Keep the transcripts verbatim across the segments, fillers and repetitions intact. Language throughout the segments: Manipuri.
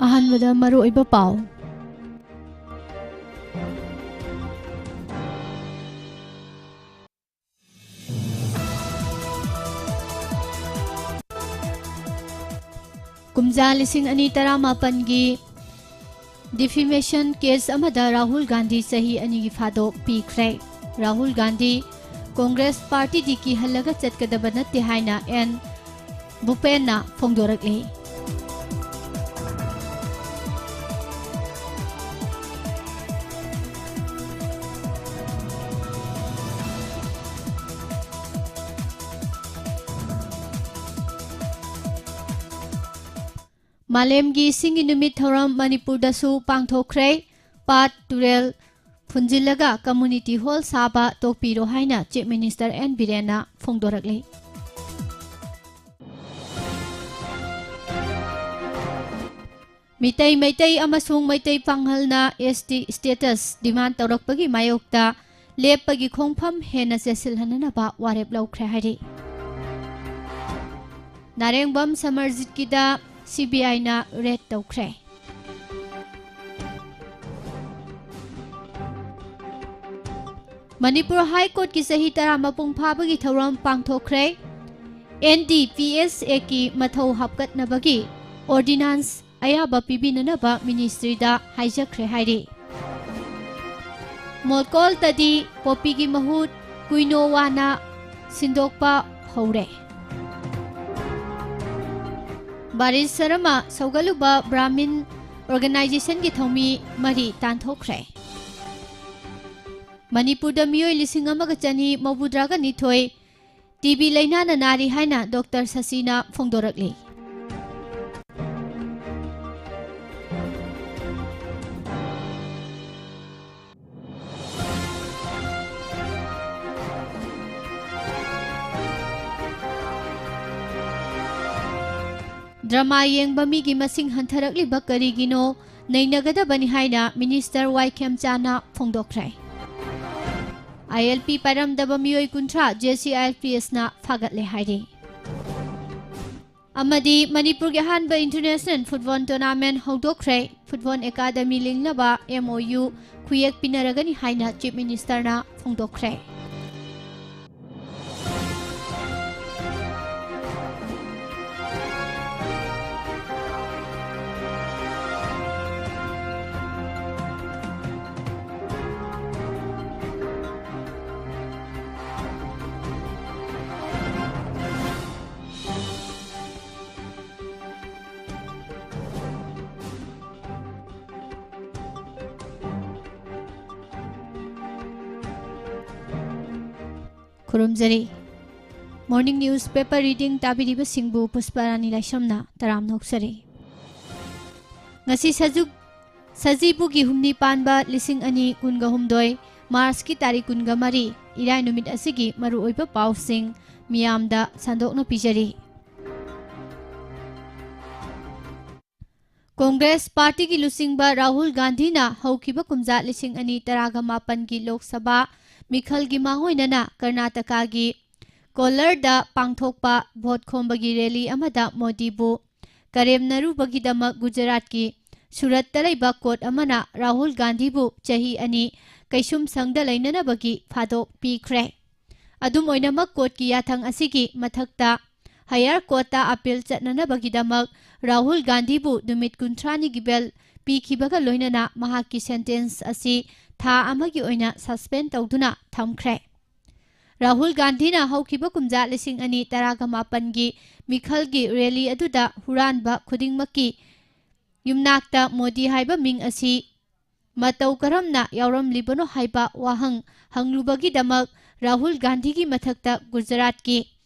ꯑꯍꯥꯟꯕꯗ ꯃꯔꯨꯑꯣꯏꯕ ꯄꯥꯎ꯫ ꯀꯨꯝꯖꯥ ꯂꯤꯁꯤꯡ ꯑꯅꯤ ꯇꯔꯥꯃꯥꯄꯟꯒꯤ defamation case ꯑꯃꯗ ꯔꯥꯍꯨꯜ ꯒꯥꯟꯙꯤ ꯆꯍꯤ ꯑꯅꯤꯒꯤ ꯐꯥꯗꯣꯛ ꯄꯤꯈ꯭ꯔꯦ꯫ ꯔꯥꯍꯨꯜ ꯒꯥꯟꯙꯤ ꯀꯣꯡꯒ꯭ꯔꯦꯁ ꯄꯥꯔꯇꯤꯗꯤ ꯀꯤꯍꯜꯂꯒ ꯆꯠꯀꯗꯕ ꯅꯠꯇꯦ ꯍꯥꯏꯅ ꯑꯦꯟ ꯚꯨꯄꯦꯟꯅ ꯐꯣꯡꯗꯣꯔꯛꯂꯤ꯫ ꯃꯥꯂꯦꯝꯒꯤ ꯏꯁꯤꯡꯒꯤ ꯅꯨꯃꯤꯠ ꯊꯧꯔꯝ ꯃꯅꯤꯄꯨꯔꯗꯁꯨ ꯄꯥꯡꯊꯣꯛꯈ꯭ꯔꯦ꯫ ꯄꯥꯠ, ꯇꯨꯔꯦꯜ ꯐꯨꯟꯖꯤꯜꯂꯒ community hall ꯁꯥꯕ ꯇꯣꯛꯄꯤꯔꯣ ꯍꯥꯏꯅ Chief Minister ꯑꯦꯟ ꯕꯤꯔꯦꯟꯅ ꯐꯣꯡꯗꯣꯔꯛꯂꯤ꯫ ꯃꯤꯇꯩ ꯃꯩꯇꯩ ꯑꯃꯁꯨꯡ Meitei ꯄꯥꯉꯜꯅ S T status demand ꯇꯧꯔꯛꯄꯒꯤ ꯃꯥꯌꯣꯛꯇ ꯂꯦꯞꯄꯒꯤ ꯈꯣꯡꯐꯝ ꯍꯦꯟꯅ ꯆꯦꯠꯁꯤꯜꯍꯟꯅꯅꯕ ꯋꯥꯔꯦꯞ ꯂꯧꯈ꯭ꯔꯦ ꯍꯥꯏꯔꯤ꯫ ꯅꯥꯔꯦꯡꯕꯝ ꯁꯃꯔꯖꯤꯠꯀꯤꯗ C B I ꯅ raid ꯇꯧꯈ꯭ꯔꯦ꯫ ꯃꯅꯤꯄꯨꯔ High Court ꯀꯤ ꯆꯍꯤ ꯇꯔꯥ ꯃꯄꯨꯡ ꯐꯥꯕꯒꯤ ꯊꯧꯔꯝ ꯄꯥꯡꯊꯣꯛꯈ꯭ꯔꯦ꯫ N D P S Act ꯀꯤ ꯃꯊꯧ ꯍꯥꯞꯀꯠꯅꯕꯒꯤ ordinance ꯑꯌꯥꯕ ꯄꯤꯕꯤꯅꯅꯕ ministry ꯗ ꯍꯥꯏꯖꯈ꯭ꯔꯦ ꯍꯥꯏꯔꯤ꯫ ꯃꯣꯜꯀꯣꯜꯇꯗꯤ ꯄꯣꯄꯤꯒꯤ ꯃꯍꯨꯠ ꯀꯨꯏꯅꯣꯋꯥꯅ ꯁꯤꯟꯗꯣꯛꯄ ꯍꯧꯔꯦ꯫ ꯕꯥꯔꯤꯁ ꯁꯔꯃ ꯁꯧꯒꯠꯂꯨꯕ ꯕ꯭ꯔꯥꯍꯃꯤꯟ organization ꯒꯤ ꯊꯧꯃꯤ ꯃꯔꯤ ꯇꯥꯟꯊꯣꯛꯈ꯭ꯔꯦ꯫ ꯃꯅꯤꯄꯨꯔꯗ ꯃꯤꯑꯣꯏ ꯂꯤꯁꯤꯡ ꯑꯃꯒ ꯆꯅꯤ ꯃꯧꯗ꯭ꯔꯥꯒ ꯅꯤꯊꯣꯏ T B ꯂꯥꯏꯅꯥꯅ ꯅꯥꯔꯤ ꯍꯥꯏꯅ Doctor ꯁꯁꯤꯅ ꯐꯣꯡꯗꯣꯔꯛꯂꯤ꯫ ꯗ꯭ꯔꯃꯥ ꯌꯦꯡꯕ ꯃꯤꯒꯤ ꯃꯁꯤꯡ ꯍꯟꯊꯔꯛꯂꯤꯕ ꯀꯔꯤꯒꯤꯅꯣ ꯅꯩꯅꯒꯗꯕꯅꯤ ꯍꯥꯏꯅ Minister Y ꯈꯦꯝꯆꯥꯅ ꯐꯣꯡꯗꯣꯛꯈ꯭ꯔꯦ꯫ I L P ꯄꯥꯏꯔꯝꯗꯕ ꯃꯤꯑꯣꯏ ꯀꯨꯟꯊ꯭ꯔꯥ J C I L P S ꯅ ꯐꯥꯒꯠꯂꯦ ꯍꯥꯏꯔꯤ꯫ ꯑꯃꯗꯤ ꯃꯅꯤꯄꯨꯔꯒꯤ ꯑꯍꯥꯟꯕ ꯏꯟꯇꯔꯅꯦꯁꯅꯦꯜ ꯐꯨꯠꯕꯣꯜ ꯇꯣꯔꯅꯥꯃꯦꯟꯠ ꯍꯧꯗꯣꯛꯈ꯭ꯔꯦ꯫ ꯐꯨꯠꯕꯣꯜ ꯑꯦꯀꯥꯗꯃꯤ ꯂꯤꯡꯅꯕ MOU ꯈꯨꯌꯦꯛ ꯄꯤꯅꯔꯒꯅꯤ ꯍꯥꯏꯅ ꯆꯤꯐ ꯃꯤꯅꯤꯁꯇꯔꯅ ꯐꯣꯡꯗꯣꯛꯈ꯭ꯔꯦ꯫ ꯈꯨꯔꯨꯝꯖꯔꯤ꯫ Morning news paper reading ꯇꯥꯕꯤꯔꯤꯕꯁꯤꯡꯕꯨ ꯄꯨꯁꯄꯔꯥꯅꯤ ꯂꯥꯏꯁ꯭ꯔꯝꯅ ꯇꯔꯥꯝꯅ ꯑꯣꯛꯆꯔꯤ꯫ ꯉꯁꯤ ꯁꯖꯨꯛ-, ꯁꯖꯤꯕꯨꯒꯤ ꯍꯨꯝꯅꯤ ꯄꯥꯟꯕ ꯂꯤꯁꯤꯡ ꯑꯅꯤ ꯀꯨꯟꯒ ꯍꯨꯝꯗꯣꯏ, ꯃꯥꯔꯆꯀꯤ ꯇꯥꯔꯤꯛ ꯀꯨꯟꯒ ꯃꯔꯤ, ꯏꯔꯥꯏ ꯅꯨꯃꯤꯠ ꯑꯁꯤꯒꯤ ꯃꯔꯨꯑꯣꯏꯕ ꯄꯥꯎꯁꯤꯡ ꯃꯤꯌꯥꯝꯗ ꯁꯟꯗꯣꯛꯅ ꯄꯤꯖꯔꯤ꯫ ꯀꯣꯡꯒ꯭ꯔꯦꯁ ꯄꯥꯔꯇꯤꯒꯤ ꯂꯨꯆꯤꯡꯕ ꯔꯥꯍꯨꯜ ꯒꯥꯟꯙꯤꯅ ꯍꯧꯈꯤꯕ ꯀꯨꯝꯖꯥ ꯂꯤꯁꯤꯡ ꯑꯅꯤ ꯇꯔꯥꯒ ꯃꯥꯄꯟꯒꯤ ꯂꯣꯛ ꯁꯚꯥ ꯃꯤꯈꯜꯒꯤ ꯃꯥꯡꯑꯣꯏꯅꯅ ꯀꯔꯅꯥꯇꯀꯥꯒꯤ ꯀꯣꯂꯔꯗ ꯄꯥꯡꯊꯣꯛꯄ ꯚꯣꯠ ꯈꯣꯝꯕꯒꯤ ꯔꯦꯂꯤ ꯑꯃꯗ ꯃꯣꯗꯤꯕꯨ ꯀꯔꯦꯝꯅꯔꯨꯕꯒꯤꯗꯃꯛ ꯒꯨꯖꯔꯥꯠꯀꯤ ꯁꯨꯔꯠꯇ ꯂꯩꯕ ꯀꯣꯔꯠ ꯑꯃꯅ ꯔꯥꯍꯨꯜ ꯒꯥꯟꯙꯤꯕꯨ ꯆꯍꯤ ꯑꯅꯤ ꯀꯩꯁꯨꯝꯁꯪꯗ ꯂꯩꯅꯅꯕꯒꯤ ꯐꯥꯗꯣꯛ ꯄꯤꯈ꯭ꯔꯦ꯫ ꯑꯗꯨꯝ ꯑꯣꯏꯅꯃꯛ, ꯀꯣꯔꯠꯀꯤ ꯌꯥꯊꯪ ꯑꯁꯤꯒꯤ ꯃꯊꯛꯇ ꯍꯥꯌꯔ ꯀꯣꯔꯠꯇ ꯑꯄꯤꯜ ꯆꯠꯅꯅꯕꯒꯤꯗꯃꯛ ꯔꯥꯍꯨꯜ ꯒꯥꯟꯙꯤꯕꯨ ꯅꯨꯃꯤꯠ ꯀꯨꯟꯊ꯭ꯔꯥꯅꯤꯒꯤ ꯕꯦꯜ ꯄꯤꯈꯤꯕꯒ ꯂꯣꯏꯅꯅ ꯃꯍꯥꯛꯀꯤ ꯁꯦꯟꯇꯦꯟꯁ ꯑꯁꯤ ꯊꯥ ꯑꯃꯒꯤ ꯑꯣꯏꯅ ꯁꯁꯄꯦꯟ ꯇꯧꯗꯨꯅ ꯊꯝꯈ꯭ꯔꯦ꯫ ꯔꯥꯍꯨꯜ ꯒꯥꯟꯙꯤꯅ ꯍꯧꯈꯤꯕ ꯀꯨꯝꯖꯥ ꯂꯤꯁꯤꯡ ꯑꯅꯤ ꯇꯔꯥꯒ ꯃꯥꯄꯟꯒꯤ ꯃꯤꯈꯜꯒꯤ ꯔꯦꯂꯤ ꯑꯗꯨꯗ ꯍꯨꯔꯥꯟꯕ ꯈꯨꯗꯤꯡꯃꯛꯀꯤ ꯌꯨꯝꯅꯥꯛꯇ ꯃꯣꯗꯤ ꯍꯥꯏꯕ ꯃꯤꯡ ꯑꯁꯤ ꯃꯇꯧ ꯀꯔꯝꯅ ꯌꯥꯎꯔꯝꯂꯤꯕꯅꯣ ꯍꯥꯏꯕ ꯋꯥꯍꯪ ꯍꯪꯂꯨꯕꯒꯤꯗꯃꯛ ꯔꯥꯍꯨꯜ ꯒꯥꯟꯙꯤꯒꯤ ꯃꯊꯛꯇ ꯒꯨꯖꯔꯥꯠꯀꯤ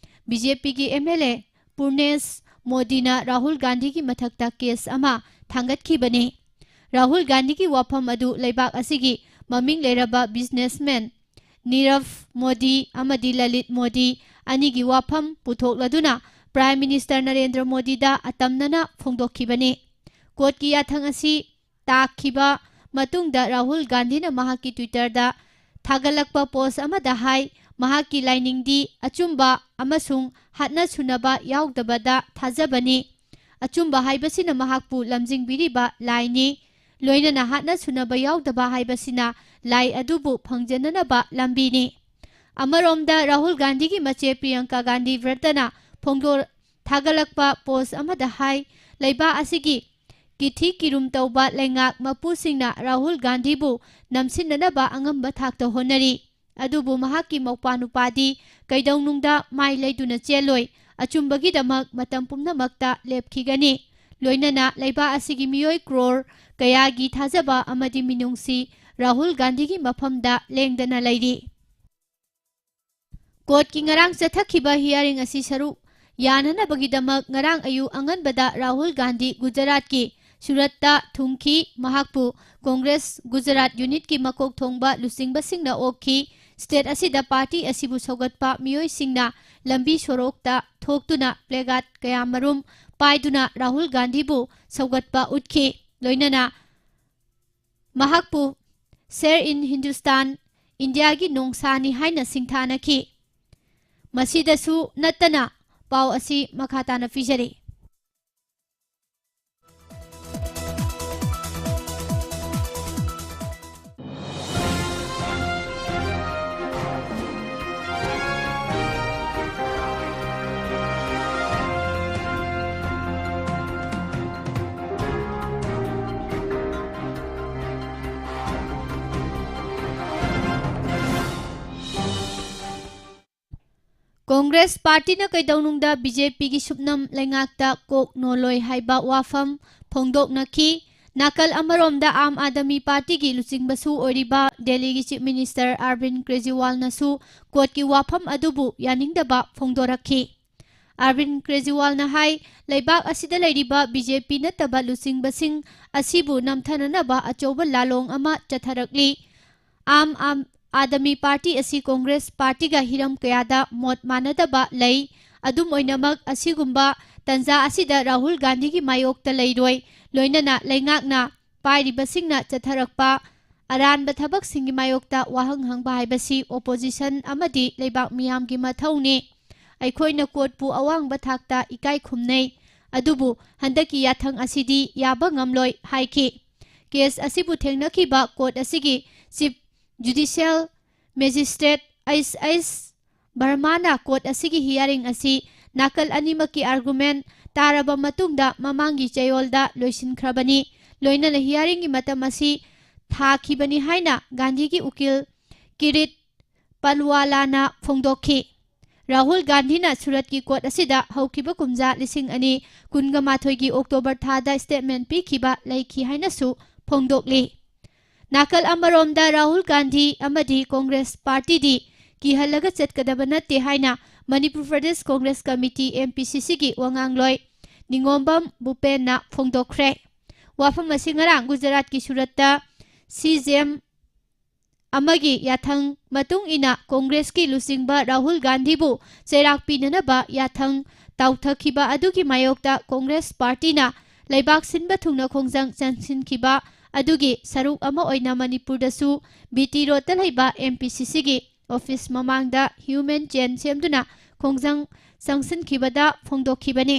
BJPꯒꯤ MLA ꯄꯨꯔꯅꯦꯁ ꯃꯣꯗꯤꯅ ꯔꯥꯍꯨꯜ ꯒꯥꯟꯙꯤꯒꯤ ꯃꯊꯛꯇ ꯀꯦꯁ ꯑꯃ ꯊꯥꯡꯒꯠꯈꯤꯕꯅꯤ꯫ ꯔꯥꯍꯨꯜ ꯒꯥꯟꯙꯤꯒꯤ ꯋꯥꯐꯝ ꯑꯗꯨ ꯂꯩꯕꯥꯛ ꯑꯁꯤꯒꯤ ꯃꯃꯤꯡ ꯂꯩꯔꯕ ꯕꯤꯖꯤꯅꯦꯁꯃꯦꯟ ꯅꯤꯔꯚ ꯃꯣꯗꯤ ꯑꯃꯗꯤ ꯂꯂꯤꯠ ꯃꯣꯗꯤ ꯑꯅꯤꯒꯤ ꯋꯥꯐꯝ ꯄꯨꯊꯣꯛꯂꯗꯨꯅ ꯄ꯭ꯔꯥꯏꯝ ꯃꯤꯅꯤꯁꯇꯔ ꯅꯔꯦꯟꯗ꯭ꯔ ꯃꯣꯗꯤꯗ ꯑꯇꯝꯅꯅ ꯐꯣꯡꯗꯣꯛꯈꯤꯕꯅꯤ꯫ ꯀꯣꯔꯠꯀꯤ ꯌꯥꯊꯪ ꯑꯁꯤ ꯇꯥꯈꯤꯕ ꯃꯇꯨꯡꯗ ꯔꯥꯍꯨꯜ ꯒꯥꯟꯙꯤꯅ ꯃꯍꯥꯛꯀꯤ Twitterꯗ ꯊꯥꯒꯠꯂꯛꯄ ꯄꯣꯁ ꯑꯃꯗ ꯍꯥꯏ, ꯃꯍꯥꯛꯀꯤ ꯂꯥꯏꯅꯤꯡꯗꯤ ꯑꯆꯨꯝꯕ ꯑꯃꯁꯨꯡ ꯍꯥꯠꯅ ꯁꯨꯅꯕ ꯌꯥꯎꯗꯕꯗ ꯊꯥꯖꯕꯅꯤ꯫ ꯑꯆꯨꯝꯕ ꯍꯥꯏꯕꯁꯤꯅ ꯃꯍꯥꯛꯄꯨ ꯂꯝꯖꯤꯡꯕꯤꯔꯤꯕ ꯂꯥꯏꯅꯤ꯫ ꯂꯣꯏꯅꯅ ꯍꯥꯠꯅ ꯁꯨꯅꯕ ꯌꯥꯎꯗꯕ ꯍꯥꯏꯕꯁꯤꯅ ꯂꯥꯏ ꯑꯗꯨꯕꯨ ꯐꯪꯖꯅꯅꯕ ꯂꯝꯕꯤꯅꯤ꯫ ꯑꯃꯔꯣꯝꯗ ꯔꯥꯍꯨꯜ ꯒꯥꯟꯙꯤꯒꯤ ꯃꯆꯦ ꯄ꯭ꯔꯤꯌꯪꯀꯥ ꯒꯥꯟꯙꯤ ꯕ꯭ꯔꯇꯅ ꯐꯣꯡꯗꯣ-, ꯊꯥꯒꯠꯂꯛꯄ ꯄꯣꯁ ꯑꯃꯗ ꯍꯥꯏ, ꯂꯩꯕꯥꯛ ꯑꯁꯤꯒꯤ ꯀꯤꯊꯤ ꯀꯤꯔꯨꯝ ꯇꯧꯕ ꯂꯩꯉꯥꯛ ꯃꯄꯨꯁꯤꯡꯅ ꯔꯥꯍꯨꯜ ꯒꯥꯟꯙꯤꯕꯨ ꯅꯝꯁꯤꯟꯅꯅꯕ ꯑꯉꯝꯕ ꯊꯥꯛꯇ ꯍꯣꯠꯅꯔꯤ꯫ ꯑꯗꯨꯕꯨ ꯃꯍꯥꯛꯀꯤ ꯃꯧꯄ꯭ꯋꯥ ꯅꯨꯄꯥꯗꯤ ꯀꯩꯗꯧꯅꯨꯡꯗ ꯃꯥꯏ ꯂꯩꯗꯨꯅ ꯆꯦꯜꯂꯣꯏ, ꯑꯆꯨꯝꯕꯒꯤꯗꯃꯛ ꯃꯇꯝ ꯄꯨꯝꯅꯃꯛꯇ ꯂꯦꯞꯈꯤꯒꯅꯤ꯫ ꯂꯣꯏꯅꯅ ꯂꯩꯕꯥꯛ ꯑꯁꯤꯒꯤ ꯃꯤꯑꯣꯏ ꯀ꯭ꯔꯣꯔ ꯀꯌꯥꯒꯤ ꯊꯥꯖꯕ ꯑꯃꯗꯤ ꯃꯤꯅꯨꯡꯁꯤ ꯔꯥꯍꯨꯜ ꯒꯥꯟꯙꯤꯒꯤ ꯃꯐꯝꯗ ꯂꯦꯡꯗꯅ ꯂꯩꯔꯤ꯫ ꯀꯣꯔꯠꯀꯤ ꯉꯔꯥꯡ ꯆꯠꯊꯈꯤꯕ ꯍꯤꯌꯥꯔꯤꯡ ꯑꯁꯤ ꯁꯔꯨꯛ ꯌꯥꯅꯅꯕꯒꯤꯗꯃꯛ ꯉꯔꯥꯡ ꯑꯌꯨꯛ ꯑꯉꯟꯕꯗ ꯔꯥꯍꯨꯜ ꯒꯥꯟꯙꯤ ꯒꯨꯖꯔꯥꯠꯀꯤ ꯁꯨꯔꯠꯇ ꯊꯨꯡꯈꯤ꯫ ꯃꯍꯥꯛꯄꯨ ꯀꯣꯡꯒ꯭ꯔꯦꯁ ꯒꯨꯖꯔꯥꯠ ꯌꯨꯅꯤꯠꯀꯤ ꯃꯀꯣꯛ ꯊꯣꯡꯕ ꯂꯨꯆꯤꯡꯕꯁꯤꯡꯅ ꯑꯣꯛꯈꯤ꯫ ꯁ꯭ꯇꯦꯠ ꯑꯁꯤꯗ ꯄꯥꯔꯇꯤ ꯑꯁꯤꯕꯨ ꯁꯧꯒꯠꯄ ꯃꯤꯑꯣꯏꯁꯤꯡꯅ ꯂꯝꯕꯤ ꯁꯣꯔꯣꯛꯇ ꯊꯣꯛꯇꯨꯅ ꯄ꯭ꯂꯦꯀꯥꯔꯗ ꯀꯌꯥꯃꯔꯨꯝ ꯄꯥꯏꯗꯨꯅ ꯔꯥꯍꯨꯜ ꯒꯥꯟꯙꯤꯕꯨ ꯁꯧꯒꯠꯄ ꯎꯠꯈꯤ꯫ ꯂꯣꯏꯅꯅ ꯃꯍꯥꯛꯄꯨ "Sher in Hindustan, ꯏꯟꯗꯤꯌꯥꯒꯤ ꯅꯣꯡꯁꯥꯅꯤ" ꯍꯥꯏꯅ ꯁꯤꯡꯊꯥꯅꯈꯤ꯫ ꯃꯁꯤꯗꯁꯨ ꯅꯠꯇꯅ ꯄꯥꯎ ꯑꯁꯤ ꯃꯈꯥ ꯇꯥꯅ ꯄꯤꯖꯔꯤ꯫ ꯀꯣꯡꯒ꯭ꯔꯦꯁ ꯄꯥꯔꯇꯤꯅ ꯀꯩꯗꯧꯅꯨꯡꯗ ꯕꯤ ꯖꯦ ꯄꯤꯒꯤ ꯁꯨꯞꯅꯝ ꯂꯩꯉꯥꯛꯇ ꯀꯣꯛ ꯅꯣꯜꯂꯣꯏ ꯍꯥꯏꯕ ꯋꯥꯐꯝ ꯐꯣꯡꯗꯣꯛꯅꯈꯤ꯫ ꯅꯥꯀꯜ ꯑꯃꯔꯣꯝꯗ ꯑꯥꯝ ꯑꯥꯗꯃꯤ ꯄꯥꯔꯇꯤꯒꯤ ꯂꯨꯆꯤꯡꯕꯁꯨ ꯑꯣꯏꯔꯤꯕ ꯗꯦꯜꯂꯤꯒꯤ ꯆꯤꯐ ꯃꯤꯅꯤꯁꯇꯔ ꯑꯔꯕꯤꯟ ꯀ꯭ꯔꯦꯖꯤꯋꯥꯜꯅꯁꯨ ꯀꯣꯔꯠꯀꯤ ꯋꯥꯐꯝ ꯑꯗꯨꯕꯨ ꯌꯥꯅꯤꯡꯗꯕ ꯐꯣꯡꯗꯣꯔꯛꯈꯤ꯫ ꯑꯔꯕꯤꯟ ꯀ꯭ꯔꯦꯖꯤꯋꯥꯜꯅ ꯍꯥꯏ, ꯂꯩꯕꯥꯛ ꯑꯁꯤꯗ ꯂꯩꯔꯤꯕ ꯕꯤ ꯖꯦ ꯄꯤ ꯅꯠꯇꯕ ꯂꯨꯆꯤꯡꯕꯁꯤꯡ ꯑꯁꯤꯕꯨ ꯅꯝꯊꯅꯅꯕ ꯑꯆꯧꯕ ꯂꯥꯂꯣꯡ ꯑꯃ ꯆꯠꯊꯔꯛꯂꯤ꯫ ꯑꯥꯝ ꯑꯥꯝ ꯑꯥꯗꯃꯤ ꯄꯥꯔꯇꯤ ꯑꯁꯤ ꯀꯣꯡꯒ꯭ꯔꯦꯁ ꯄꯥꯔꯇꯤꯒ ꯍꯤꯔꯝ ꯀꯌꯥꯗ ꯃꯣꯠ ꯃꯥꯟꯅꯗꯕ ꯂꯩ꯫ ꯑꯗꯨꯝ ꯑꯣꯏꯅꯃꯛ, ꯑꯁꯤꯒꯨꯝꯕ ꯇꯟꯖꯥ ꯑꯁꯤꯗ ꯔꯥꯍꯨꯜ ꯒꯥꯟꯙꯤꯒꯤ ꯃꯥꯌꯣꯛꯇ ꯂꯩꯔꯣꯏ, ꯂꯣꯏꯅꯅ ꯂꯩꯉꯥꯛꯅ ꯄꯥꯏꯔꯤꯕꯁꯤꯡꯅ ꯆꯠꯊꯔꯛꯄ ꯑꯔꯥꯟꯕ ꯊꯕꯛꯁꯤꯡꯒꯤ ꯃꯥꯌꯣꯛꯇ ꯋꯥꯍꯪ ꯍꯪꯕ ꯍꯥꯏꯕꯁꯤ opposition ꯑꯃꯗꯤ ꯂꯩꯕꯥꯛ ꯃꯤꯌꯥꯝꯒꯤ ꯃꯊꯧꯅꯤ꯫ ꯑꯩꯈꯣꯏꯅ courtꯄꯨ ꯑꯋꯥꯡꯕ ꯊꯥꯛꯇ ꯏꯀꯥꯏ ꯈꯨꯝꯅꯩ, ꯑꯗꯨꯕꯨ ꯍꯟꯗꯛꯀꯤ ꯌꯥꯊꯪ ꯑꯁꯤꯗꯤ ꯌꯥꯕ ꯉꯝꯂꯣꯏ ꯍꯥꯏꯈꯤ꯫ Case ꯑꯁꯤꯕꯨ ꯊꯦꯡꯅꯈꯤꯕ court ꯑꯁꯤꯒꯤ Chief Judicial Magistrate H H ꯕꯔꯃꯥꯅ court ꯑꯁꯤꯒꯤ hearing ꯑꯁꯤ ꯅꯥꯀꯜ ꯑꯅꯤꯃꯛꯀꯤ argument ꯇꯥꯔꯕ ꯃꯇꯨꯡꯗ ꯃꯃꯥꯡꯒꯤ ꯆꯌꯣꯜꯗ ꯂꯣꯏꯁꯤꯟꯈ꯭ꯔꯕꯅꯤ꯫ ꯂꯣꯏꯅꯅ hearingꯒꯤ ꯃꯇꯝ ꯑꯁꯤ ꯊꯥꯈꯤꯕꯅꯤ ꯍꯥꯏꯅ ꯒꯥꯟꯙꯤꯒꯤ ꯎꯀꯤꯜ ꯀꯤꯔꯤꯠ ꯄꯜꯋꯥꯂꯥꯅ ꯐꯣꯡꯗꯣꯛꯈꯤ꯫ ꯔꯥꯍꯨꯜ ꯒꯥꯟꯙꯤꯅ ꯁꯨꯔꯠꯀꯤ court ꯑꯁꯤꯗ ꯍꯧꯈꯤꯕ ꯀꯨꯝꯖꯥ ꯂꯤꯁꯤꯡ ꯑꯅꯤ ꯀꯨꯟꯒ ꯃꯥꯊꯣꯏꯒꯤ October ꯊꯥꯗ statement ꯄꯤꯈꯤꯕ ꯂꯩꯈꯤ ꯍꯥꯏꯅꯁꯨ ꯐꯣꯡꯗꯣꯛꯂꯤ꯫ ꯅꯥꯀꯜ ꯑꯃꯔꯣꯝꯗ ꯔꯥꯍꯨꯜ ꯒꯥꯟꯙꯤ ꯑꯃꯗꯤ Congress partyꯗꯤ ꯀꯤꯍꯜꯂꯒ ꯆꯠꯀꯗꯕ ꯅꯠꯇꯦ ꯍꯥꯏꯅ ꯃꯅꯤꯄꯨꯔ ꯄ꯭ꯔꯗꯦꯁ Congress Committee, MPCCꯒꯤ ꯋꯥꯉꯥꯡꯂꯣꯏ ꯅꯤꯉꯣꯝꯕꯝ ꯕꯨꯄꯦꯟꯅ ꯐꯣꯡꯗꯣꯛꯈ꯭ꯔꯦ꯫ ꯋꯥꯐꯝ ꯑꯁꯤ ꯉꯔꯥꯡ ꯒꯨꯖꯔꯥꯠꯀꯤ ꯁꯨꯔꯠꯇ CJM ꯑꯃꯒꯤ ꯌꯥꯊꯪ ꯃꯇꯨꯡ ꯏꯟꯅ Congressꯀꯤ ꯂꯨꯆꯤꯡꯕ ꯔꯥꯍꯨꯜ ꯒꯥꯟꯙꯤꯕꯨ ꯆꯩꯔꯥꯛ ꯄꯤꯅꯅꯕ ꯌꯥꯊꯪ ꯇꯥꯎꯊꯈꯤꯕ ꯑꯗꯨꯒꯤ ꯃꯥꯌꯣꯛꯇ Congress partyꯅ ꯂꯩꯕꯥꯛ ꯁꯤꯟꯕ ꯊꯨꯡꯅ ꯈꯣꯡꯖꯪ ꯆꯪꯁꯤꯟꯈꯤꯕ ꯑꯗꯨꯒꯤ ꯁꯔꯨꯛ ꯑꯃ ꯑꯣꯏꯅ ꯃꯅꯤꯄꯨꯔꯗꯁꯨ BT Roadꯇ ꯂꯩꯕ MPCCꯒꯤ office ꯃꯃꯥꯡꯗ human chain ꯁꯦꯝꯗꯨꯅ ꯈꯣꯡꯖꯪ ꯆꯪꯁꯤꯟꯈꯤꯕꯗ ꯐꯣꯡꯗꯣꯛꯈꯤꯕꯅꯤ꯫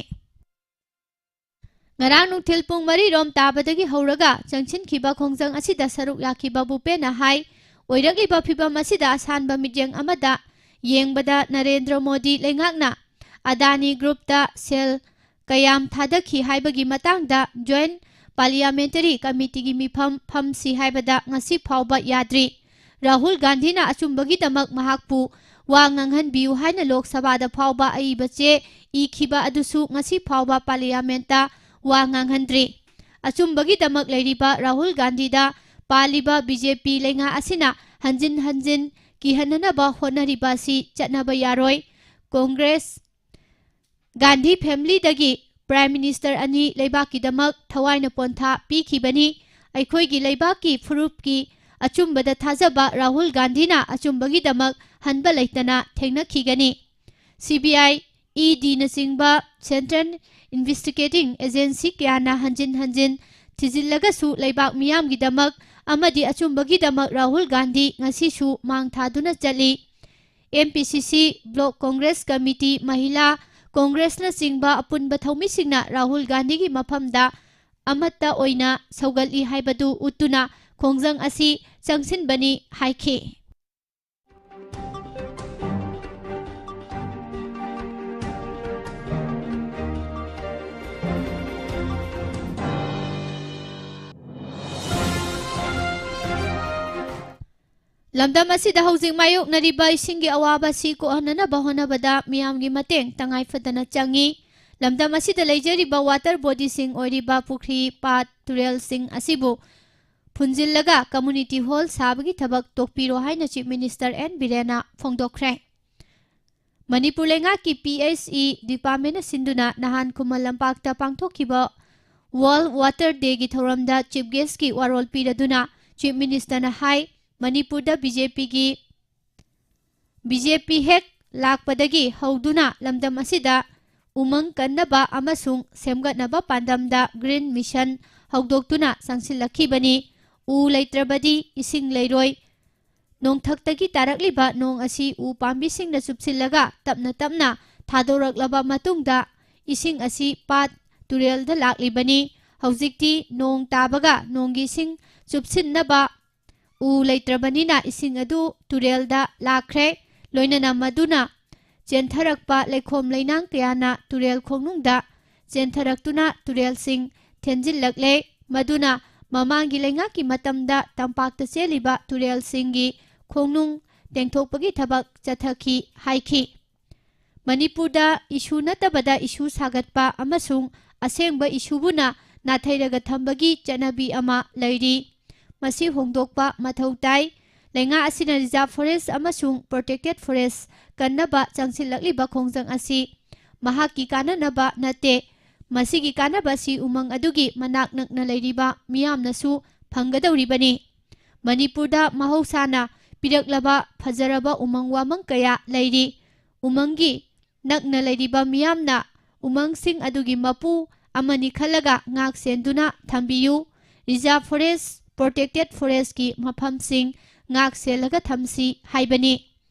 ꯉꯔꯥꯡ ꯅꯨꯡꯊꯤꯜ ꯄꯨꯡ ꯃꯔꯤ ꯔꯣꯝ ꯇꯥꯕꯗꯒꯤ ꯍꯧꯔꯒ ꯆꯪꯁꯤꯟꯈꯤꯕ ꯈꯣꯡꯖꯪ ꯑꯁꯤꯗ ꯁꯔꯨꯛ ꯌꯥꯈꯤꯕ ꯕꯨꯄꯦꯟꯅ ꯍꯥꯏ, ꯑꯣꯏꯔꯛꯂꯤꯕ ꯐꯤꯚꯝ ꯑꯁꯤꯗ ꯑꯁꯥꯟꯕ ꯃꯤꯠꯌꯦꯡ ꯑꯃꯗ ꯌꯦꯡꯕꯗ ꯅꯔꯦꯟꯗ꯭ꯔ ꯃꯣꯗꯤ ꯂꯩꯉꯥꯛꯅ ꯑꯗꯥꯅꯤ groupꯇ ꯁꯦꯜ ꯀꯌꯥꯝ ꯊꯥꯗꯈꯤ ꯍꯥꯏꯕꯒꯤ ꯃꯇꯥꯡꯗ Joint Parliamentary Committeeꯒꯤ ꯃꯤꯐꯝ ꯐꯝꯁꯤ ꯍꯥꯏꯕꯗ ꯉꯁꯤ ꯐꯥꯎꯕ ꯌꯥꯗ꯭ꯔꯤ꯫ ꯔꯥꯍꯨꯜ ꯒꯥꯟꯙꯤꯅ ꯑꯆꯨꯝꯕꯒꯤꯗꯃꯛ ꯃꯍꯥꯛꯄꯨ ꯋꯥ ꯉꯥꯡꯍꯟꯕꯤꯌꯨ ꯍꯥꯏꯅ ꯂꯣꯛ ꯁꯚꯥꯗ ꯐꯥꯎꯕ ꯑꯏꯕ ꯆꯦ ꯏꯈꯤꯕ ꯑꯗꯨꯁꯨ ꯉꯁꯤ ꯐꯥꯎꯕ Parliamentꯇ ꯋꯥ ꯉꯥꯡꯍꯟꯗ꯭ꯔꯤ꯫ ꯑꯆꯨꯝꯕꯒꯤꯗꯃꯛ ꯂꯩꯔꯤꯕ ꯔꯥꯍꯨꯜ ꯒꯥꯟꯙꯤꯗ ꯄꯥꯜꯂꯤꯕ BJP ꯂꯩꯉꯥꯛ ꯑꯁꯤꯅ ꯍꯟꯖꯤꯟ ꯍꯟꯖꯤꯟ ꯀꯤꯍꯟꯅꯅꯕ ꯍꯣꯠꯅꯔꯤꯕ ꯑꯁꯤ ꯆꯠꯅꯕ ꯌꯥꯔꯣꯏ꯫ Congress ꯒꯥꯟꯙꯤ familyꯗꯒꯤ Prime Minister ꯑꯅꯤ ꯂꯩꯕꯥꯛꯀꯤꯗꯃꯛ ꯊꯋꯥꯏꯅ ꯄꯣꯟꯊꯥ ꯄꯤꯈꯤꯕꯅꯤ꯫ ꯑꯩꯈꯣꯏꯒꯤ ꯂꯩꯕꯥꯛꯀꯤ ꯐꯨꯔꯨꯞꯀꯤ ꯑꯆꯨꯝꯕꯗ ꯊꯥꯖꯕ ꯔꯥꯍꯨꯜ ꯒꯥꯟꯙꯤꯅ ꯑꯆꯨꯝꯕꯒꯤꯗꯃꯛ ꯍꯟꯕ ꯂꯩꯇꯅ ꯊꯦꯡꯅꯈꯤꯒꯅꯤ꯫ CBI, EDꯅꯆꯤꯡꯕ Central Investigating Agency ꯀꯌꯥꯅ ꯍꯟꯖꯤꯟ ꯍꯟꯖꯤꯟ ꯊꯤꯖꯤꯜꯂꯒꯁꯨ ꯂꯩꯕꯥꯛ ꯃꯤꯌꯥꯝꯒꯤꯗꯃꯛ ꯑꯃꯗꯤ ꯑꯆꯨꯝꯕꯒꯤꯗꯃꯛ ꯔꯥꯍꯨꯜ ꯒꯥꯟꯙꯤ ꯉꯁꯤꯁꯨ ꯃꯥꯡ ꯊꯥꯗꯨꯅ ꯆꯠꯂꯤ꯫ ꯑꯦꯝ ꯄꯤ ꯁꯤ ꯁꯤ, ꯕ꯭ꯂꯣꯛ ꯀꯣꯡꯒ꯭ꯔꯦꯁ ꯀꯃꯤꯇꯤ, ꯃꯍꯤꯂꯥ ꯀꯣꯡꯒ꯭ꯔꯦꯁꯅꯆꯤꯡꯕ ꯑꯄꯨꯟꯕ ꯊꯧꯃꯤꯁꯤꯡꯅ ꯔꯥꯍꯨꯜ ꯒꯥꯟꯙꯤꯒꯤ ꯃꯐꯝꯗ ꯑꯃꯠꯇ ꯑꯣꯏꯅ ꯁꯧꯒꯠꯂꯤ ꯍꯥꯏꯕꯗꯨ ꯎꯠꯇꯨꯅ ꯈꯣꯡꯖꯪ ꯑꯁꯤ ꯆꯪꯁꯤꯟꯕꯅꯤ ꯍꯥꯏꯈꯤ꯫ ꯂꯝꯗꯝ ꯑꯁꯤꯗ ꯍꯧꯖꯤꯛ ꯃꯥꯌꯣꯛꯅꯔꯤꯕ ꯏꯁꯤꯡꯒꯤ ꯑꯋꯥꯕ ꯑꯁꯤ ꯀꯣꯛꯍꯟꯅꯅꯕ ꯍꯣꯠꯅꯕꯗ ꯃꯤꯌꯥꯝꯒꯤ ꯃꯇꯦꯡ ꯇꯉꯥꯏ ꯐꯗꯅ ꯆꯪꯏ꯫ ꯂꯝꯗꯝ ꯑꯁꯤꯗ ꯂꯩꯖꯔꯤꯕ ꯋꯥꯇꯔ ꯕꯣꯗꯤꯁꯤꯡ ꯑꯣꯏꯔꯤꯕ ꯄꯨꯈ꯭ꯔꯤ, ꯄꯥꯠ, ꯇꯨꯔꯦꯜꯁꯤꯡ ꯑꯁꯤꯕꯨ ꯐꯨꯟꯖꯤꯜꯂꯒ ꯀꯝꯃ꯭ꯌꯨꯅꯤꯇꯤ ꯍꯣꯜ ꯁꯥꯕꯒꯤ ꯊꯕꯛ ꯇꯣꯛꯄꯤꯔꯣ ꯍꯥꯏꯅ ꯆꯤꯐ ꯃꯤꯅꯤꯁꯇꯔ ꯑꯦꯟ ꯕꯤꯔꯦꯟꯅ ꯐꯣꯡꯗꯣꯛꯈ꯭ꯔꯦ꯫ ꯃꯅꯤꯄꯨꯔ ꯂꯩꯉꯥꯛꯀꯤ ꯄꯤ ꯑꯩꯆ ꯏ ꯗꯤꯄꯥꯔꯠꯃꯦꯟꯅ ꯁꯤꯟꯗꯨꯅ ꯅꯍꯥꯟ ꯈꯨꯃꯟ ꯂꯝꯄꯥꯛꯇ ꯄꯥꯡꯊꯣꯛꯈꯤꯕ ꯋꯥꯔꯜꯗ ꯋꯥꯇꯔ ꯗꯦꯒꯤ ꯊꯧꯔꯝꯗ ꯆꯤꯐ ꯒꯦꯁ꯭ꯠꯀꯤ ꯋꯥꯔꯣꯜ ꯄꯤꯔꯗꯨꯅ ꯆꯤꯐ ꯃꯤꯅꯤꯁꯇꯔꯅ ꯍꯥꯏ, ꯃꯅꯤꯄꯨꯔꯗ ꯕꯤ ꯖꯦ ꯄꯤꯒꯤ, ꯕꯤ ꯖꯦ ꯄꯤ ꯍꯦꯛ ꯂꯥꯛꯄꯗꯒꯤ ꯍꯧꯗꯨꯅ ꯂꯝꯗꯝ ꯑꯁꯤꯗ ꯎꯃꯪ ꯀꯟꯅꯕ ꯑꯃꯁꯨꯡ ꯁꯦꯝꯒꯠꯅꯕ ꯄꯥꯟꯗꯝꯗ ꯒ꯭ꯔꯤꯟ ꯃꯤꯁꯟ ꯍꯧꯗꯣꯛꯇꯨꯅ ꯆꯪꯁꯤꯜꯂꯛꯈꯤꯕꯅꯤ꯫ ꯎ ꯂꯩꯇ꯭ꯔꯕꯗꯤ ꯏꯁꯤꯡ ꯂꯩꯔꯣꯏ꯫ ꯅꯣꯡꯊꯛꯇꯒꯤ ꯇꯥꯔꯛꯂꯤꯕ ꯅꯣꯡ ꯑꯁꯤ ꯎ ꯄꯥꯝꯕꯤꯁꯤꯡꯅ ꯆꯨꯞꯁꯤꯜꯂꯒ ꯇꯞꯅ ꯇꯞꯅ ꯊꯥꯗꯣꯔꯛꯂꯕ ꯃꯇꯨꯡꯗ ꯏꯁꯤꯡ ꯑꯁꯤ ꯄꯥꯠ ꯇꯨꯔꯦꯜꯗ ꯂꯥꯛꯂꯤꯕꯅꯤ꯫ ꯍꯧꯖꯤꯛꯇꯤ ꯅꯣꯡ ꯇꯥꯕꯒ ꯅꯣꯡꯒꯤ ꯏꯁꯤꯡ ꯆꯨꯞꯁꯤꯟꯅꯕ ꯎ ꯂꯩꯇ꯭ꯔꯕꯅꯤꯅ ꯏꯁꯤꯡ ꯑꯗꯨ ꯇꯨꯔꯦꯜꯗ ꯂꯥꯛꯈ꯭ꯔꯦ꯫ ꯂꯣꯏꯅꯅ ꯃꯗꯨꯅ ꯆꯦꯟꯊꯔꯛꯄ ꯂꯩꯈꯣꯝ ꯂꯩꯅꯥꯡ ꯀꯌꯥꯅ ꯇꯨꯔꯦꯜ ꯈꯣꯡꯅꯨꯡꯗ ꯆꯦꯟꯊꯔꯛꯇꯨꯅ ꯇꯨꯔꯦꯜꯁꯤꯡ ꯊꯦꯟꯖꯤꯜꯂꯛꯂꯦ꯫ ꯃꯗꯨꯅ ꯃꯃꯥꯡꯒꯤ ꯂꯩꯉꯥꯛꯀꯤ ꯃꯇꯝꯗ ꯇꯝꯄꯥꯛꯇ ꯆꯦꯜꯂꯤꯕ ꯇꯨꯔꯦꯜꯁꯤꯡꯒꯤ ꯈꯣꯡꯅꯨꯡ ꯇꯦꯡꯊꯣꯛꯄꯒꯤ ꯊꯕꯛ ꯆꯠꯊꯈꯤ ꯍꯥꯏꯈꯤ꯫ ꯃꯅꯤꯄꯨꯔꯗ ꯏꯁꯨ ꯅꯠꯇꯕꯗ ꯏꯁꯨ ꯁꯥꯒꯠꯄ ꯑꯃꯁꯨꯡ ꯑꯁꯦꯡꯕ ꯏꯁꯨꯕꯨꯅ ꯅꯥꯊꯩꯔꯒ ꯊꯝꯕꯒꯤ ꯆꯠꯅꯕꯤ ꯑꯃ ꯂꯩꯔꯤ꯫ ꯃꯁꯤ ꯍꯣꯡꯗꯣꯛꯄ ꯃꯊꯧ ꯇꯥꯏ꯫ ꯂꯩꯉꯥꯛ ꯑꯁꯤꯅ ꯔꯤꯖꯥꯔꯚ ꯐꯣꯔꯦꯁ꯭ꯠ ꯑꯃꯁꯨꯡ ꯄ꯭ꯔꯣꯇꯦꯛꯇꯦꯗ ꯐꯣꯔꯦꯁ꯭ꯠ ꯀꯟꯅꯕ ꯆꯪꯁꯤꯜꯂꯛꯂꯤꯕ ꯈꯣꯡꯖꯪ ꯑꯁꯤ ꯃꯍꯥꯛꯀꯤ ꯀꯥꯟꯅꯅꯕ ꯅꯠꯇꯦ꯫ ꯃꯁꯤꯒꯤ ꯀꯥꯟꯅꯕ ꯑꯁꯤ ꯎꯃꯪ ꯑꯗꯨꯒꯤ ꯃꯅꯥꯛ ꯅꯛꯅ ꯂꯩꯔꯤꯕ ꯃꯤꯌꯥꯝꯅꯁꯨ ꯐꯪꯒꯗꯧꯔꯤꯕꯅꯤ꯫ ꯃꯅꯤꯄꯨꯔꯗ ꯃꯍꯧꯁꯥꯅ ꯄꯤꯔꯛꯂꯕ ꯐꯖꯔꯕ ꯎꯃꯪ ꯋꯥꯃꯪ ꯀꯌꯥ ꯂꯩꯔꯤ꯫ ꯎꯃꯪꯒꯤ ꯅꯛꯅ ꯂꯩꯔꯤꯕ ꯃꯤꯌꯥꯝꯅ ꯎꯃꯪꯁꯤꯡ ꯑꯗꯨꯒꯤ ꯃꯄꯨ ꯑꯃꯅꯤ ꯈꯜꯂꯒ ꯉꯥꯛ ꯁꯦꯟꯗꯨꯅ ꯊꯝꯕꯤꯌꯨ꯫ ꯔꯤꯖꯥꯔꯚ ꯐꯣꯔꯦꯁ꯭ꯠ ꯄ꯭ꯔꯣꯇꯦꯛꯇꯦꯗ ꯐꯣꯔꯦꯁꯀꯤ ꯃꯐꯝꯁꯤꯡ ꯉꯥꯛ ꯁꯦꯜꯂꯒ ꯊꯝꯁꯤ ꯍꯥꯏꯕꯅꯤ꯫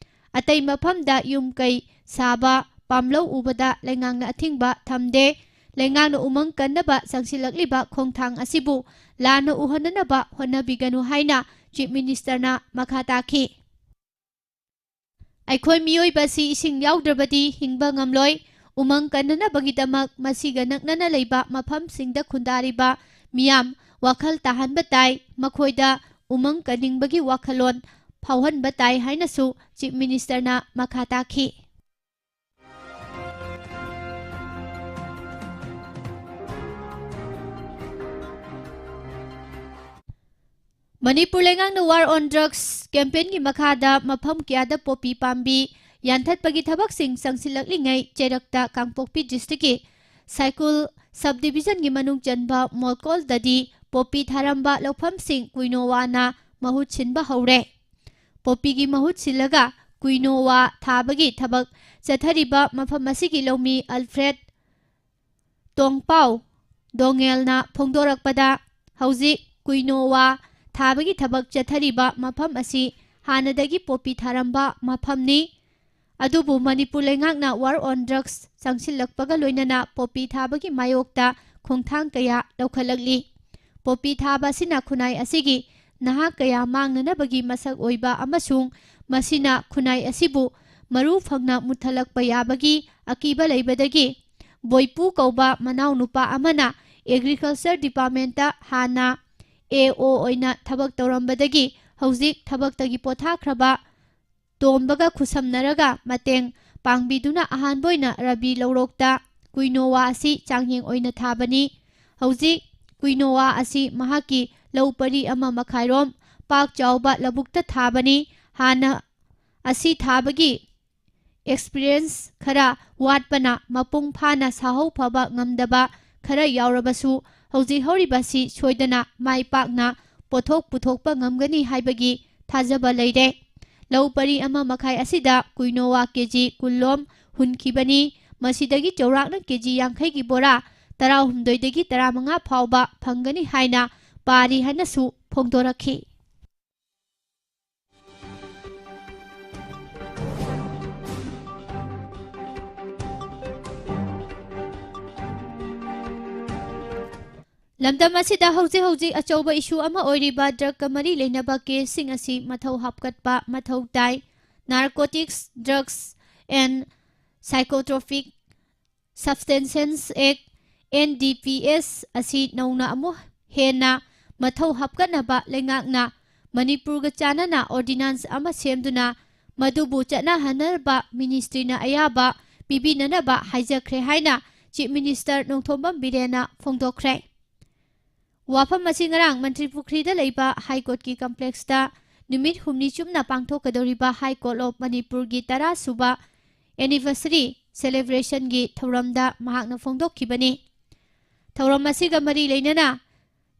ꯑꯇꯩ ꯃꯐꯝꯗ ꯌꯨꯝ ꯀꯩ ꯁꯥꯕ, ꯄꯥꯝꯂꯧ ꯎꯕꯗ ꯂꯩꯉꯥꯛꯅ ꯑꯊꯤꯡꯕ ꯊꯝꯗꯦ꯫ ꯂꯩꯉꯥꯛꯅ ꯎꯃꯪ ꯀꯟꯅꯕ ꯆꯪꯁꯤꯜꯂꯛꯂꯤꯕ ꯈꯣꯡꯊꯥꯡ ꯑꯁꯤꯕꯨ ꯂꯥꯟꯅ ꯎꯍꯟꯅꯅꯕ ꯍꯣꯠꯅꯕꯤꯒꯅꯨ ꯍꯥꯏꯅ ꯆꯤꯐ ꯃꯤꯅꯤꯁꯇꯔꯅ ꯃꯈꯥ ꯇꯥꯈꯤ꯫ ꯑꯩꯈꯣꯏ ꯃꯤꯑꯣꯏꯕ ꯑꯁꯤ ꯏꯁꯤꯡ ꯌꯥꯎꯗ꯭ꯔꯕꯗꯤ ꯍꯤꯡꯕ ꯉꯝꯂꯣꯏ꯫ ꯎꯃꯪ ꯀꯟꯅꯅꯕꯒꯤꯗꯃꯛ ꯃꯁꯤꯒ ꯅꯛꯅꯅ ꯂꯩꯕ ꯃꯐꯝꯁꯤꯡꯗ ꯈꯨꯟꯗꯥꯔꯤꯕ ꯃꯤꯌꯥꯝ ꯋꯥꯈꯜ ꯇꯥꯍꯟꯕ ꯇꯥꯏ꯫ ꯃꯈꯣꯏꯗ ꯎꯃꯪ ꯀꯟꯅꯤꯡꯕꯒꯤ ꯋꯥꯈꯜꯂꯣꯟ ꯐꯥꯎꯍꯟꯕ ꯇꯥꯏ ꯍꯥꯏꯅꯁꯨ ꯆꯤꯐ ꯃꯤꯅꯤꯁꯇꯔꯅ ꯃꯈꯥ ꯇꯥꯈꯤ꯫ ꯃꯅꯤꯄꯨꯔ ꯂꯩꯉꯥꯛꯅ War on Drugs campaignꯒꯤ ꯃꯈꯥꯗ ꯃꯐꯝ ꯀꯌꯥꯗ ꯄꯣꯄꯤ ꯄꯥꯝꯕꯤ ꯌꯥꯟꯊꯠꯄꯒꯤ ꯊꯕꯛꯁꯤꯡ ꯆꯪꯁꯤꯜꯂꯛꯂꯤꯉꯩ ꯆꯩꯔꯛꯇ ꯀꯥꯡꯄꯣꯛꯄꯤ districtꯀꯤ ꯁꯥꯏꯀꯨꯜ subdivisionꯒꯤ ꯃꯅꯨꯡ ꯆꯟꯕ ꯃꯣꯜꯀꯣꯜꯗꯗꯤ ꯄꯣꯄꯤ ꯊꯥꯔꯝꯕ ꯂꯧꯐꯝꯁꯤꯡ ꯀꯨꯏꯅꯣꯋꯥꯅ ꯃꯍꯨꯠ ꯁꯤꯟꯕ ꯍꯧꯔꯦ꯫ ꯄꯣꯄꯤꯒꯤ ꯃꯍꯨꯠ ꯁꯤꯜꯂꯒ ꯀꯨꯏꯅꯣꯋꯥ ꯊꯥꯕꯒꯤ ꯊꯕꯛ ꯆꯠꯊꯔꯤꯕ ꯃꯐꯝ ꯑꯁꯤꯒꯤ ꯂꯧꯃꯤ ꯑꯜꯐ꯭ꯔꯦꯗ ꯇꯣꯡꯄꯥꯎ ꯗꯣꯉꯦꯜꯅ ꯐꯣꯡꯗꯣꯔꯛꯄꯗ, ꯍꯧꯖꯤꯛ ꯀꯨꯏꯅꯣꯋꯥ ꯊꯥꯕꯒꯤ ꯊꯕꯛ ꯆꯠꯊꯔꯤꯕ ꯃꯐꯝ ꯑꯁꯤ ꯍꯥꯟꯅꯗꯒꯤ ꯄꯣꯄꯤ ꯊꯥꯔꯝꯕ ꯃꯐꯝꯅꯤ꯫ ꯑꯗꯨꯕꯨ ꯃꯅꯤꯄꯨꯔ ꯂꯩꯉꯥꯛꯅ War on Drugs ꯆꯪꯁꯤꯜꯂꯛꯄꯒ ꯂꯣꯏꯅꯅ ꯄꯣꯄꯤ ꯊꯥꯕꯒꯤ ꯃꯥꯌꯣꯛꯇ ꯈꯣꯡꯊꯥꯡ ꯀꯌꯥ ꯂꯧꯈꯠꯂꯛꯂꯤ꯫ ꯄꯣꯄꯤ ꯊꯥꯕ ꯑꯁꯤꯅ ꯈꯨꯟꯅꯥꯏ ꯑꯁꯤꯒꯤ ꯅꯍꯥ ꯀꯌꯥ ꯃꯥꯡꯅꯅꯕꯒꯤ ꯃꯁꯛ ꯑꯣꯏꯕ ꯑꯃꯁꯨꯡ ꯃꯁꯤꯅ ꯈꯨꯟꯅꯥꯏ ꯑꯁꯤꯕꯨ ꯃꯔꯨ ꯐꯪꯅ ꯃꯨꯠꯊꯠꯂꯛꯄ ꯌꯥꯕꯒꯤ ꯑꯀꯤꯕ ꯂꯩꯕꯗꯒꯤ ꯕꯣꯏꯄꯨ ꯀꯧꯕ ꯃꯅꯥꯎꯅꯨꯄꯥ ꯑꯃꯅ Agriculture Departmentꯇ ꯍꯥꯟꯅ AO ꯑꯣꯏꯅ ꯊꯕꯛ ꯇꯧꯔꯝꯕꯗꯒꯤ ꯍꯧꯖꯤꯛ ꯊꯕꯛꯇꯒꯤ ꯄꯣꯊꯥꯈ꯭ꯔꯕ ꯇꯣꯝꯕꯒ ꯈꯨꯠꯁꯝꯅꯔꯒ ꯃꯇꯦꯡ ꯄꯥꯡꯕꯤꯗꯨꯅ ꯑꯍꯥꯟꯕ ꯑꯣꯏꯅ ꯔꯕꯤ ꯂꯧꯔꯣꯛꯇ ꯀꯨꯏꯅꯣꯋꯥ ꯑꯁꯤ ꯆꯥꯡꯌꯦꯡ ꯑꯣꯏꯅ ꯊꯥꯕꯅꯤ꯫ ꯍꯧꯖꯤꯛ ꯀꯨꯏꯅꯣꯋꯥ ꯑꯁꯤ ꯃꯍꯥꯛꯀꯤ ꯂꯧ ꯄꯔꯤ ꯑꯃ ꯃꯈꯥꯏꯔꯣꯝ ꯄꯥꯛ ꯆꯥꯎꯕ ꯂꯧꯕꯨꯛꯇ ꯊꯥꯕꯅꯤ꯫ ꯍꯥꯟꯅ ꯑꯁꯤ ꯊꯥꯕꯒꯤ experience ꯈꯔ ꯋꯥꯠꯄꯅ ꯃꯄꯨꯡ ꯐꯥꯅ ꯁꯥꯍꯧ ꯐꯕ ꯉꯝꯗꯕ ꯈꯔ ꯌꯥꯎꯔꯕꯁꯨ ꯍꯧꯖꯤꯛ ꯍꯧꯔꯤꯕꯁꯤ ꯁꯣꯏꯗꯅ ꯃꯥꯏ ꯄꯥꯛꯅ ꯄꯣꯠꯊꯣꯛ ꯄꯨꯊꯣꯛꯄ ꯉꯝꯒꯅꯤ ꯍꯥꯏꯕꯒꯤ ꯊꯥꯖꯕ ꯂꯩꯔꯦ꯫ ꯂꯧ ꯄꯔꯤ ꯑꯃ ꯃꯈꯥꯏ ꯑꯁꯤꯗ ꯀꯨꯏꯅꯣꯋꯥ ꯀꯦ ꯖꯤ ꯀꯨꯟꯂꯣꯝ ꯍꯨꯟꯈꯤꯕꯅꯤ꯫ ꯃꯁꯤꯗꯒꯤ ꯆꯥꯎꯔꯥꯛꯅ ꯀꯦ ꯖꯤ ꯌꯥꯡꯈꯩꯒꯤ ꯕꯣꯔꯥ ꯇꯔꯥꯍꯨꯝꯗꯣꯏꯗꯒꯤ ꯇꯔꯥꯃꯉꯥ ꯐꯥꯎꯕ ꯐꯪꯒꯅꯤ ꯍꯥꯏꯅ ꯄꯥꯔꯤ ꯍꯥꯏꯅꯁꯨ ꯐꯣꯡꯗꯣꯔꯛꯈꯤ꯫ ꯂꯝꯗꯝ ꯑꯁꯤꯗ ꯍꯧꯖꯤꯛ ꯍꯧꯖꯤꯛ ꯑꯆꯧꯕ ꯏꯁꯨ ꯑꯃ ꯑꯣꯏꯔꯤꯕ ꯗ꯭ꯔꯒꯀ ꯃꯔꯤ ꯂꯩꯅꯕ ꯀꯦꯁꯁꯤꯡ ꯑꯁꯤ ꯃꯊꯧ ꯍꯥꯞꯀꯠꯄ ꯃꯊꯧ ꯇꯥꯏ꯫ Narcotics, Drugs and Psychotropic Substances Act, N D P S, ꯑꯁꯤ ꯅꯧꯅ ꯑꯃꯨꯛ ꯍꯦꯟꯅ ꯃꯊꯧ ꯍꯥꯞꯀꯠꯅꯕ ꯂꯩꯉꯥꯛꯅ ꯃꯅꯤꯄꯨꯔꯒ ꯆꯥꯟꯅꯅ ordinance ꯑꯃ ꯁꯦꯝꯗꯨꯅ ꯃꯗꯨꯕꯨ ꯆꯠꯅꯍꯟꯅꯕ ministryꯅ ꯑꯌꯥꯕ ꯄꯤꯕꯤꯅꯅꯕ ꯍꯥꯏꯖꯈ꯭ꯔꯦ ꯍꯥꯏꯅ Chief Minister ꯅꯣꯡꯊꯣꯝꯕꯝ ꯕꯤꯔꯦꯟꯅ ꯐꯣꯡꯗꯣꯛꯈ꯭ꯔꯦ꯫ ꯋꯥꯐꯝ ꯑꯁꯤ ꯉꯔꯥꯡ ꯃꯟꯇ꯭ꯔꯤ ꯄꯨꯈ꯭ꯔꯤꯗ ꯂꯩꯕ High Courtꯀꯤ complexꯇ ꯅꯨꯃꯤꯠ ꯍꯨꯝꯅꯤ ꯆꯨꯞꯅ ꯄꯥꯡꯊꯣꯛꯀꯗꯧꯔꯤꯕ High Court of ꯃꯅꯤꯄꯨꯔꯒꯤ ꯇꯔꯥ ꯁꯨꯕ anniversary celebrationꯒꯤ ꯊꯧꯔꯝꯗ ꯃꯍꯥꯛꯅ ꯐꯣꯡꯗꯣꯛꯈꯤꯕꯅꯤ꯫ ꯊꯧꯔꯝ ꯑꯁꯤꯒ ꯃꯔꯤ ꯂꯩꯅꯅ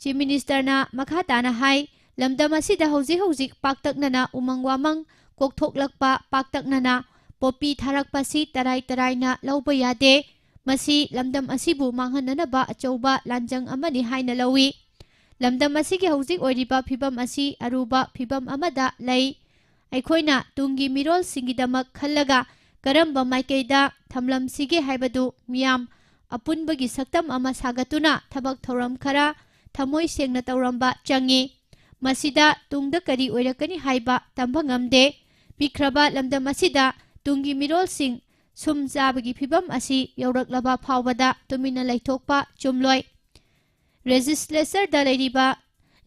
Chief Ministerꯅ ꯃꯈꯥ ꯇꯥꯅ ꯍꯥꯏ, ꯂꯝꯗꯝ ꯑꯁꯤꯗ ꯍꯧꯖꯤꯛ ꯍꯧꯖꯤꯛ ꯄꯥꯛꯇꯛꯅꯅ ꯎꯃꯪ ꯋꯥꯃꯪ ꯀꯣꯛꯊꯣꯛꯂꯛꯄ, ꯄꯥꯛꯇꯛꯅꯅ ꯄꯣꯄꯤ ꯊꯥꯔꯛꯄꯁꯤ ꯇꯔꯥꯏ ꯇꯔꯥꯏꯅ ꯂꯧꯕ ꯌꯥꯗꯦ꯫ ꯃꯁꯤ ꯂꯝꯗꯝ ꯑꯁꯤꯕꯨ ꯃꯥꯡꯍꯟꯅꯅꯕ ꯑꯆꯧꯕ ꯂꯥꯟꯖꯪ ꯑꯃꯅꯤ ꯍꯥꯏꯅ ꯂꯧꯏ꯫ ꯂꯝꯗꯝ ꯑꯁꯤꯒꯤ ꯍꯧꯖꯤꯛ ꯑꯣꯏꯔꯤꯕ ꯐꯤꯕꯝ ꯑꯁꯤ ꯑꯔꯨꯕ ꯐꯤꯕꯝ ꯑꯃꯗ ꯂꯩ꯫ ꯑꯩꯈꯣꯏꯅ ꯇꯨꯡꯒꯤ ꯃꯤꯔꯣꯜꯁꯤꯡꯒꯤꯗꯃꯛ ꯈꯜꯂꯒ ꯀꯔꯝꯕ ꯃꯥꯏꯀꯩꯗ ꯊꯝꯂꯝꯁꯤꯒꯦ ꯍꯥꯏꯕꯗꯨ ꯃꯤꯌꯥꯝ ꯑꯄꯨꯟꯕꯒꯤ ꯁꯛꯇꯝ ꯑꯃ ꯁꯥꯒꯠꯇꯨꯅ ꯊꯕꯛ ꯊꯧꯔꯝ ꯈꯔ ꯊꯃꯣꯏ ꯁꯦꯡꯅ ꯇꯧꯔꯝꯕ ꯆꯪꯏ꯫ ꯃꯁꯤꯗ ꯇꯨꯡꯗ ꯀꯔꯤ ꯑꯣꯏꯔꯛꯀꯅꯤ ꯍꯥꯏꯕ ꯇꯝꯕ ꯉꯝꯗꯦ꯫ ꯄꯤꯛꯈ꯭ꯔꯕ ꯂꯝꯗꯝ ꯑꯁꯤꯗ ꯇꯨꯡꯒꯤ ꯃꯤꯔꯣꯜꯁꯤꯡ ꯁꯨꯝ ꯆꯥꯕꯒꯤ ꯐꯤꯕꯝ ꯑꯁꯤ ꯌꯧꯔꯛꯂꯕ ꯐꯥꯎꯕꯗ ꯇꯨꯃꯤꯟꯅ ꯂꯩꯊꯣꯛꯄ ꯆꯨꯝꯂꯣꯏ꯫ Legislatureꯗ ꯂꯩꯔꯤꯕ,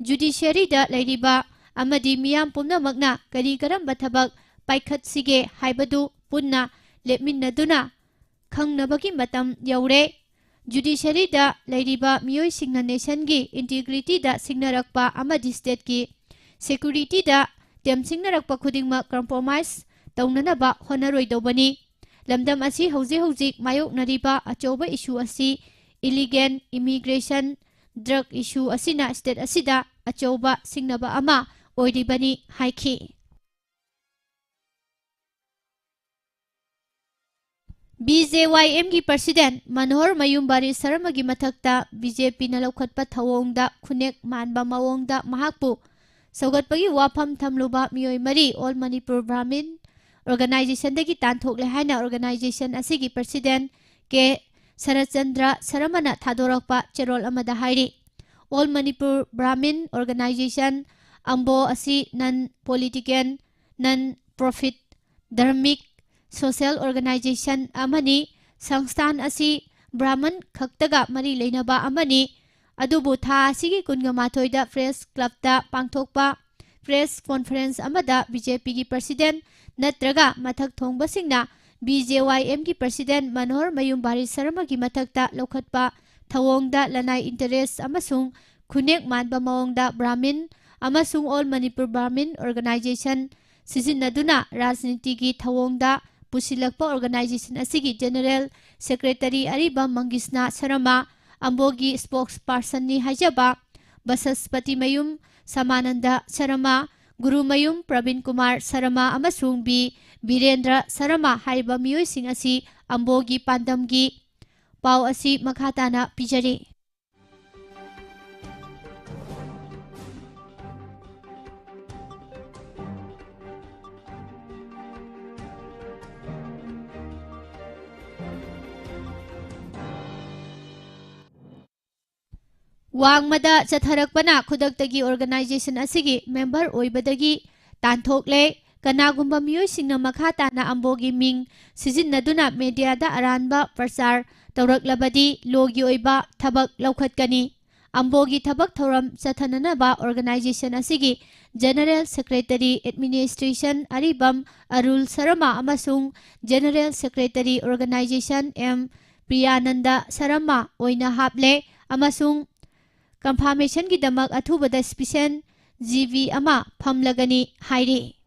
Judiciaryꯗ ꯂꯩꯔꯤꯕ ꯑꯃꯗꯤ ꯃꯤꯌꯥꯝ ꯄꯨꯝꯅꯃꯛꯅ ꯀꯔꯤ ꯀꯔꯝꯕ ꯊꯕꯛ ꯄꯥꯏꯈꯠꯁꯤꯒꯦ ꯍꯥꯏꯕꯗꯨ ꯄꯨꯟꯅ ꯂꯦꯞꯃꯤꯟꯅꯗꯨꯅ ꯈꯪꯅꯕꯒꯤ ꯃꯇꯝ ꯌꯧꯔꯦ꯫ Judiciaryꯗ ꯂꯩꯔꯤꯕ ꯃꯤꯑꯣꯏꯁꯤꯡꯅ nationꯒꯤ integrityꯗ ꯁꯤꯡꯅꯔꯛꯄ ꯑꯃꯗꯤ stateꯀꯤ securityꯗ ꯇꯦꯝꯁꯤꯡꯅꯔꯛꯄ ꯈꯨꯗꯤꯡꯃꯛ compromise ꯇꯧꯅꯅꯕ ꯍꯣꯠꯅꯔꯣꯏꯗꯧꯕꯅꯤ꯫ ꯂꯝꯗꯝ ꯑꯁꯤ ꯍꯧꯖꯤꯛ ꯍꯧꯖꯤꯛ ꯃꯥꯌꯣꯛꯅꯔꯤꯕ ꯑꯆꯧꯕ issue ꯑꯁꯤ illegal immigration, drug issue ꯑꯁꯤꯅ state ꯑꯁꯤꯗ ꯑꯆꯧꯕ ꯁꯤꯡꯅꯕ ꯑꯃ ꯑꯣꯏꯔꯤꯕꯅꯤ ꯍꯥꯏꯈꯤ꯫ BJYMꯒꯤ President ꯃꯅꯣꯍꯔ ꯃꯌꯨꯝ ꯕꯥꯔꯤ ꯁꯔꯃꯒꯤ ꯃꯊꯛꯇ BJPꯅ ꯂꯧꯈꯠꯄ ꯊꯧꯑꯣꯡꯗ ꯈꯨꯅꯦꯛ ꯃꯥꯟꯕ ꯃꯑꯣꯡꯗ ꯃꯍꯥꯛꯄꯨ ꯁꯧꯒꯠꯄꯒꯤ ꯋꯥꯐꯝ ꯊꯝꯂꯨꯕ ꯃꯤꯑꯣꯏ ꯃꯔꯤ All Manipur Brahmin Organizationꯗꯒꯤ ꯇꯥꯟꯊꯣꯛꯂꯦ ꯍꯥꯏꯅ organization ꯑꯁꯤꯒꯤ President ꯀꯦ ꯁꯔꯠꯆꯟꯗ꯭ꯔ ꯁꯔꯃꯅ ꯊꯥꯗꯣꯔꯛꯄ ꯆꯦꯔꯣꯜ ꯑꯃꯗ ꯍꯥꯏꯔꯤ꯫ All Manipur Brahmin Organization, ꯑꯝꯕꯣ, ꯑꯁꯤ non political, non profit, ꯙꯔꯃꯤꯛ, social organization ꯑꯃꯅꯤ꯫ ꯁꯪꯁꯊꯥꯟ ꯑꯁꯤ ꯕ꯭ꯔꯥꯍꯃꯟ ꯈꯛꯇꯒ ꯃꯔꯤ ꯂꯩꯅꯕ ꯑꯃꯅꯤ꯫ ꯑꯗꯨꯕꯨ ꯊꯥ ꯑꯁꯤꯒꯤ ꯀꯨꯟꯒ ꯃꯥꯊꯣꯏꯗ Press Clubꯇ ꯄꯥꯡꯊꯣꯛꯄ Press Conference ꯑꯃꯗ BJPꯒꯤ President ꯅꯠꯇ꯭ꯔꯒ ꯃꯊꯛ ꯊꯣꯡꯕꯁꯤꯡꯅ BJYMꯒꯤ President ꯃꯅꯣꯍꯔ ꯃꯌꯨꯝ ꯕꯥꯔꯤ ꯁꯔꯃꯒꯤ ꯃꯊꯛꯇ ꯂꯧꯈꯠꯄ ꯊꯧꯑꯣꯡꯗ ꯂꯅꯥꯏ interest ꯑꯃꯁꯨꯡ ꯈꯨꯅꯦꯛ ꯃꯥꯟꯕ ꯃꯑꯣꯡꯗ Brahmin ꯑꯃꯁꯨꯡ All Manipur Brahmin Organization ꯁꯤꯖꯤꯟꯅꯗꯨꯅ ꯔꯥꯖꯅꯤꯇꯤꯒꯤ ꯊꯧꯑꯣꯡꯗ ꯄꯨꯁꯤꯜꯂꯛꯄ organization ꯑꯁꯤꯒꯤ General Secretary ꯑꯔꯤꯕꯝ ꯃꯪꯒꯤꯁꯅꯥ ꯁꯔꯃ, ꯑꯝꯕꯣꯒꯤ spokespersonꯅꯤ ꯍꯥꯏꯖꯕ ꯕꯁꯁꯄꯇꯤꯃꯌꯨꯝ ꯁꯃꯥꯅꯟꯗ ꯁꯔꯃ, ꯒꯨꯔꯨꯃꯌꯨꯝ ꯄ꯭ꯔꯕꯤꯟ ꯀꯨꯃꯥꯔ ꯁꯔꯃ ꯑꯃꯁꯨꯡ ꯕꯤ ꯕꯤꯔꯦꯟꯗ꯭ꯔ ꯁꯔꯃ ꯍꯥꯏꯔꯤꯕ ꯃꯤꯑꯣꯏꯁꯤꯡ ꯑꯁꯤ ꯑꯝꯕꯣꯒꯤ ꯄꯥꯟꯗꯝꯒꯤ ꯄꯥꯎ ꯑꯁꯤ ꯃꯈꯥ ꯇꯥꯅ ꯄꯤꯖꯔꯤ꯫ ꯋꯥꯡꯃꯗ ꯆꯠꯊꯔꯛꯄꯅ ꯈꯨꯗꯛꯇꯒꯤ organization ꯑꯁꯤꯒꯤ member ꯑꯣꯏꯕꯗꯒꯤ ꯇꯥꯟꯊꯣꯛꯂꯦ꯫ ꯀꯅꯥꯒꯨꯝꯕ ꯃꯤꯑꯣꯏꯁꯤꯡꯅ ꯃꯈꯥ ꯇꯥꯅ ꯑꯝꯕꯣꯒꯤ ꯃꯤꯡ ꯁꯤꯖꯤꯟꯅꯗꯨꯅ mediaꯗ ꯑꯔꯥꯟꯕ ꯄ꯭ꯔꯆꯥꯔ ꯇꯧꯔꯛꯂꯕꯗꯤ lawꯒꯤ ꯑꯣꯏꯕ ꯊꯕꯛ ꯂꯧꯈꯠꯀꯅꯤ꯫ ꯑꯝꯕꯣꯒꯤ ꯊꯕꯛ ꯊꯧꯔꯝ ꯆꯠꯊꯅꯅꯕ organization ꯑꯁꯤꯒꯤ General Secretary Administration ꯑꯔꯤꯕꯝ ꯑꯔꯨꯜ ꯁꯔꯃ ꯑꯃꯁꯨꯡ General Secretary Organization M Priyananda Sharma ꯑꯣꯏꯅ ꯍꯥꯞꯂꯦ ꯑꯃꯁꯨꯡ confirmationꯒꯤꯗꯃꯛ ꯑꯊꯨꯕꯗ special ꯖꯤꯕꯤ ꯑꯃ ꯐꯝꯂꯒꯅꯤ ꯍꯥꯏꯔꯤ꯫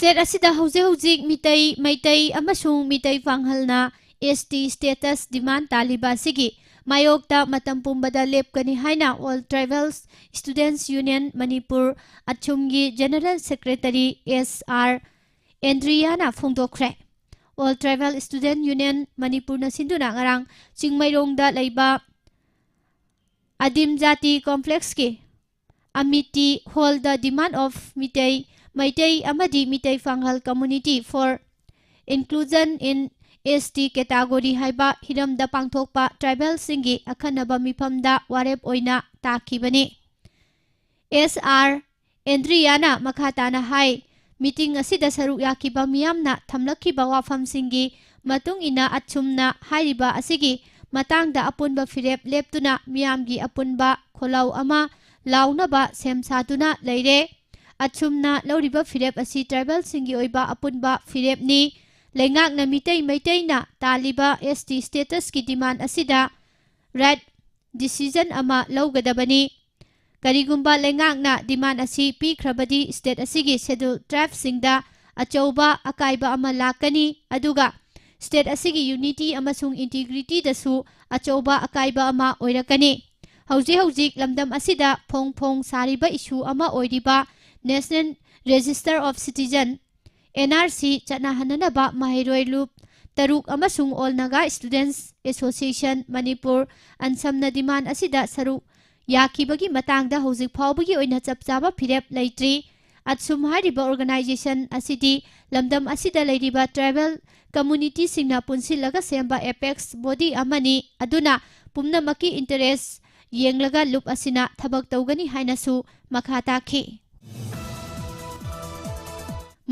State ꯑꯁꯤꯗ ꯍꯧꯖꯤꯛ ꯍꯧꯖꯤꯛ ꯃꯤꯇꯩ, ꯃꯩꯇꯩ ꯑꯃꯁꯨꯡ Meitei ꯄꯥꯡꯒꯜꯅ S T status demand ꯇꯥꯜꯂꯤꯕ ꯑꯁꯤꯒꯤ ꯃꯥꯌꯣꯛꯇ ꯃꯇꯝ ꯄꯨꯝꯕꯗ ꯂꯦꯞꯀꯅꯤ ꯍꯥꯏꯅ All Tribal Students Union Manipur, ꯑꯆꯨꯝꯒꯤ General Secretary S R ꯑꯦꯟꯗ꯭ꯔꯤꯌꯥꯅ ꯐꯣꯡꯗꯣꯛꯈ꯭ꯔꯦ꯫ All Tribal Student Union ꯃꯅꯤꯄꯨꯔꯅ ꯁꯤꯟꯗꯨꯅ ꯉꯔꯥꯡ ꯆꯤꯡꯃꯩꯔꯣꯡꯗ ꯂꯩꯕ ꯑꯗꯤꯝ ꯖꯥꯇꯤ ꯀꯣꯝꯄ꯭ꯂꯦꯛꯁꯀꯤ ꯑꯃꯤꯇꯤ ꯍꯣꯜꯗ demand of ꯃꯤꯇꯩ, ꯃꯩꯇꯩ ꯑꯃꯗꯤ ꯃꯤꯇꯩ ꯄꯥꯡꯒꯜ community for inclusion in S T category ꯍꯥꯏꯕ ꯍꯤꯔꯝꯗ ꯄꯥꯡꯊꯣꯛꯄ ꯇ꯭ꯔꯥꯏꯕꯦꯜꯁꯤꯡꯒꯤ ꯑꯈꯟꯅꯕ ꯃꯤꯐꯝꯗ ꯋꯥꯔꯦꯞ ꯑꯣꯏꯅ ꯇꯥꯈꯤꯕꯅꯤ꯫ S R ꯑꯦꯟꯗ꯭ꯔꯤꯌꯥꯅ ꯃꯈꯥ ꯇꯥꯅ ꯍꯥꯏ, ꯃꯤꯇꯤꯡ ꯑꯁꯤꯗ ꯁꯔꯨꯛ ꯌꯥꯈꯤꯕ ꯃꯤꯌꯥꯝꯅ ꯊꯝꯂꯛꯈꯤꯕ ꯋꯥꯐꯝꯁꯤꯡꯒꯤ ꯃꯇꯨꯡ ꯏꯟꯅ ꯑꯁꯨꯝꯅ ꯍꯥꯏꯔꯤꯕ ꯑꯁꯤꯒꯤ ꯃꯇꯥꯡꯗ ꯑꯄꯨꯟꯕ ꯐꯤꯔꯦꯞ ꯂꯦꯞꯇꯨꯅ ꯃꯤꯌꯥꯝꯒꯤ ꯑꯄꯨꯟꯕ ꯈꯣꯜꯂꯥꯎ ꯑꯃ ꯂꯥꯎꯅꯕ ꯁꯦꯝ ꯁꯥꯗꯨꯅ ꯂꯩꯔꯦ꯫ ꯑꯁꯨꯝꯅ ꯂꯧꯔꯤꯕ ꯐꯤꯔꯦꯞ ꯑꯁꯤ ꯇ꯭ꯔꯥꯏꯕꯦꯜꯁꯤꯡꯒꯤ ꯑꯣꯏꯕ ꯑꯄꯨꯟꯕ ꯐꯤꯔꯦꯞꯅꯤ꯫ ꯂꯩꯉꯥꯛꯅ ꯃꯤꯇꯩ ꯃꯩꯇꯩꯅ ꯇꯥꯜꯂꯤꯕ S T statusꯀꯤ demand ꯑꯁꯤꯗ right decision ꯑꯃ ꯂꯧꯒꯗꯕꯅꯤ꯫ ꯀꯔꯤꯒꯨꯝꯕ ꯂꯩꯉꯥꯛꯅ demand ꯑꯁꯤ ꯄꯤꯈ꯭ꯔꯕꯗꯤ state ꯑꯁꯤꯒꯤ Scheduled Tribeꯁꯤꯡꯗ ꯑꯆꯧꯕ ꯑꯀꯥꯏꯕ ꯑꯃ ꯂꯥꯛꯀꯅꯤ, ꯑꯗꯨꯒ state ꯑꯁꯤꯒꯤ unity ꯑꯃꯁꯨꯡ integrityꯗꯁꯨ ꯑꯆꯧꯕ ꯑꯀꯥꯏꯕ ꯑꯃ ꯑꯣꯏꯔꯛꯀꯅꯤ꯫ ꯍꯧꯖꯤꯛ ꯍꯧꯖꯤꯛ ꯂꯝꯗꯝ ꯑꯁꯤꯗ ꯐꯣꯡ ꯐꯣꯡ ꯁꯥꯔꯤꯕ issue ꯑꯃ ꯑꯣꯏꯔꯤꯕ National Register of Citizen, N R C ꯆꯠꯅꯍꯟꯅꯅꯕ ꯃꯍꯩꯔꯣꯏ ꯂꯨꯞ ꯇꯔꯨꯛ ꯑꯃꯁꯨꯡ All Naga Students Association Manipur, ꯑꯟꯁꯝꯅ demand ꯑꯁꯤꯗ ꯁꯔꯨꯛ ꯌꯥꯈꯤꯕꯒꯤ ꯃꯇꯥꯡꯗ ꯍꯧꯖꯤꯛ ꯐꯥꯎꯕꯒꯤ ꯑꯣꯏꯅ ꯆꯞ ꯆꯥꯕ ꯐꯤꯔꯦꯞ ꯂꯩꯇ꯭ꯔꯤ꯫ ꯑꯠꯁꯨꯝ ꯍꯥꯏꯔꯤꯕ organization ꯑꯁꯤꯗꯤ ꯂꯝꯗꯝ ꯑꯁꯤꯗ ꯂꯩꯔꯤꯕ tribal communityꯁꯤꯡꯅ ꯄꯨꯟꯁꯤꯜꯂꯒ ꯁꯦꯝꯕ apex body ꯑꯃꯅꯤ, ꯑꯗꯨꯅ ꯄꯨꯝꯅꯃꯛꯀꯤ interest ꯌꯦꯡꯂꯒ ꯂꯨꯞ ꯑꯁꯤꯅ ꯊꯕꯛ ꯇꯧꯒꯅꯤ ꯍꯥꯏꯅꯁꯨ ꯃꯈꯥ ꯇꯥꯈꯤ꯫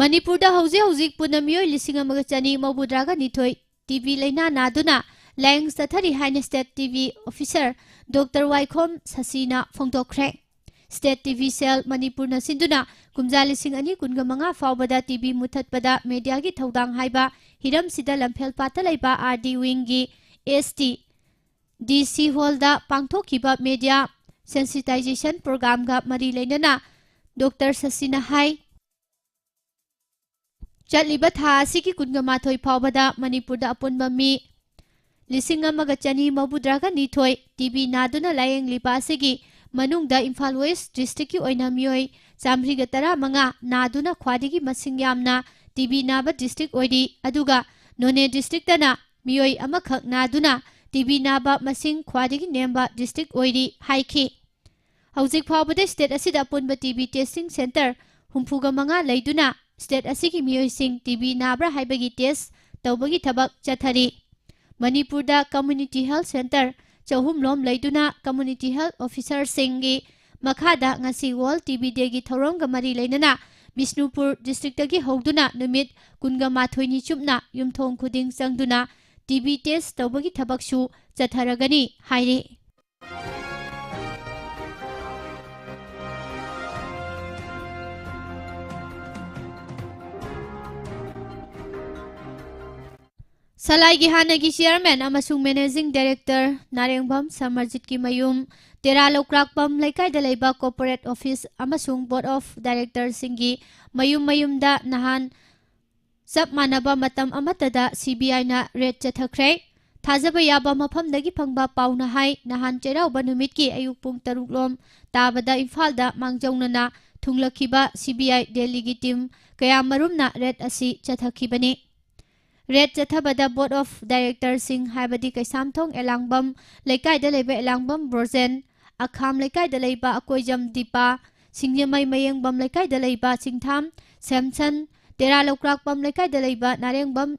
ꯃꯅꯤꯄꯨꯔꯗ ꯍꯧꯖꯤꯛ ꯍꯧꯖꯤꯛ ꯄꯨꯟꯅ ꯃꯤꯑꯣꯏ ꯂꯤꯁꯤꯡ ꯑꯃꯒ ꯆꯅꯤ ꯃꯧꯗ꯭ꯔꯥꯒ ꯅꯤꯊꯣꯏ T B ꯂꯥꯏꯅꯥ ꯅꯥꯗꯨꯅ ꯂꯥꯌꯦꯡ ꯆꯠꯊꯔꯤ ꯍꯥꯏꯅ state T B officer Doctor ꯋꯥꯏꯈꯣꯝ ꯁꯁꯤꯅ ꯐꯣꯡꯗꯣꯛꯈ꯭ꯔꯦ꯫ State T B cell ꯃꯅꯤꯄꯨꯔꯅ ꯁꯤꯟꯗꯨꯅ ꯀꯨꯝꯖꯥ ꯂꯤꯁꯤꯡ ꯑꯅꯤ ꯀꯨꯟꯒ ꯃꯉꯥ ꯐꯥꯎꯕꯗ T B ꯃꯨꯊꯠꯄꯗ mediaꯒꯤ ꯊꯧꯗꯥꯡ ꯍꯥꯏꯕ ꯍꯤꯔꯝꯁꯤꯗ ꯂꯝꯐꯦꯜ ꯄꯥꯠꯇ ꯂꯩꯕ R D wingꯒꯤ S T D C hallꯗ ꯄꯥꯡꯊꯣꯛꯈꯤꯕ media sensitization programꯒ ꯃꯔꯤ ꯂꯩꯅꯅ Doctor ꯁꯁꯤꯅ ꯍꯥꯏ, ꯆꯠꯂꯤꯕ ꯊꯥ ꯑꯁꯤꯒꯤ ꯀꯨꯟꯒ ꯃꯥꯊꯣꯏ ꯐꯥꯎꯕꯗ ꯃꯅꯤꯄꯨꯔꯗ ꯑꯄꯨꯟꯕ ꯃꯤ ꯂꯤꯁꯤꯡ ꯑꯃꯒ ꯆꯅꯤ ꯃꯧꯗ꯭ꯔꯥꯒ ꯅꯤꯊꯣꯏ ꯇꯤ ꯕꯤ ꯅꯥꯗꯨꯅ ꯂꯥꯌꯦꯡꯂꯤꯕ ꯑꯁꯤꯒꯤ ꯃꯅꯨꯡꯗ ꯏꯝꯐꯥꯜ ꯋꯦꯁ ꯗꯤꯁꯇ꯭ꯔꯤꯛꯀꯤ ꯑꯣꯏꯅ ꯃꯤꯑꯣꯏ ꯆꯥꯃꯔꯤꯒ ꯇꯔꯥꯃꯉꯥ ꯅꯥꯗꯨꯅ ꯈ꯭ꯋꯥꯏꯗꯒꯤ ꯃꯁꯤꯡ ꯌꯥꯝꯅ ꯇꯤ ꯕꯤ ꯅꯥꯕ ꯗꯤꯁꯇ꯭ꯔꯤꯛ ꯑꯣꯏꯔꯤ꯫ ꯑꯗꯨꯒ ꯅꯣꯅꯦ ꯗꯤꯁꯇ꯭ꯔꯤꯛꯇꯅ ꯃꯤꯑꯣꯏ ꯑꯃꯈꯛ ꯅꯥꯗꯨꯅ ꯇꯤ ꯕꯤ ꯅꯥꯕ ꯃꯁꯤꯡ ꯈ꯭ꯋꯥꯏꯗꯒꯤ ꯅꯦꯝꯕ ꯗꯤꯁꯇ꯭ꯔꯤꯛ ꯑꯣꯏꯔꯤ ꯍꯥꯏꯈꯤ꯫ ꯍꯧꯖꯤꯛ ꯐꯥꯎꯕꯗ ꯁ꯭ꯇꯦꯠ ꯑꯁꯤꯗ ꯑꯄꯨꯟꯕ ꯇꯤ ꯕꯤ ꯇꯦꯁꯇꯤꯡ ꯁꯦꯟꯇꯔ ꯍꯨꯝꯐꯨꯒ ꯃꯉꯥ ꯂꯩꯗꯨꯅ ꯁ꯭ꯇꯦꯠ ꯑꯁꯤꯒꯤ ꯃꯤꯑꯣꯏꯁꯤꯡ ꯇꯤ ꯕꯤ ꯅꯥꯕ꯭ꯔꯥ ꯍꯥꯏꯕꯒꯤ ꯇꯦꯁ ꯇꯧꯕꯒꯤ ꯊꯕꯛ ꯆꯠꯊꯔꯤ꯫ ꯃꯅꯤꯄꯨꯔꯗ ꯀꯝꯃ꯭ꯌꯨꯅꯤꯇꯤ ꯍꯦꯜꯊ ꯁꯦꯟꯇꯔ ꯆꯍꯨꯝ ꯂꯣꯝ ꯂꯩꯗꯨꯅ ꯀꯝꯃ꯭ꯌꯨꯅꯤꯇꯤ ꯍꯦꯜꯊ ꯑꯣꯐꯤꯁꯔꯁꯤꯡꯒꯤ ꯃꯈꯥꯗ ꯉꯁꯤ ꯋꯥꯔꯜꯗ ꯇꯤ ꯕꯤ ꯗꯦꯒꯤ ꯊꯧꯔꯝꯒ ꯃꯔꯤ ꯂꯩꯅꯅ ꯕꯤꯁꯅꯨꯄꯨꯔ ꯗꯤꯁꯇ꯭ꯔꯤꯛꯇꯒꯤ ꯍꯧꯗꯨꯅ ꯅꯨꯃꯤꯠ ꯀꯨꯟꯒ ꯃꯥꯊꯣꯏꯅꯤ ꯆꯨꯞꯅ ꯌꯨꯝꯊꯣꯡ ꯈꯨꯗꯤꯡ ꯆꯪꯗꯨꯅ ꯇꯤ ꯕꯤ ꯇꯦꯁ ꯇꯧꯕꯒꯤ ꯊꯕꯛꯁꯨ ꯆꯠꯊꯔꯒꯅꯤ ꯍꯥꯏꯔꯤ꯫ ꯁꯂꯥꯏꯒꯤ ꯍꯥꯟꯅꯒꯤ ꯆꯤꯌꯔꯃꯦꯟ ꯑꯃꯁꯨꯡ ꯃꯦꯅꯦꯖꯤꯡ ꯗꯥꯏꯔꯦꯛꯇꯔ ꯅꯥꯔꯦꯡꯕꯝ ꯁꯃꯔꯖꯤꯠꯀꯤ ꯃꯌꯨꯝ ꯇꯦꯔꯥ ꯂꯧꯀ꯭ꯔꯥꯛꯄꯝ ꯂꯩꯀꯥꯏꯗ ꯂꯩꯕ ꯀꯣꯔꯄꯣꯔꯦꯠ ꯑꯣꯐꯤꯁ ꯑꯃꯁꯨꯡ ꯕꯣꯔꯗ ꯑꯣꯐ ꯗꯥꯏꯔꯦꯛꯇꯔꯁꯤꯡꯒꯤ ꯃꯌꯨꯝ ꯃꯌꯨꯝꯗ ꯅꯍꯥꯟ ꯆꯞ ꯃꯥꯟꯅꯕ ꯃꯇꯝ ꯑꯃꯠꯇꯗ ꯁꯤ ꯕꯤ ꯑꯥꯏꯅ ꯔꯦꯗ ꯆꯠꯊꯈ꯭ꯔꯦ꯫ ꯊꯥꯖꯕ ꯌꯥꯕ ꯃꯐꯝꯗꯒꯤ ꯐꯪꯕ ꯄꯥꯎꯅ ꯍꯥꯏ, ꯅꯍꯥꯟ ꯆꯩꯔꯥꯎꯕ ꯅꯨꯃꯤꯠꯀꯤ ꯑꯌꯨꯛ ꯄꯨꯡ ꯇꯔꯨꯛ ꯂꯣꯝ ꯇꯥꯕꯗ ꯏꯝꯐꯥꯜꯗ ꯃꯥꯡꯖꯧꯅꯅ ꯊꯨꯡꯂꯛꯈꯤꯕ ꯁꯤ ꯕꯤ ꯑꯥꯏ ꯗꯦꯜꯂꯤꯒꯤ ꯇꯤꯝ ꯀꯌꯥꯃꯔꯨꯝꯅ ꯔꯦꯗ ꯑꯁꯤ ꯆꯠꯊꯈꯤꯕꯅꯤ꯫ ꯔꯦꯗ ꯆꯠꯊꯕꯗ ꯕꯣꯔꯗ ꯑꯣꯐ ꯗꯥꯏꯔꯦꯛꯇꯔꯁꯤꯡ ꯍꯥꯏꯕꯗꯤ ꯀꯩꯁꯥꯝꯊꯣꯡ ꯑꯦꯂꯥꯡꯕꯝ ꯂꯩꯀꯥꯏꯗ ꯂꯩꯕ ꯑꯦꯂꯥꯡꯕꯝ ꯕ꯭ꯔꯣꯖꯦꯟ, ꯑꯈꯥꯝ ꯂꯩꯀꯥꯏꯗ ꯂꯩꯕ ꯑꯀꯣꯏꯖꯝ ꯗꯤꯄꯥ, ꯁꯤꯡꯖꯃꯩ ꯃꯌꯦꯡꯕꯝ ꯂꯩꯀꯥꯏꯗ ꯂꯩꯕ ꯆꯤꯡꯊꯥꯝ ꯁꯦꯝꯁꯟ, ꯇꯦꯔꯥ ꯂꯧꯀ꯭ꯔꯥꯛꯄꯝ ꯂꯩꯀꯥꯏꯗ ꯂꯩꯕ ꯅꯥꯔꯦꯡꯕꯝ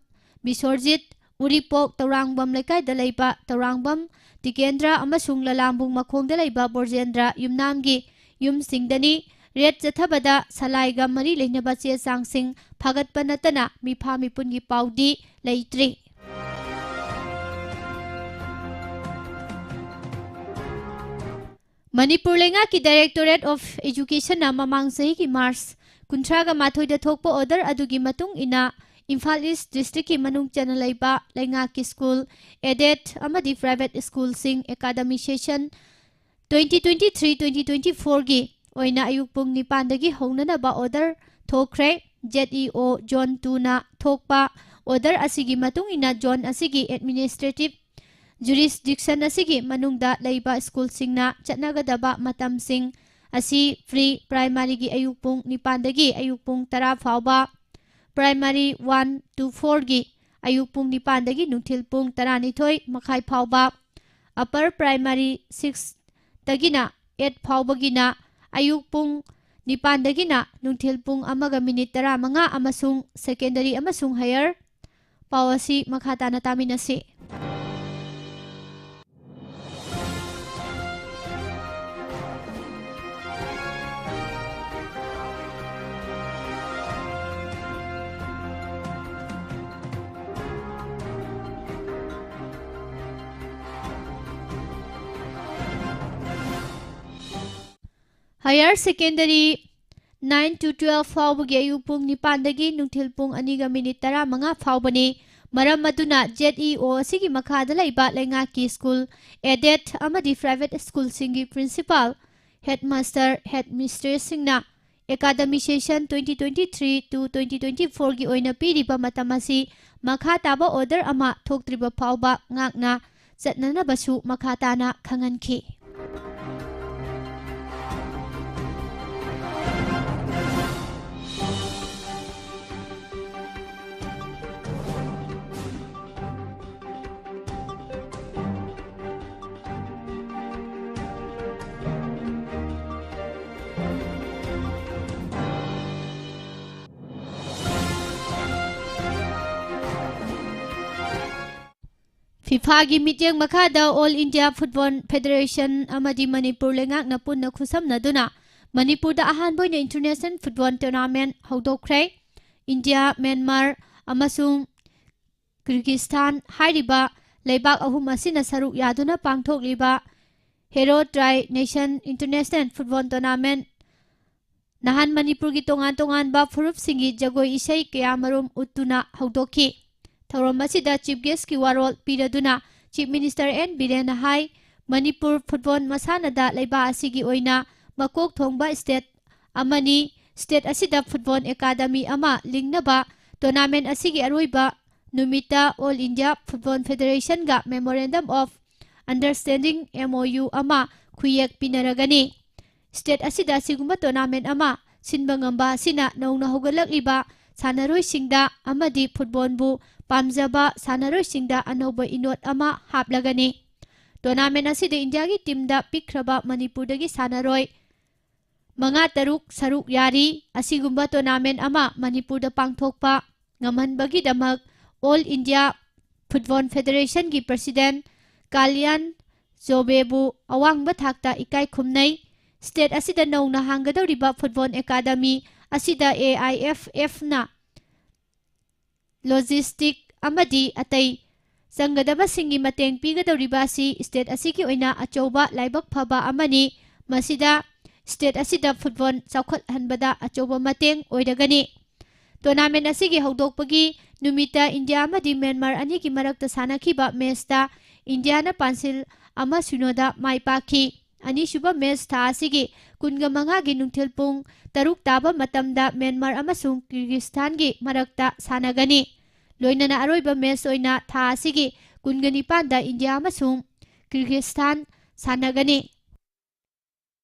ꯕꯤꯁꯣꯔꯖꯤꯠ, ꯎꯔꯤꯄꯣꯛ ꯇꯧꯔꯥꯡꯕꯝ ꯂꯩꯀꯥꯏꯗ ꯂꯩꯕ ꯇꯧꯔꯥꯡꯕꯝ ꯇꯤꯀꯦꯟꯗ꯭ꯔ ꯑꯃꯁꯨꯡ ꯂꯂꯥꯝꯕꯨꯡ ꯃꯈꯣꯡꯗ ꯂꯩꯕ ꯕꯣꯔꯖꯦꯟꯗ꯭ꯔ ꯌꯨꯝꯅꯥꯝꯒꯤ ꯌꯨꯝꯁꯤꯡꯗꯅꯤ꯫ ꯔꯦꯗ ꯆꯠꯊꯕꯗ ꯁꯂꯥꯏꯒ ꯃꯔꯤ ꯂꯩꯅꯕ ꯆꯦ ꯆꯥꯡꯁꯤꯡ ꯐꯥꯒꯠꯄ ꯅꯠꯇꯅ ꯃꯤꯐꯥ ꯃꯤꯄꯨꯟꯒꯤ ꯄꯥꯎꯗꯤ ꯂꯩꯇ꯭ꯔꯤ꯫ ꯃꯅꯤꯄꯨꯔ ꯂꯩꯉꯥꯛꯀꯤ Directorate of Educationꯅ ꯃꯃꯥꯡ ꯆꯍꯤꯒꯤ ꯃꯥꯔꯆ ꯀꯨꯟꯊ꯭ꯔꯥꯒ ꯃꯥꯊꯣꯏꯗ ꯊꯣꯛꯄ order ꯑꯗꯨꯒꯤ ꯃꯇꯨꯡ ꯏꯟꯅ ꯏꯝꯐꯥꯜ ꯏꯁ ꯗꯤꯁꯇ꯭ꯔꯤꯛꯀꯤ ꯃꯅꯨꯡ ꯆꯟꯅ ꯂꯩꯕ ꯂꯩꯉꯥꯛꯀꯤ ꯁ꯭ꯀꯨꯜ, aided ꯑꯃꯗꯤ private ꯁ꯭ꯀꯨꯜꯁꯤꯡ academic session twenty twenty-three twenty twenty-fourꯒꯤ ꯑꯣꯏꯅ ꯑꯌꯨꯛ ꯄꯨꯡ ꯅꯤꯄꯥꯟꯗꯒꯤ ꯍꯧꯅꯅꯕ order ꯊꯣꯛꯈ꯭ꯔꯦ꯫ Z E O Zone two ꯅ ꯊꯣꯛꯄ order ꯑꯁꯤꯒꯤ ꯃꯇꯨꯡ ꯏꯟꯅ zone ꯑꯁꯤꯒꯤ administrative jurisdiction ꯑꯁꯤꯒꯤ ꯃꯅꯨꯡꯗ ꯂꯩꯕ ꯁ꯭ꯀꯨꯜꯁꯤꯡꯅ ꯆꯠꯅꯒꯗꯕ ꯃꯇꯝꯁꯤꯡ ꯑꯁꯤ pre primary ꯒꯤ ꯑꯌꯨꯛ ꯄꯨꯡ ꯅꯤꯄꯥꯟꯗꯒꯤ ꯑꯌꯨꯛ ꯄꯨꯡ ꯇꯔꯥ ꯐꯥꯎꯕ, primary one to four ꯒꯤ ꯑꯌꯨꯛ ꯄꯨꯡ ꯅꯤꯄꯥꯟꯗꯒꯤ ꯅꯨꯡꯊꯤꯜ ꯄꯨꯡ ꯇꯔꯥꯅꯤꯊꯣꯏ ꯃꯈꯥꯏ ꯐꯥꯎꯕ, upper primary six ꯇꯒꯤꯅ eight ꯐꯥꯎꯕꯒꯤꯅ ꯑꯌꯨꯛ ꯄꯨꯡ ꯅꯤꯄꯥꯟꯗꯒꯤꯅ ꯅꯨꯡꯊꯤꯜ ꯄꯨꯡ ꯑꯃꯒ ꯃꯤꯅꯤꯠ ꯇꯔꯥꯃꯉꯥ ꯑꯃꯁꯨꯡ secondary ꯑꯃꯁꯨꯡ higher꯫ ꯄꯥꯎ ꯑꯁꯤ ꯃꯈꯥ ꯇꯥꯅ ꯇꯥꯃꯤꯟꯅꯁꯤ꯫ Higher secondary nine to twelve ꯐꯥꯎꯕꯒꯤ ꯑꯌꯨꯛ ꯄꯨꯡ ꯅꯤꯄꯥꯟꯗꯒꯤ ꯅꯨꯡꯊꯤꯜ ꯄꯨꯡ ꯑꯅꯤꯒ ꯃꯤꯅꯤꯠ ꯇꯔꯥꯃꯉꯥ ꯐꯥꯎꯕꯅꯤ꯫ ꯃꯔꯝ ꯑꯗꯨꯅ Z E O ꯑꯁꯤꯒꯤ ꯃꯈꯥꯗ ꯂꯩꯕ ꯂꯩꯉꯥꯛꯀꯤ ꯁ꯭ꯀꯨꯜ, aided ꯑꯃꯗꯤ private ꯁ꯭ꯀꯨꯜꯁꯤꯡꯒꯤ principal, headmaster, headmistressꯁꯤꯡꯅ academic session twenty twenty-three to twenty twenty-fourꯒꯤ ꯑꯣꯏꯅ ꯄꯤꯔꯤꯕ ꯃꯇꯝ ꯑꯁꯤ ꯃꯈꯥ ꯇꯥꯕ order ꯑꯃ ꯊꯣꯛꯇ꯭ꯔꯤꯕ ꯐꯥꯎꯕ ꯉꯥꯛꯅ ꯆꯠꯅꯅꯕꯁꯨ ꯃꯈꯥ ꯇꯥꯅ ꯈꯪꯍꯟꯈꯤ꯫ FIFAꯒꯤ ꯃꯤꯠꯌꯦꯡ ꯃꯈꯥꯗ All India Football Federation ꯑꯃꯗꯤ ꯃꯅꯤꯄꯨꯔ ꯂꯩꯉꯥꯛꯅ ꯄꯨꯟꯅ ꯈꯨꯠꯁꯝꯅꯗꯨꯅ ꯃꯅꯤꯄꯨꯔꯗ ꯑꯍꯥꯟꯕ ꯑꯣꯏꯅ international football tournament ꯍꯧꯗꯣꯛꯈ꯭ꯔꯦ꯫ ꯏꯟꯗꯤꯌꯥ, ꯃ꯭ꯌꯥꯟꯃꯥꯔ ꯑꯃꯁꯨꯡ ꯀꯤꯔꯒꯤꯁꯇꯥꯟ ꯍꯥꯏꯔꯤꯕ ꯂꯩꯕꯥꯛ ꯑꯍꯨꯝ ꯑꯁꯤꯅ ꯁꯔꯨꯛ ꯌꯥꯗꯨꯅ ꯄꯥꯡꯊꯣꯛꯂꯤꯕ Hero Tri Nation International Football Tournament ꯅꯍꯥꯟ ꯃꯅꯤꯄꯨꯔꯒꯤ ꯇꯣꯉꯥꯟ ꯇꯣꯉꯥꯟꯕ ꯐꯨꯔꯨꯞꯁꯤꯡꯒꯤ ꯖꯒꯣꯏ ꯏꯁꯩ ꯀꯌꯥꯃꯔꯨꯝ ꯎꯠꯇꯨꯅ ꯍꯧꯗꯣꯛꯈꯤ꯫ ꯊꯧꯔꯝ ꯑꯁꯤꯗ chief guestꯀꯤ ꯋꯥꯔꯣꯜ ꯄꯤꯔꯗꯨꯅ Chief Minister N ꯕꯤꯔꯦꯟꯅ ꯍꯥꯏ, ꯃꯅꯤꯄꯨꯔ football ꯃꯁꯥꯟꯅꯗ ꯂꯩꯕꯥꯛ ꯑꯁꯤꯒꯤ ꯑꯣꯏꯅ ꯃꯀꯣꯛ ꯊꯣꯡꯕ state ꯑꯃꯅꯤ꯫ ꯁ꯭ꯇꯦꯠ ꯑꯁꯤꯗ ꯐꯨꯠꯕꯣꯜ ꯑꯦꯀꯥꯗꯃꯤ ꯑꯃ ꯂꯤꯡꯅꯕ ꯇꯣꯔꯅꯥꯃꯦꯟ ꯑꯁꯤꯒꯤ ꯑꯔꯣꯏꯕ ꯅꯨꯃꯤꯠꯇ All India Football Federation-ꯒ Memorandum of Understanding, M O U, ꯑꯃ ꯈꯨꯌꯦꯛ ꯄꯤꯅꯔꯒꯅꯤ꯫ ꯁ꯭ꯇꯦꯠ ꯑꯁꯤꯗ ꯑꯁꯤꯒꯨꯝꯕ ꯇꯣꯔꯅꯥꯃꯦꯟ ꯑꯃ ꯁꯤꯟꯕ ꯉꯝꯕ ꯑꯁꯤꯅ ꯅꯧꯅ ꯍꯧꯒꯠꯂꯛꯂꯤꯕ ꯁꯥꯟꯅꯔꯣꯏꯁꯤꯡꯗ ꯑꯃꯗꯤ ꯐꯨꯠꯕꯣꯜꯕꯨ ꯄꯥꯝꯖꯕ ꯁꯥꯟꯅꯔꯣꯏꯁꯤꯡꯗ ꯑꯅꯧꯕ ꯏꯅꯣꯠ ꯑꯃ ꯍꯥꯞꯂꯒꯅꯤ꯫ ꯇꯣꯔꯅꯥꯃꯦꯟ ꯑꯁꯤꯗ ꯏꯟꯗꯤꯌꯥꯒꯤ ꯇꯤꯝꯗ ꯄꯤꯛꯈ꯭ꯔꯕ ꯃꯅꯤꯄꯨꯔꯗꯒꯤ ꯁꯥꯟꯅꯔꯣꯏ ꯃꯉꯥ ꯇꯔꯨꯛ ꯁꯔꯨꯛ ꯌꯥꯔꯤ꯫ ꯑꯁꯤꯒꯨꯝꯕ ꯇꯣꯔꯅꯥꯃꯦꯟ ꯑꯃ ꯃꯅꯤꯄꯨꯔꯗ ꯄꯥꯡꯊꯣꯛꯄ ꯉꯝꯍꯟꯕꯒꯤꯗꯃꯛ All India Football Federation-ꯒꯤ ꯄ꯭ꯔꯁꯤꯗꯦꯟ ꯀꯥꯂꯤꯌꯥꯟ ꯆꯣꯕꯦꯕꯨ ꯑꯋꯥꯡꯕ ꯊꯥꯛꯇ ꯏꯀꯥꯏ ꯈꯨꯝꯅꯩ꯫ ꯁ꯭ꯇꯦꯠ ꯑꯁꯤꯗ ꯅꯧꯅ ꯍꯥꯡꯒꯗꯧꯔꯤꯕ ꯐꯨꯠꯕꯣꯜ ꯑꯦꯀꯥꯗꯃꯤ ꯑꯁꯤꯗ A I F F-ꯅ ꯂꯣꯖꯤꯁꯇꯤꯛ ꯑꯃꯗꯤ ꯑꯇꯩ ꯆꯪꯒꯗꯕꯁꯤꯡꯒꯤ ꯃꯇꯦꯡ ꯄꯤꯒꯗꯧꯔꯤꯕ ꯑꯁꯤ ꯁ꯭ꯇꯦꯠ ꯑꯁꯤꯒꯤ ꯑꯣꯏꯅ ꯑꯆꯧꯕ ꯂꯥꯏꯕꯛ ꯐꯕ ꯑꯃꯅꯤ꯫ ꯃꯁꯤꯗ ꯁ꯭ꯇꯦꯠ ꯑꯁꯤꯗ ꯐꯨꯠꯕꯣꯜ ꯆꯥꯎꯈꯠꯍꯟꯕꯗ ꯑꯆꯧꯕ ꯃꯇꯦꯡ ꯑꯣꯏꯔꯒꯅꯤ꯫ ꯇꯣꯔꯅꯥꯃꯦꯟ ꯑꯁꯤꯒꯤ ꯍꯧꯗꯣꯛꯄꯒꯤ ꯅꯨꯃꯤꯠꯇ ꯏꯟꯗꯤꯌꯥ ꯑꯃꯗꯤ ꯃ꯭ꯌꯥꯟꯃꯥꯔ ꯑꯅꯤꯒꯤ ꯃꯔꯛꯇ ꯁꯥꯟꯅꯈꯤꯕ ꯃꯦꯆꯇ ꯏꯟꯗꯤꯌꯥꯅ ꯄꯥꯟꯁꯤꯜ ꯑꯃ ꯁꯤꯅꯣꯗ ꯃꯥꯏ ꯄꯥꯛꯈꯤ꯫ ꯑꯅꯤꯁꯨꯕ ꯃꯦꯆ ꯊꯥ ꯑꯁꯤꯒꯤ ꯀꯨꯟꯒ ꯃꯉꯥꯒꯤ ꯅꯨꯡꯊꯤꯜ ꯄꯨꯡ ꯇꯔꯨꯛ ꯇꯥꯕ ꯃꯇꯝꯗ ꯃ꯭ꯌꯥꯟꯃꯥꯔ ꯑꯃꯁꯨꯡ ꯀꯤꯔꯒꯤꯁꯇꯥꯟꯒꯤ ꯃꯔꯛꯇ ꯁꯥꯟꯅꯒꯅꯤ꯫ ꯂꯣꯏꯅꯅ ꯑꯔꯣꯏꯕ ꯃꯦꯆ ꯑꯣꯏꯅ ꯊꯥ ꯑꯁꯤꯒꯤ ꯀꯨꯟꯒ ꯅꯤꯄꯥꯟꯗ ꯏꯟꯗꯤꯌꯥ ꯑꯃꯁꯨꯡ ꯀꯤꯔꯒꯤꯁꯇꯥꯟ ꯁꯥꯟꯅꯒꯅꯤ꯫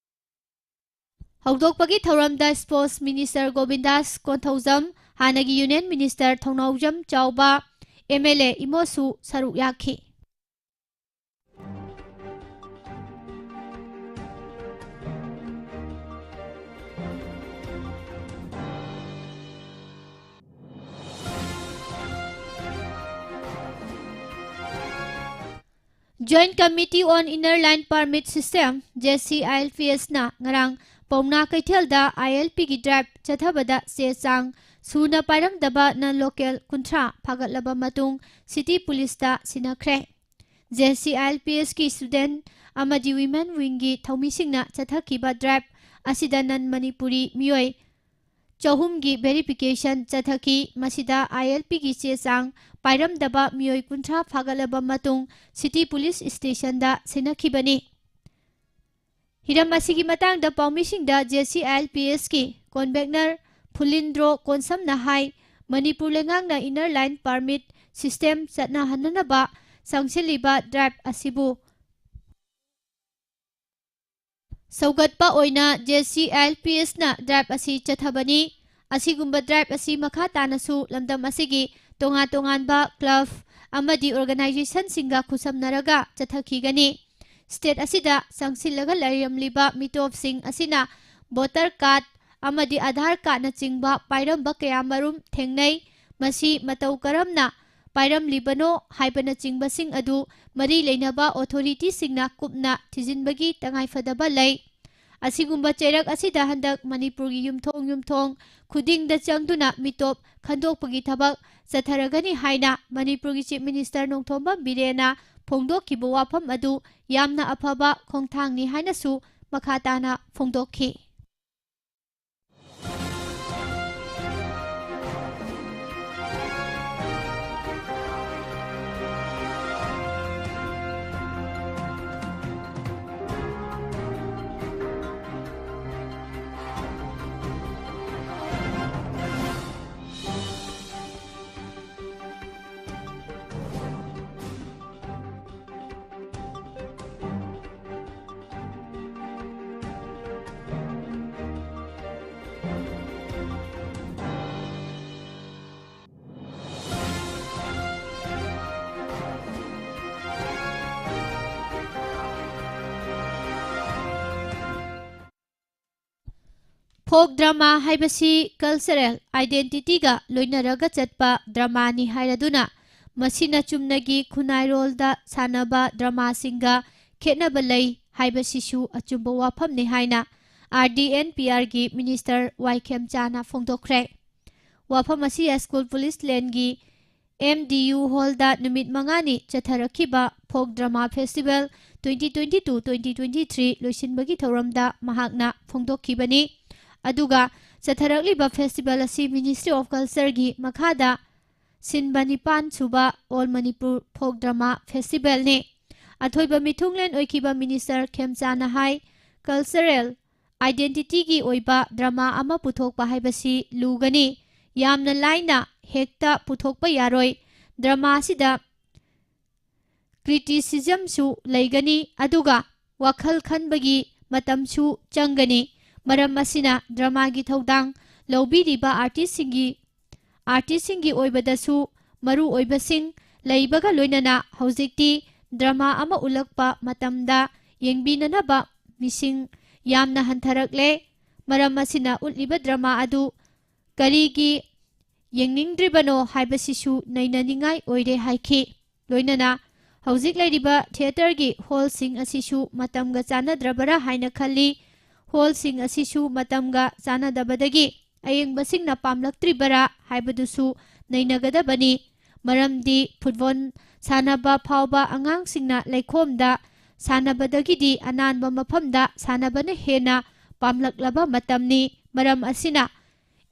ꯍꯧꯗꯣꯛꯄꯒꯤ ꯊꯧꯔꯝꯗ ꯁ꯭ꯄꯣꯔꯠꯁ ꯃꯤꯅꯤꯁꯇꯔ ꯒꯣꯕꯤꯟꯗꯥꯁ ꯀꯣꯟꯊꯧꯖꯝ, ꯍꯥꯟꯅꯒꯤ ꯌꯨꯅꯤꯌꯟ ꯃꯤꯅꯤꯁꯇꯔ ꯊꯧꯅꯥꯎꯖꯝ ꯆꯥꯎꯕ, M L A ꯏꯃꯣꯁꯨ ꯁꯔꯨꯛ ꯌꯥꯈꯤ꯫ Joint Committee on Inner Line Permit System, J C I L P S-ꯅ ꯉꯔꯥꯡ ꯄꯥꯎꯅꯥ ꯀꯩꯊꯦꯜꯗ I L P-ꯒꯤ ꯗ꯭ꯔꯥꯏꯚ ꯆꯠꯊꯕꯗ ꯆꯦ ꯆꯥꯡ ꯁꯨꯅ ꯄꯥꯏꯔꯝꯗꯕ non-local ꯀꯨꯟꯊ꯭ꯔꯥ ꯐꯥꯒꯠꯂꯕ ꯃꯇꯨꯡ ꯁꯤꯇꯤ ꯄꯨꯂꯤꯁꯇ ꯁꯤꯟꯅꯈ꯭ꯔꯦ꯫ J C I L P S-ꯀꯤ ꯁ꯭ꯇꯨꯗꯦꯟꯠ ꯑꯃꯗꯤ ꯋꯤꯃꯦꯟ ꯋꯤꯡꯒꯤ ꯊꯧꯃꯤꯁꯤꯡꯅ ꯆꯠꯊꯈꯤꯕ ꯗ꯭ꯔꯥꯏꯚ ꯑꯁꯤꯗ ꯅꯟ ꯃꯅꯤꯄꯨꯔꯤ ꯃꯤꯑꯣꯏ ꯆꯍꯨꯝꯒꯤ ꯚꯦꯔꯤꯐꯤꯀꯦꯁꯟ ꯆꯠꯊꯈꯤ꯫ ꯃꯁꯤꯗ I L P-ꯒꯤ ꯆꯦ ꯆꯥꯡ ꯄꯥꯏꯔꯝꯗꯕ ꯃꯤꯑꯣꯏ ꯀꯨꯟꯊ꯭ꯔꯥ ꯐꯥꯒꯠꯂꯕ ꯃꯇꯨꯡ ꯁꯤꯇꯤ ꯄꯨꯂꯤꯁ ꯁ꯭ꯇꯦꯁꯟꯗ ꯁꯤꯟꯅꯈꯤꯕꯅꯤ꯫ ꯍꯤꯔꯝ ꯑꯁꯤꯒꯤ ꯃꯇꯥꯡꯗ ꯄꯥꯎꯃꯤꯁꯤꯡꯗ JCILPSꯀꯤ convener ꯐꯨꯂꯤꯟꯗ꯭ꯔꯣ ꯀꯣꯟꯁꯝꯅ ꯍꯥꯏ, ꯃꯅꯤꯄꯨꯔ ꯂꯩꯉꯥꯛꯅ Inner Line Permit system ꯆꯠꯅꯍꯟꯅꯅꯕ ꯆꯪꯁꯤꯜꯂꯤꯕ drive ꯑꯁꯤꯕꯨ ꯁꯧꯒꯠꯄ ꯑꯣꯏꯅ JCILPSꯅ drive ꯑꯁꯤ ꯆꯠꯊꯕꯅꯤ꯫ ꯑꯁꯤꯒꯨꯝꯕ drive ꯑꯁꯤ ꯃꯈꯥ ꯇꯥꯅꯁꯨ ꯂꯝꯗꯝ ꯑꯁꯤꯒꯤ ꯇꯣꯉꯥꯟ ꯇꯣꯉꯥꯟꯕ club ꯑꯃꯗꯤ organizationꯁꯤꯡꯒ ꯈꯨꯠꯁꯝꯅꯔꯒ ꯆꯠꯊꯈꯤꯒꯅꯤ꯫ State ꯑꯁꯤꯗ ꯆꯪꯁꯤꯜꯂꯒ ꯂꯩꯔꯝꯂꯤꯕ ꯃꯤꯇꯣꯞꯁꯤꯡ ꯑꯁꯤꯅ voter card ꯑꯃꯗꯤ Aadhaar cardꯅꯆꯤꯡꯕ ꯄꯥꯏꯔꯝꯕ ꯀꯌꯥꯃꯔꯨꯝ ꯊꯦꯡꯅꯩ꯫ ꯃꯁꯤ ꯃꯇꯧ ꯀꯔꯝꯅ ꯄꯥꯏꯔꯝꯂꯤꯕꯅꯣ ꯍꯥꯏꯕꯅꯆꯤꯡꯕꯁꯤꯡ ꯑꯗꯨ ꯃꯔꯤ ꯂꯩꯅꯕ authorityꯁꯤꯡꯅ ꯀꯨꯞꯅ ꯊꯤꯖꯤꯟꯕꯒꯤ ꯇꯉꯥꯏꯐꯗꯕ ꯂꯩ꯫ ꯑꯁꯤꯒꯨꯝꯕ ꯆꯩꯔꯛ ꯑꯁꯤꯗ ꯍꯟꯗꯛ ꯃꯅꯤꯄꯨꯔꯒꯤ ꯌꯨꯝꯊꯣꯡ ꯌꯨꯝꯊꯣꯡ ꯈꯨꯗꯤꯡꯗ ꯆꯪꯗꯨꯅ ꯃꯤꯇꯣꯞ ꯈꯟꯗꯣꯛꯄꯒꯤ ꯊꯕꯛ ꯆꯠꯊꯔꯒꯅꯤ ꯍꯥꯏꯅ ꯃꯅꯤꯄꯨꯔꯒꯤ Chief Minister ꯅꯣꯡꯊꯣꯝꯕꯝ ꯕꯤꯔꯦꯟꯅ ꯐꯣꯡꯗꯣꯛꯈꯤꯕ ꯋꯥꯐꯝ ꯑꯗꯨ ꯌꯥꯝꯅ ꯑꯐꯕ ꯈꯣꯡꯊꯥꯡꯅꯤ ꯍꯥꯏꯅꯁꯨ ꯃꯈꯥ ꯇꯥꯅ ꯐꯣꯡꯗꯣꯛꯈꯤ꯫ Folk drama ꯍꯥꯏꯕꯁꯤ cultural identityꯒ ꯂꯣꯏꯅꯔꯒ ꯆꯠꯄ dramaꯅꯤ ꯍꯥꯏꯔꯗꯨꯅ, ꯃꯁꯤꯅ ꯆꯨꯝꯅꯒꯤ ꯈꯨꯟꯅꯥꯏꯔꯣꯜꯗ ꯁꯥꯟꯅꯕ dramaꯁꯤꯡꯒ ꯈꯦꯠꯅꯕ ꯂꯩ ꯍꯥꯏꯕꯁꯤꯁꯨ ꯑꯆꯨꯝꯕ ꯋꯥꯐꯝꯅꯤ ꯍꯥꯏꯅ RD&PRꯒꯤ Minister ꯋꯥꯏ ꯈꯦꯝꯆꯥꯅ ꯐꯣꯡꯗꯣꯛꯈ꯭ꯔꯦ꯫ ꯋꯥꯐꯝ ꯑꯁꯤ ꯌꯥꯏꯁ꯭ꯀꯨꯜ ꯄꯨꯂꯤꯁ ꯂꯦꯟꯒꯤ MDU hallꯗ ꯅꯨꯃꯤꯠ ꯃꯉꯥꯅꯤ ꯆꯠꯊꯔꯛꯈꯤꯕ Folk Drama Festival twenty twenty-two twenty twenty-three ꯂꯣꯏꯁꯤꯟꯕꯒꯤ ꯊꯧꯔꯝꯗ ꯃꯍꯥꯛꯅ ꯐꯣꯡꯗꯣꯛꯈꯤꯕꯅꯤ꯫ ꯑꯗꯨꯒ ꯆꯠꯊꯔꯛꯂꯤꯕ festival ꯑꯁꯤ Ministry of Cultureꯒꯤ ꯃꯈꯥꯗ ꯁꯤꯟꯕ ꯅꯤꯄꯥꯟ ꯁꯨꯕ All Manipur Folk Drama Festivalꯅꯤ꯫ ꯑꯊꯣꯏꯕ ꯃꯤꯊꯨꯡꯂꯦꯟ ꯑꯣꯏꯈꯤꯕ Minister ꯈꯦꯝꯆꯥꯅ ꯍꯥꯏ, ꯀꯜꯆꯔꯦꯜ ꯑꯥꯏꯗꯦꯟꯇꯤꯇꯤꯒꯤ ꯑꯣꯏꯕ ꯗ꯭ꯔꯃꯥ ꯑꯃ ꯄꯨꯊꯣꯛꯄ ꯍꯥꯏꯕꯁꯤ ꯂꯨꯒꯅꯤ꯫ ꯌꯥꯝꯅ ꯂꯥꯏꯅ ꯍꯦꯛꯇ ꯄꯨꯊꯣꯛꯄ ꯌꯥꯔꯣꯏ꯫ ꯗ꯭ꯔꯃꯥ ꯑꯁꯤꯗ ꯀ꯭ꯔꯤꯇꯤꯁꯤꯖꯝꯁꯨ ꯂꯩꯒꯅꯤ, ꯑꯗꯨꯒ ꯋꯥꯈꯜ ꯈꯟꯕꯒꯤ ꯃꯇꯝꯁꯨ ꯆꯪꯒꯅꯤ꯫ ꯃꯔꯝ ꯑꯁꯤꯅ ꯗ꯭ꯔꯃꯥꯒꯤ ꯊꯧꯗꯥꯡ ꯂꯧꯕꯤꯔꯤꯕ ꯑꯥꯔꯇꯤꯁꯁꯤꯡꯒꯤ, ꯑꯥꯔꯇꯤꯁꯁꯤꯡꯒꯤ ꯑꯣꯏꯕꯗꯁꯨ ꯃꯔꯨ ꯑꯣꯏꯕꯁꯤꯡ ꯂꯩꯕꯒ ꯂꯣꯏꯅꯅ ꯍꯧꯖꯤꯛꯇꯤ ꯗ꯭ꯔꯃꯥ ꯑꯃ ꯎꯠꯂꯛꯄ ꯃꯇꯝꯗ ꯌꯦꯡꯕꯤꯅꯅꯕ ꯃꯤꯁꯤꯡ ꯌꯥꯝꯅ ꯍꯟꯊꯔꯛꯂꯦ꯫ ꯃꯔꯝ ꯑꯁꯤꯅ ꯎꯠꯂꯤꯕ ꯗ꯭ꯔꯃꯥ ꯑꯗꯨ ꯀꯔꯤꯒꯤ ꯌꯦꯡꯅꯤꯡꯗ꯭ꯔꯤꯕꯅꯣ ꯍꯥꯏꯕꯁꯤꯁꯨ ꯅꯩꯅꯅꯤꯡꯉꯥꯏ ꯑꯣꯏꯔꯦ ꯍꯥꯏꯈꯤ꯫ ꯂꯣꯏꯅꯅ ꯍꯧꯖꯤꯛ ꯂꯩꯔꯤꯕ ꯊꯤꯌꯦꯇꯔꯒꯤ ꯍꯣꯜꯁꯤꯡ ꯑꯁꯤꯁꯨ ꯃꯇꯝꯒ ꯆꯥꯟꯅꯗ꯭ꯔꯕꯔꯥ ꯍꯥꯏꯅ ꯈꯜꯂꯤ꯫ ꯍꯣꯜꯁꯤꯡ ꯑꯁꯤꯁꯨ ꯃꯇꯝꯒ ꯆꯥꯟꯅꯗꯕꯗꯒꯤ ꯑꯌꯦꯡꯕꯁꯤꯡꯅ ꯄꯥꯝꯂꯛꯇ꯭ꯔꯤꯕꯔꯥ ꯍꯥꯏꯕꯗꯨꯁꯨ ꯅꯩꯅꯒꯗꯕꯅꯤ꯫ ꯃꯔꯝꯗꯤ ꯐꯨꯠꯕꯣꯜ ꯁꯥꯟꯅꯕ ꯐꯥꯎꯕ ꯑꯉꯥꯡꯁꯤꯡꯅ ꯂꯩꯈꯣꯝꯗ ꯁꯥꯟꯅꯕꯗꯒꯤꯗꯤ ꯑꯅꯥꯟꯕ ꯃꯐꯝꯗ ꯁꯥꯟꯅꯕꯅ ꯍꯦꯟꯅ ꯄꯥꯝꯂꯛꯂꯕ ꯃꯇꯝꯅꯤ꯫ ꯃꯔꯝ ꯑꯁꯤꯅ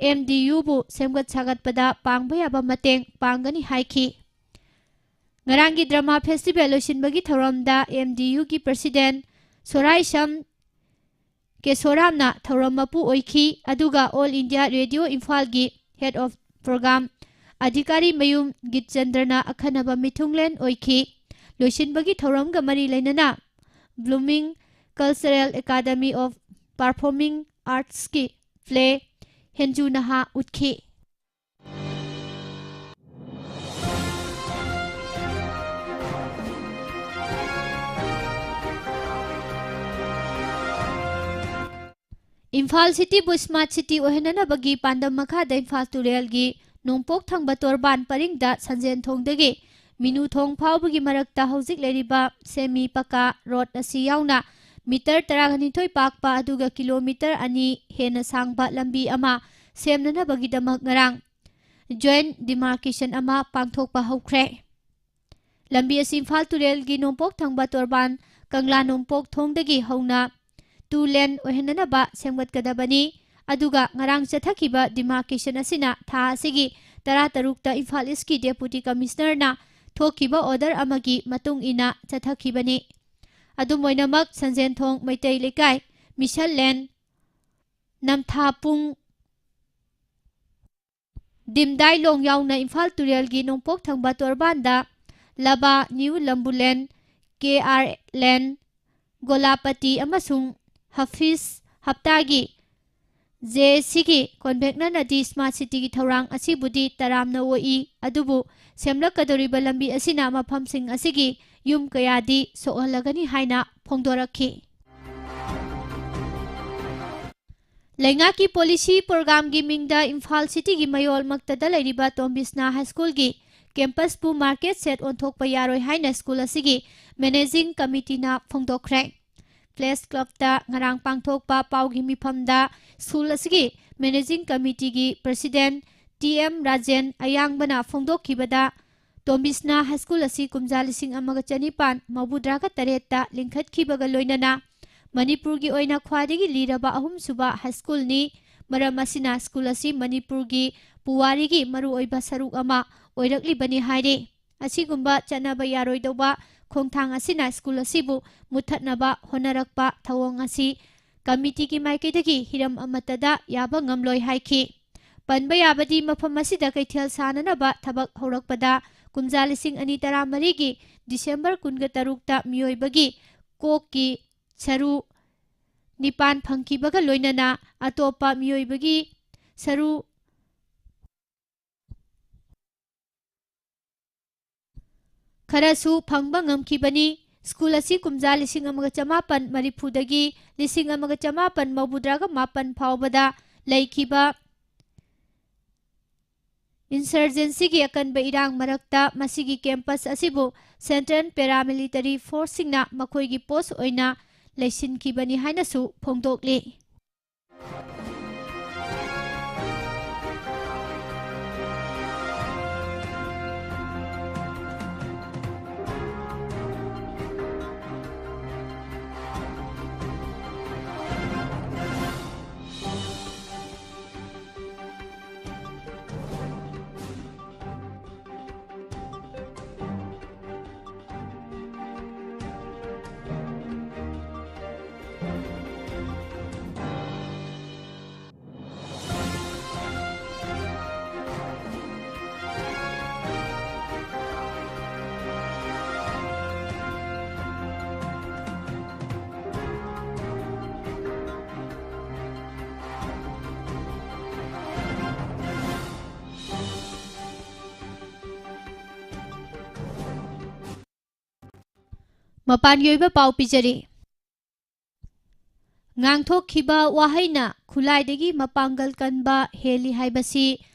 ꯑꯦꯝ ꯗꯤ ꯌꯨꯕꯨ ꯁꯦꯝꯒꯠ ꯁꯥꯒꯠꯄꯗ ꯄꯥꯡꯕ ꯌꯥꯕ ꯃꯇꯦꯡ ꯄꯥꯡꯒꯅꯤ ꯍꯥꯏꯈꯤ꯫ ꯉꯔꯥꯡꯒꯤ ꯗ꯭ꯔꯃꯥ ꯐꯦꯁꯇꯤꯚꯦꯜ ꯂꯣꯏꯁꯤꯟꯕꯒꯤ ꯊꯧꯔꯝꯗ ꯑꯦꯝ ꯗꯤ ꯌꯨꯒꯤ ꯄ꯭ꯔꯁꯤꯗꯦꯟ ꯁꯣꯔꯥꯏꯁꯝ ꯀꯦꯁꯣꯔꯥꯝꯅ ꯊꯧꯔꯝ ꯃꯄꯨ ꯑꯣꯏꯈꯤ, ꯑꯗꯨꯒ ꯑꯣꯜ ꯏꯟꯗꯤꯌꯥ ꯔꯦꯗꯤꯑꯣ ꯏꯝꯐꯥꯜꯒꯤ ꯍꯦꯗ ꯑꯣꯐ ꯄ꯭ꯔꯣꯒ꯭ꯔꯥꯝ ꯑꯙꯤꯀꯥꯔꯤ ꯃꯌꯨꯝ ꯒꯤꯠꯆꯟꯗ꯭ꯔꯅ ꯑꯈꯟꯅꯕ ꯃꯤꯊꯨꯡꯂꯦꯟ ꯑꯣꯏꯈꯤ꯫ ꯂꯣꯏꯁꯤꯟꯕꯒꯤ ꯊꯧꯔꯝꯒ ꯃꯔꯤ ꯂꯩꯅꯅ blooming cultural academy of performing ꯑꯥꯔꯠꯁꯀꯤ ꯄ꯭ꯂꯦ ꯍꯦꯟꯖꯨ ꯅꯍꯥ ꯎꯠꯈꯤ꯫ ꯏꯝꯐꯥꯜ ꯁꯤꯇꯤꯕꯨ ꯁ꯭ꯃꯥꯔꯠ ꯁꯤꯇꯤ ꯑꯣꯏꯍꯟꯅꯅꯕꯒꯤ ꯄꯥꯟꯗꯝ ꯃꯈꯥꯗ ꯏꯝꯐꯥꯜ ꯇꯨꯔꯦꯜꯒꯤ ꯅꯣꯡꯄꯣꯛ ꯊꯪꯕ ꯇꯣꯔꯕꯥꯟ ꯄꯔꯤꯡꯗ ꯁꯟꯖꯦꯟ ꯊꯣꯡꯗꯒꯤ ꯃꯤꯅꯨ ꯊꯣꯡ ꯐꯥꯎꯕꯒꯤ ꯃꯔꯛꯇ ꯍꯧꯖꯤꯛ ꯂꯩꯔꯤꯕ ꯁꯦꯃꯤ ꯄꯀꯥ ꯔꯣꯗ ꯑꯁꯤ ꯌꯥꯎꯅ ꯃꯤꯇꯔ ꯇꯔꯥꯅꯤꯊꯣꯏ ꯄꯥꯛꯄ ꯑꯗꯨꯒ ꯀꯤꯂꯣꯃꯤꯇꯔ ꯑꯅꯤ ꯍꯦꯟꯅ ꯁꯥꯡꯕ ꯂꯝꯕꯤ ꯑꯃ ꯁꯦꯝꯅꯅꯕꯒꯤꯗꯃꯛ ꯉꯔꯥꯡ ꯖꯣꯏꯟꯠ ꯗꯤꯃꯥꯔꯀꯦꯁꯟ ꯑꯃ ꯄꯥꯡꯊꯣꯛꯄ ꯍꯧꯈ꯭ꯔꯦ꯫ ꯂꯝꯕꯤ ꯑꯁꯤ ꯏꯝꯐꯥꯜ ꯇꯨꯔꯦꯜꯒꯤ ꯅꯣꯡꯄꯣꯛ ꯊꯪꯕ ꯇꯣꯔꯕꯥꯟ ꯀꯪꯂꯥ ꯅꯣꯡꯄꯣꯛ ꯊꯣꯡꯗꯒꯤ ꯍꯧꯅ ꯇꯨ ꯂꯦꯟ ꯑꯣꯏꯍꯟꯅꯅꯕ ꯁꯦꯝꯒꯠꯀꯗꯕꯅꯤ꯫ ꯑꯗꯨꯒ ꯉꯔꯥꯡ ꯆꯠꯊꯈꯤꯕ ꯗꯤꯃꯥꯔꯀꯦꯁꯟ ꯑꯁꯤꯅ ꯊꯥ ꯑꯁꯤꯒꯤ ꯇꯔꯥꯇꯔꯨꯛꯇ ꯏꯝꯐꯥꯜ ꯏꯁꯀꯤ ꯗꯦꯄꯨꯇꯤ ꯀꯃꯤꯁꯅꯔꯅ ꯊꯣꯛꯈꯤꯕ ꯑꯣꯔꯗꯔ ꯑꯃꯒꯤ ꯃꯇꯨꯡ ꯏꯟꯅ ꯆꯠꯊꯈꯤꯕꯅꯤ꯫ ꯑꯗꯨꯝ ꯑꯣꯏꯅꯃꯛ, ꯁꯟꯖꯦꯟꯊꯣꯡ ꯃꯩꯇꯩ ꯂꯩꯀꯥꯏ, ꯃꯤꯁꯟ ꯂꯦꯟ, ꯅꯝꯊꯥꯄꯨꯡ, ꯗꯤꯝꯗꯥꯏꯂꯣꯡ ꯌꯥꯎꯅ ꯏꯝꯐꯥꯜ ꯇꯨꯔꯦꯜꯒꯤ ꯅꯣꯡꯄꯣꯛ ꯊꯪꯕ ꯇꯣꯔꯕꯥꯟꯗ ꯂꯕꯥ, ꯅ꯭ꯌꯨ ꯂꯝꯕꯨꯂꯦꯟ, ꯀꯦ ꯑꯥꯔ ꯂꯦꯟ, ꯒꯣꯂꯥꯄꯇꯤ ꯑꯃꯁꯨꯡ ꯍꯐꯤꯁ ꯍꯞꯇꯥꯒꯤ ꯖꯦ ꯑꯦꯁ ꯁꯤꯒꯤ ꯀꯣꯟꯚꯦꯛꯅꯔꯅꯗꯤ ꯁ꯭ꯃꯥꯔꯠ ꯁꯤꯇꯤꯒꯤ ꯊꯧꯔꯥꯡ ꯑꯁꯤꯕꯨꯗꯤ ꯇꯔꯥꯝꯅ ꯑꯣꯛꯏ, ꯑꯗꯨꯕꯨ ꯁꯦꯝꯂꯛꯀꯗꯧꯔꯤꯕ ꯂꯝꯕꯤ ꯑꯁꯤꯅ ꯃꯐꯝꯁꯤꯡ ꯑꯁꯤꯒꯤ ꯌꯨꯝ ꯀꯌꯥꯗꯤ ꯁꯣꯛꯍꯜꯂꯒꯅꯤ ꯍꯥꯏꯅ ꯐꯣꯡꯗꯣꯔꯛꯈꯤ꯫ ꯂꯩꯉꯥꯛꯀꯤ ꯄꯣꯂꯤꯁꯤ ꯄ꯭ꯔꯣꯒ꯭ꯔꯥꯝꯒꯤ ꯃꯤꯡꯗ ꯏꯝꯐꯥꯜ ꯁꯤꯇꯤꯒꯤ ꯃꯌꯣꯜꯃꯛꯇꯗ ꯂꯩꯔꯤꯕ ꯇꯣꯝꯕꯤꯁꯅꯥ ꯍꯥꯏ ꯁ꯭ꯀꯨꯜꯒꯤ ꯀꯦꯝꯄꯁꯄꯨ ꯃꯥꯔꯀꯦꯠ ꯁꯦꯠ ꯑꯣꯟꯊꯣꯛꯄ ꯌꯥꯔꯣꯏ ꯍꯥꯏꯅ ꯁ꯭ꯀꯨꯜ ꯑꯁꯤꯒꯤ ꯃꯦꯅꯦꯖꯤꯡ ꯀꯃꯤꯇꯤꯅ ꯐꯣꯡꯗꯣꯛꯈ꯭ꯔꯦ꯫ ꯄ꯭ꯔꯦꯁ ꯀ꯭ꯂꯕꯇ ꯉꯔꯥꯡ ꯄꯥꯡꯊꯣꯛꯄ ꯄꯥꯎꯒꯤ ꯃꯤꯐꯝꯗ ꯁ꯭ꯀꯨꯜ ꯑꯁꯤꯒꯤ ꯃꯦꯅꯦꯖꯤꯡ ꯀꯃꯤꯇꯤꯒꯤ ꯄ꯭ꯔꯁꯤꯗꯦꯟ ꯇꯤ ꯑꯦꯝ ꯔꯥꯖꯦꯟ ꯑꯌꯥꯡꯕꯅ ꯐꯣꯡꯗꯣꯛꯈꯤꯕꯗ, ꯇꯣꯝꯕꯤꯁꯅꯥ ꯍꯥꯏ ꯁ꯭ꯀꯨꯜ ꯑꯁꯤ ꯀꯨꯝꯖꯥ ꯂꯤꯁꯤꯡ ꯑꯃꯒ ꯆꯅꯤꯄꯥꯟ ꯃꯧꯗ꯭ꯔꯥꯒ ꯇꯔꯦꯠꯇ ꯂꯤꯡꯈꯠꯈꯤꯕꯒ ꯂꯣꯏꯅꯅ ꯃꯅꯤꯄꯨꯔꯒꯤ ꯑꯣꯏꯅ ꯈ꯭ꯋꯥꯏꯗꯒꯤ ꯂꯤꯔꯕ ꯑꯍꯨꯝꯁꯨꯕ ꯍꯥꯏ ꯁ꯭ꯀꯨꯜꯅꯤ꯫ ꯃꯔꯝ ꯑꯁꯤꯅ ꯁ꯭ꯀꯨꯜ ꯑꯁꯤ ꯃꯅꯤꯄꯨꯔꯒꯤ ꯄꯨꯋꯥꯔꯤꯒꯤ ꯃꯔꯨꯑꯣꯏꯕ ꯁꯔꯨꯛ ꯑꯃ ꯑꯣꯏꯔꯛꯂꯤꯕꯅꯤ ꯍꯥꯏꯔꯤ꯫ ꯑꯁꯤꯒꯨꯝꯕ ꯆꯠꯅꯕ ꯌꯥꯔꯣꯏꯗꯧꯕ ꯈꯣꯡꯊꯥꯡ ꯑꯁꯤꯅ ꯁ꯭ꯀꯨꯜ ꯑꯁꯤꯕꯨ ꯃꯨꯠꯊꯠꯅꯕ ꯍꯣꯠꯅꯔꯛꯄ ꯊꯧꯑꯣꯡ ꯑꯁꯤ ꯀꯃꯤꯇꯤꯒꯤ ꯃꯥꯏꯀꯩꯗꯒꯤ ꯍꯤꯔꯝ ꯑꯃꯠꯇꯗ ꯌꯥꯕ ꯉꯝꯂꯣꯏ ꯍꯥꯏꯈꯤ꯫ ꯄꯟꯕ ꯌꯥꯕꯗꯤ, ꯃꯐꯝ ꯑꯁꯤꯗ ꯀꯩꯊꯦꯜ ꯁꯥꯅꯅꯕ ꯊꯕꯛ ꯍꯧꯔꯛꯄꯗ ꯀꯨꯝꯖꯥ ꯂꯤꯁꯤꯡ ꯑꯅꯤ ꯇꯔꯥꯃꯔꯤꯒꯤ ꯗꯤꯁꯦꯝꯕꯔ ꯀꯨꯟꯒ ꯇꯔꯨꯛꯇ ꯃꯤꯑꯣꯏꯕꯒꯤ ꯀꯣꯛꯀꯤ ꯁꯔꯨ ꯅꯤꯄꯥꯟ ꯐꯪꯈꯤꯕꯒ ꯂꯣꯏꯅꯅ ꯑꯇꯣꯞꯄ ꯃꯤꯑꯣꯏꯕꯒꯤ ꯁꯔꯨ ꯈꯔꯁꯨ ꯐꯪꯕ ꯉꯝꯈꯤꯕꯅꯤ꯫ ꯁ꯭ꯀꯨꯜ ꯑꯁꯤ ꯀꯨꯝꯖꯥ ꯂꯤꯁꯤꯡ ꯑꯃꯒ ꯆꯃꯥꯄꯟ ꯃꯔꯤꯐꯨꯗꯒꯤ ꯂꯤꯁꯤꯡ ꯑꯃꯒ ꯆꯃꯥꯄꯟ ꯃꯧꯗ꯭ꯔꯥꯒ ꯃꯥꯄꯟ ꯐꯥꯎꯕꯗ ꯂꯩꯈꯤꯕ ꯏꯟꯁꯔꯖꯦꯟꯁꯤꯒꯤ ꯑꯀꯟꯕ ꯏꯔꯥꯡ ꯃꯔꯛꯇ ꯃꯁꯤꯒꯤ ꯀꯦꯝꯄꯁ ꯑꯁꯤꯕꯨ ꯁꯦꯟꯇ꯭ꯔꯦꯜ ꯄꯦꯔꯥꯃꯤꯂꯤꯇꯔꯤ ꯐꯣꯔꯁꯁꯤꯡꯅ ꯃꯈꯣꯏꯒꯤ ꯄꯣꯁ ꯑꯣꯏꯅ ꯂꯩꯁꯤꯟꯈꯤꯕꯅꯤ ꯍꯥꯏꯅꯁꯨ ꯐꯣꯡꯗꯣꯛꯂꯤ꯫ ꯃꯄꯥꯟꯒꯤ ꯑꯣꯏꯕ ꯄꯥꯎ ꯄꯤꯖꯔꯤ꯫ ꯉꯥꯡꯊꯣꯛꯈꯤꯕ ꯋꯥꯍꯩꯅ ꯈꯨꯠꯂꯥꯏꯗꯒꯤ ꯃꯄꯥꯡꯒꯜ ꯀꯟꯕ ꯍꯦꯜꯂꯤ ꯍꯥꯏꯕꯁꯤ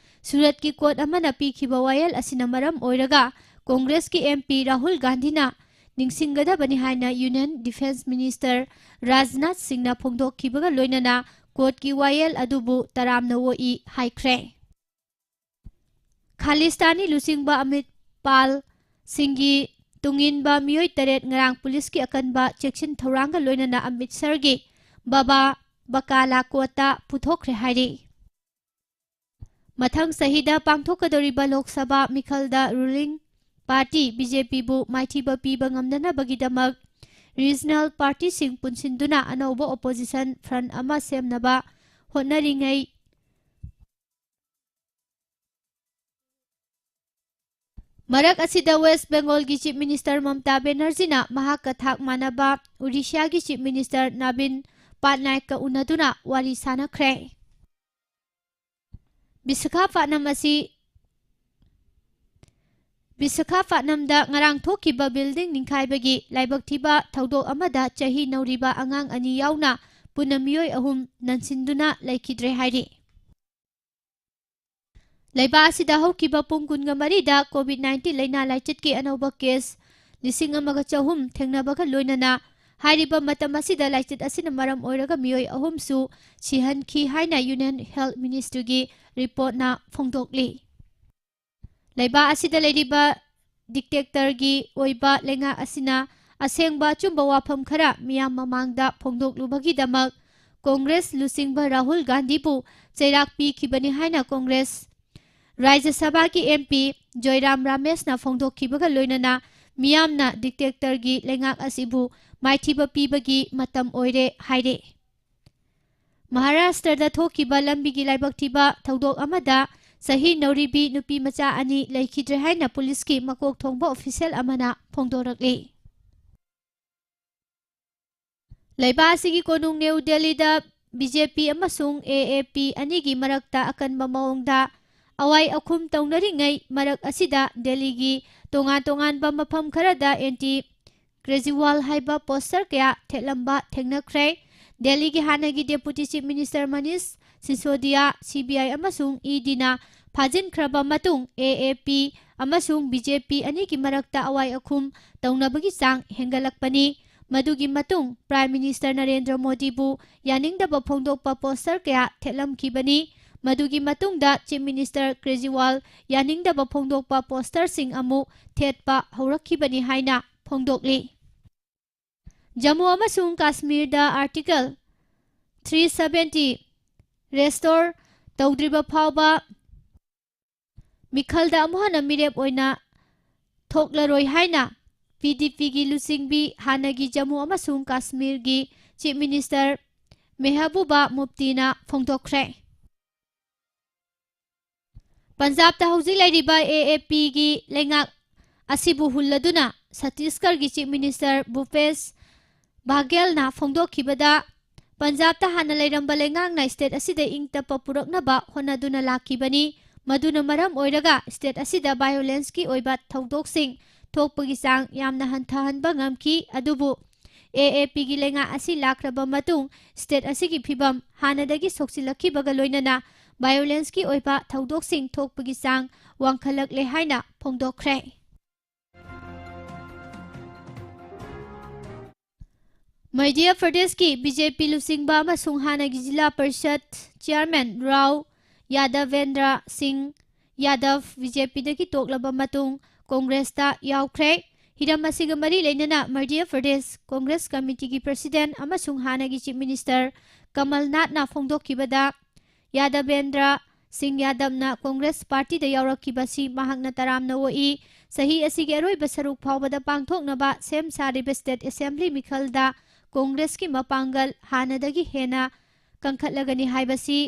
ꯁꯨꯔꯠꯀꯤ ꯀꯣꯔꯠ ꯑꯃꯅ ꯄꯤꯈꯤꯕ ꯋꯥꯌꯦꯜ ꯑꯁꯤꯅ ꯃꯔꯝ ꯑꯣꯏꯔꯒ ꯀꯣꯡꯒ꯭ꯔꯦꯁꯀꯤ MP ꯔꯥꯍꯨꯜ ꯒꯥꯟꯙꯤꯅ ꯅꯤꯡꯁꯤꯡꯒꯗꯕꯅꯤ ꯍꯥꯏꯅ Union Defence Minister ꯔꯥꯖꯅꯥꯊ ꯁꯤꯡꯅ ꯐꯣꯡꯗꯣꯛꯈꯤꯕꯒ ꯂꯣꯏꯅꯅ ꯀꯣꯔꯠꯀꯤ ꯋꯥꯌꯦꯜ ꯑꯗꯨꯕꯨ ꯇꯔꯥꯝꯅ ꯑꯣꯛꯏ ꯍꯥꯏꯈ꯭ꯔꯦ꯫ ꯈꯥꯂꯤꯁꯇꯥꯅꯤ ꯂꯨꯆꯤꯡꯕ ꯑꯃꯤꯠ ꯄꯥꯜ ꯁꯤꯡꯒꯤ ꯇꯨꯡꯏꯟꯕ ꯃꯤꯑꯣꯏ ꯇꯔꯦꯠ ꯉꯔꯥꯡ ꯄꯨꯂꯤꯁꯀꯤ ꯑꯀꯟꯕ ꯆꯦꯛꯁꯤꯟ ꯊꯧꯔꯥꯡꯒ ꯂꯣꯏꯅꯅ ꯑꯃ꯭ꯔꯤꯠꯁꯔꯒꯤ ꯕꯥꯕꯥ ꯕꯀꯥꯂꯥ ꯀꯣꯔꯠꯇ ꯄꯨꯊꯣꯛꯈ꯭ꯔꯦ ꯍꯥꯏꯔꯤ꯫ ꯃꯊꯪ ꯆꯍꯤꯗ ꯄꯥꯡꯊꯣꯛꯀꯗꯧꯔꯤꯕ ꯂꯣꯛ ꯁꯚꯥ ꯃꯤꯈꯜꯗ ruling party BJPꯕꯨ ꯃꯥꯏꯊꯤꯕ ꯄꯤꯕ ꯉꯝꯅꯅꯕꯒꯤꯗꯃꯛ regional partyꯁꯤꯡ ꯄꯨꯟꯁꯤꯟꯗꯨꯅ ꯑꯅꯧꯕ opposition front ꯑꯃ ꯁꯦꯝꯅꯕ ꯍꯣꯠꯅꯔꯤꯉꯩ ꯃꯔꯛ ꯑꯁꯤꯗ West Bengalꯒꯤ Chief Minister ꯃꯝꯇꯥ ꯕꯦꯅꯔꯖꯤꯅ ꯃꯍꯥꯛꯀ ꯊꯥꯛ ꯃꯥꯟꯅꯕ ꯑꯣꯔꯤꯁꯥꯒꯤ Chief Minister ꯅꯕꯤꯟ ꯄꯥꯠꯅꯥꯏꯛꯀ ꯎꯅꯗꯨꯅ ꯋꯥꯔꯤ ꯁꯥꯅꯈ꯭ꯔꯦ꯫ ꯕꯤꯁꯥꯈꯥꯄꯠꯅꯝ ꯑꯁꯤ, ꯕꯤꯁꯥꯈꯥꯄꯠꯅꯝꯗ ꯉꯔꯥꯡ ꯊꯣꯛꯈꯤꯕ building ꯅꯤꯡꯈꯥꯏꯕꯒꯤ ꯂꯥꯏꯕꯛ ꯊꯤꯕ ꯊꯧꯗꯣꯛ ꯑꯃꯗ ꯆꯍꯤ ꯅꯧꯔꯤꯕ ꯑꯉꯥꯡ ꯑꯅꯤ ꯌꯥꯎꯅ ꯄꯨꯟꯅ ꯃꯤꯑꯣꯏ ꯑꯍꯨꯝ ꯅꯟꯁꯤꯟꯗꯨꯅ ꯂꯩꯈꯤꯗ꯭ꯔꯦ ꯍꯥꯏꯔꯤ꯫ ꯂꯩꯕꯥꯛ ꯑꯁꯤꯗ ꯍꯧꯈꯤꯕ ꯄꯨꯡ ꯀꯨꯟꯒ ꯃꯔꯤꯗ COVID nineteen ꯂꯥꯏꯅꯥ ꯂꯥꯏꯆꯠꯀꯤ ꯑꯅꯧꯕ case ꯂꯤꯁꯤꯡ ꯑꯃꯒ ꯆꯍꯨꯝ ꯊꯦꯡꯅꯕꯒ ꯂꯣꯏꯅꯅ ꯍꯥꯏꯔꯤꯕ ꯃꯇꯝ ꯑꯁꯤꯗ ꯂꯥꯏꯆꯠ ꯑꯁꯤꯅ ꯃꯔꯝ ꯑꯣꯏꯔꯒ ꯃꯤꯑꯣꯏ ꯑꯍꯨꯝꯁꯨ ꯁꯤꯍꯟꯈꯤ ꯍꯥꯏꯅ Union Health Ministryꯒꯤ reportꯅ ꯐꯣꯡꯗꯣꯛꯂꯤ꯫ ꯂꯩꯕꯥꯛ ꯑꯁꯤꯗ ꯂꯩꯔꯤꯕ dictatorꯒꯤ ꯑꯣꯏꯕ ꯂꯩꯉꯥꯛ ꯑꯁꯤꯅ ꯑꯁꯦꯡꯕ ꯑꯆꯨꯝꯕ ꯋꯥꯐꯝ ꯈꯔ ꯃꯤꯌꯥꯝ ꯃꯃꯥꯡꯗ ꯐꯣꯡꯗꯣꯛꯂꯨꯕꯒꯤꯗꯃꯛ ꯀꯣꯡꯒ꯭ꯔꯦꯁ ꯂꯨꯆꯤꯡꯕ ꯔꯥꯍꯨꯜ ꯒꯥꯟꯙꯤꯕꯨ ꯆꯩꯔꯥꯛ ꯄꯤꯈꯤꯕꯅꯤ ꯍꯥꯏꯅ ꯀꯣꯡꯒ꯭ꯔꯦꯁ ꯔꯥꯖ꯭ꯌ ꯁꯚꯥꯒꯤ MP ꯖꯣꯏꯔꯥꯝ ꯔꯥꯃꯦꯁꯅ ꯐꯣꯡꯗꯣꯛꯈꯤꯕꯒ ꯂꯣꯏꯅꯅ ꯃꯤꯌꯥꯝꯅ dictatorꯒꯤ ꯂꯩꯉꯥꯛ ꯑꯁꯤꯕꯨ ꯃꯥꯏꯊꯤꯕ ꯄꯤꯕꯒꯤ ꯃꯇꯝ ꯑꯣꯏꯔꯦ ꯍꯥꯏꯔꯦ꯫ ꯃꯍꯥꯔꯥꯁꯇ꯭ꯔꯗ ꯊꯣꯛꯈꯤꯕ ꯂꯝꯕꯤꯒꯤ ꯂꯥꯏꯕꯛ ꯊꯤꯕ ꯊꯧꯗꯣꯛ ꯑꯃꯗ ꯆꯍꯤ ꯅꯧꯔꯤꯕꯤ ꯅꯨꯄꯤ ꯃꯆꯥ ꯑꯅꯤ ꯂꯩꯈꯤꯗ꯭ꯔꯦ ꯍꯥꯏꯅ ꯄꯨꯂꯤꯁꯀꯤ ꯃꯀꯣꯛ ꯊꯣꯡꯕ official ꯑꯃꯅ ꯐꯣꯡꯗꯣꯔꯛꯂꯤ꯫ ꯂꯩꯕꯥꯛ ꯑꯁꯤꯒꯤ ꯀꯣꯅꯨꯡ ꯅ꯭ꯌꯨ ꯗꯦꯜꯂꯤꯗ BJP ꯑꯃꯁꯨꯡ AAP ꯑꯅꯤꯒꯤ ꯃꯔꯛꯇ ꯑꯀꯟꯕ ꯃꯑꯣꯡꯗ ꯑꯋꯥꯏ ꯑꯈꯨꯝ ꯇꯧꯅꯔꯤꯉꯩ ꯃꯔꯛ ꯑꯁꯤꯗ ꯗꯦꯜꯂꯤꯒꯤ ꯇꯣꯉꯥꯟ ꯇꯣꯉꯥꯟꯕ ꯃꯐꯝ ꯈꯔꯗ anti ꯀ꯭ꯔꯦꯖꯤꯋꯥꯜ ꯍꯥꯏꯕ ꯄꯣꯁꯇꯔ ꯀꯌꯥ ꯊꯦꯠꯂꯝꯕ ꯊꯦꯡꯅꯈ꯭ꯔꯦ꯫ ꯗꯦꯜꯂꯤꯒꯤ ꯍꯥꯟꯅꯒꯤ ꯗꯦꯄꯨꯇꯤ chief minister Manish ꯁꯤꯁꯣꯗꯤꯌꯥ, C B ꯑꯥꯏ ꯑꯃꯁꯨꯡ ꯏ ꯗꯤꯅ ꯐꯥꯖꯤꯟꯈ꯭ꯔꯕ ꯃꯇꯨꯡ, ꯑꯦ ꯑꯦ ꯄꯤ ꯑꯃꯁꯨꯡ ꯕꯤ ꯖꯦ ꯄꯤ ꯑꯅꯤꯒꯤ ꯃꯔꯛꯇ ꯑꯋꯥꯏ ꯑꯈꯨꯝ ꯇꯧꯅꯕꯒꯤ ꯆꯥꯡ ꯍꯦꯟꯒꯠꯂꯛꯄꯅꯤ꯫ ꯃꯗꯨꯒꯤ ꯃꯇꯨꯡ ꯄ꯭ꯔꯥꯏꯝ ꯃꯤꯅꯤꯁꯇꯔ ꯅꯔꯦꯟꯗ꯭ꯔ ꯃꯣꯗꯤꯕꯨ ꯌꯥꯅꯤꯡꯗꯕ ꯐꯣꯡꯗꯣꯛꯄ ꯄꯣꯁꯇꯔ ꯀꯌꯥ ꯊꯦꯠꯂꯝꯈꯤꯕꯅꯤ꯫ ꯃꯗꯨꯒꯤ ꯃꯇꯨꯡꯗ ꯆꯤꯐ ꯃꯤꯅꯤꯁꯇꯔ ꯀ꯭ꯔꯦꯖꯤꯋꯥꯜ ꯌꯥꯅꯤꯡꯗꯕ ꯐꯣꯡꯗꯣꯛꯄ ꯄꯣꯁꯇꯔꯁꯤꯡ ꯑꯃꯨꯛ ꯊꯦꯠꯄ ꯍꯧꯔꯛꯈꯤꯕꯅꯤ ꯍꯥꯏꯅ ꯐꯣꯡꯗꯣꯛꯂꯤ꯫ ꯖꯝꯃꯨ ꯑꯃꯁꯨꯡ ꯀꯥꯁꯃꯤꯔꯗ ꯑꯥꯔꯇꯤꯀꯜ ꯊ꯭ꯔꯤ ꯁꯚꯦꯟꯇꯤ ꯔꯦꯁꯇꯣꯔ ꯇꯧꯗ꯭ꯔꯤꯕ ꯐꯥꯎꯕ ꯃꯤꯈꯜꯗ ꯑꯃꯨꯛ ꯍꯟꯅ ꯃꯤꯔꯦꯞ ꯑꯣꯏꯅ ꯊꯣꯛꯂꯔꯣꯏ ꯍꯥꯏꯅ ꯄꯤ ꯗꯤ ꯄꯤꯒꯤ ꯂꯨꯆꯤꯡꯕꯤ, ꯍꯥꯟꯅꯒꯤ ꯖꯝꯃꯨ ꯑꯃꯁꯨꯡ ꯀꯥꯁꯃꯤꯔꯒꯤ ꯆꯤꯐ ꯃꯤꯅꯤꯁꯇꯔ ꯃꯦꯍꯕꯨꯕꯥ ꯃꯨꯐꯇꯤꯅ ꯐꯣꯡꯗꯣꯛꯈ꯭ꯔꯦ꯫ ꯄꯟꯖꯥꯕꯇ ꯍꯧꯖꯤꯛ ꯂꯩꯔꯤꯕ ꯑꯦ ꯑꯦ ꯄꯤꯒꯤ ꯂꯩꯉꯥꯛ ꯑꯁꯤꯕꯨ ꯍꯨꯜꯂꯗꯨꯅ ꯁꯠꯇꯤꯁꯒꯔꯒꯤ ꯆꯤꯐ ꯃꯤꯅꯤꯁꯇꯔ ꯚꯨꯄꯦꯁ ꯕꯥꯘꯦꯜꯅ ꯐꯣꯡꯗꯣꯛꯈꯤꯕꯗ, ꯄꯟꯖꯥꯕꯇ ꯍꯥꯟꯅ ꯂꯩꯔꯝꯕ ꯂꯩꯉꯥꯛꯅ ꯁ꯭ꯇꯦꯠ ꯑꯁꯤꯗ ꯏꯪ ꯇꯞꯄ ꯄꯨꯔꯛꯅꯕ ꯍꯣꯠꯅꯗꯨꯅ ꯂꯥꯛꯈꯤꯕꯅꯤ꯫ ꯃꯗꯨꯅ ꯃꯔꯝ ꯑꯣꯏꯔꯒ ꯁ꯭ꯇꯦꯠ ꯑꯁꯤꯗ ꯚꯥꯏꯑꯣꯂꯦꯟꯁꯀꯤ ꯑꯣꯏꯕ ꯊꯧꯗꯣꯛꯁꯤꯡ ꯊꯣꯛꯄꯒꯤ ꯆꯥꯡ ꯌꯥꯝꯅ ꯍꯟꯊꯍꯟꯕ ꯉꯝꯈꯤ꯫ ꯑꯗꯨꯕꯨ ꯑꯦ ꯑꯦ ꯄꯤꯒꯤ ꯂꯩꯉꯥꯛ ꯑꯁꯤ ꯂꯥꯛꯈ꯭ꯔꯕ ꯃꯇꯨꯡ ꯁ꯭ꯇꯦꯠ ꯑꯁꯤꯒꯤ ꯐꯤꯚꯝ ꯍꯥꯟꯅꯗꯒꯤ ꯁꯣꯛꯆꯤꯜꯂꯛꯈꯤꯕꯒ ꯂꯣꯏꯅꯅ ꯚꯥꯏꯑꯣꯂꯦꯟꯁꯀꯤ ꯑꯣꯏꯕ ꯊꯧꯗꯣꯛꯁꯤꯡ ꯊꯣꯛꯄꯒꯤ ꯆꯥꯡ ꯋꯥꯡꯈꯠꯂꯛꯂꯦ ꯍꯥꯏꯅ ꯐꯣꯡꯗꯣꯛꯈ꯭ꯔꯦ꯫ ꯃꯙ꯭ꯌ ꯄ꯭ꯔꯗꯦꯁꯀꯤ ꯕꯤ ꯖꯦ ꯄꯤ ꯂꯨꯆꯤꯡꯕ ꯑꯃꯁꯨꯡ ꯍꯥꯟꯅꯒꯤ ꯖꯤꯂꯥ ꯄꯔꯤꯁꯠ ꯆꯤꯌꯥꯔꯃꯦꯟ ꯔꯥꯎ ꯌꯥꯗꯕꯦꯟꯗ꯭ꯔ ꯁꯤꯡ ꯌꯥꯗꯕ ꯕꯤ ꯖꯦ ꯄꯤꯗꯒꯤ ꯇꯣꯛꯂꯕ ꯃꯇꯨꯡ ꯀꯣꯡꯒ꯭ꯔꯦꯁꯇ ꯌꯥꯎꯈ꯭ꯔꯦ꯫ ꯍꯤꯔꯝ ꯑꯁꯤꯒ ꯃꯔꯤ ꯂꯩꯅꯅ ꯃꯙ꯭ꯌ ꯄ꯭ꯔꯗꯦꯁ ꯀꯣꯡꯒ꯭ꯔꯦꯁ ꯀꯃꯤꯇꯤꯒꯤ ꯄ꯭ꯔꯁꯤꯗꯦꯟꯠ ꯑꯃꯁꯨꯡ ꯍꯥꯟꯅꯒꯤ ꯆꯤꯐ ꯃꯤꯅꯤꯁꯇꯔ ꯀꯃꯜ ꯅꯥꯊꯅ ꯐꯣꯡꯗꯣꯛꯈꯤꯕꯗ, ꯌꯥꯗꯕꯦꯟꯗ꯭ꯔ ꯁꯤꯡ ꯌꯥꯗꯕꯅ ꯀꯣꯡꯒ꯭ꯔꯦꯁ ꯄꯥꯔꯇꯤꯗ ꯌꯥꯎꯔꯛꯈꯤꯕꯁꯤ ꯃꯍꯥꯛꯅ ꯇꯔꯥꯝꯅ ꯑꯣꯛꯏ꯫ ꯆꯍꯤ ꯑꯁꯤꯒꯤ ꯑꯔꯣꯏꯕ ꯁꯔꯨꯛ ꯐꯥꯎꯕꯗ ꯄꯥꯡꯊꯣꯛꯅꯕ ꯁꯦꯝ ꯁꯥꯔꯤꯕ ꯁ꯭ꯇꯦꯠ ꯑꯦꯁꯦꯝꯕ꯭ꯂꯤ ꯃꯤꯈꯜꯗ ꯀꯣꯡꯒ꯭ꯔꯦꯁꯀꯤ ꯃꯄꯥꯡꯒꯜ ꯍꯥꯟꯅꯗꯒꯤ ꯍꯦꯟꯅ ꯀꯟꯈꯠꯂꯒꯅꯤ ꯍꯥꯏꯕꯁꯤ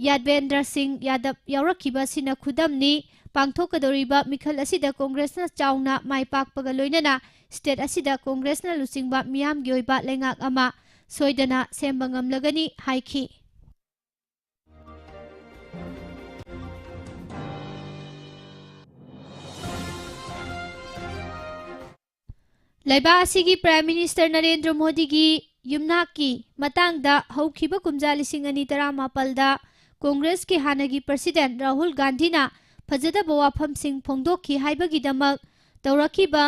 ꯌꯥꯗꯕꯦꯟꯗ꯭ꯔ ꯁꯤꯡ ꯌꯥꯗꯕ ꯌꯥꯎꯔꯛꯈꯤꯕ ꯑꯁꯤꯅ ꯈꯨꯗꯝꯅꯤ꯫ ꯄꯥꯡꯊꯣꯛꯀꯗꯧꯔꯤꯕ ꯃꯤꯈꯜ ꯑꯁꯤꯗ ꯀꯣꯡꯒ꯭ꯔꯦꯁꯅ ꯆꯥꯎꯅ ꯃꯥꯏ ꯄꯥꯛꯄꯒ ꯂꯣꯏꯅꯅ ꯁ꯭ꯇꯦꯠ ꯑꯁꯤꯗ ꯀꯣꯡꯒ꯭ꯔꯦꯁꯅ ꯂꯨꯆꯤꯡꯕ ꯃꯤꯌꯥꯝꯒꯤ ꯑꯣꯏꯕ ꯂꯩꯉꯥꯛ ꯑꯃ ꯁꯣꯏꯗꯅ ꯁꯦꯝꯕ ꯉꯝꯂꯒꯅꯤ ꯍꯥꯏꯈꯤ꯫ ꯂꯩꯕꯥꯛ ꯑꯁꯤꯒꯤ Prime Minister ꯅꯔꯦꯟꯗ꯭ꯔ ꯃꯣꯗꯤꯒꯤ ꯌꯨꯝꯅꯥꯛꯀꯤ ꯃꯇꯥꯡꯗ ꯍꯧꯈꯤꯕ ꯀꯨꯝꯖꯥ ꯂꯤꯁꯤꯡ ꯑꯅꯤ ꯇꯔꯥꯃꯥꯄꯜꯗ ꯀꯣꯡꯒ꯭ꯔꯦꯁꯀꯤ ꯍꯥꯟꯅꯒꯤ President ꯔꯥꯍꯨꯜ ꯒꯥꯟꯙꯤꯅ ꯐꯖꯗꯕ ꯋꯥꯐꯝꯁꯤꯡ ꯐꯣꯡꯗꯣꯛꯈꯤ ꯍꯥꯏꯕꯒꯤꯗꯃꯛ ꯇꯧꯔꯛꯈꯤꯕ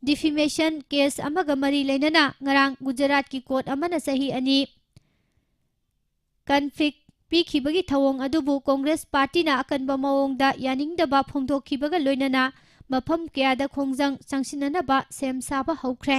defamation case ꯑꯃꯒ ꯃꯔꯤ ꯂꯩꯅꯅ ꯉꯔꯥꯡ ꯒꯨꯖꯔꯥꯠꯀꯤ court ꯑꯃꯅ ꯆꯍꯤ ꯑꯅꯤ convict ꯄꯤꯈꯤꯕꯒꯤ ꯊꯧꯑꯣꯡ ꯑꯗꯨꯕꯨ ꯀꯣꯡꯒ꯭ꯔꯦꯁ ꯄꯥꯔꯇꯤꯅ ꯑꯀꯟꯕ ꯃꯑꯣꯡꯗ ꯌꯥꯅꯤꯡꯗꯕ ꯐꯣꯡꯗꯣꯛꯈꯤꯕꯒ ꯂꯣꯏꯅꯅ ꯃꯐꯝ ꯀꯌꯥꯗ ꯈꯣꯡꯖꯪ ꯆꯪꯁꯤꯟꯅꯅꯕ ꯁꯦꯝ ꯁꯥꯕ ꯍꯧꯈ꯭ꯔꯦ꯫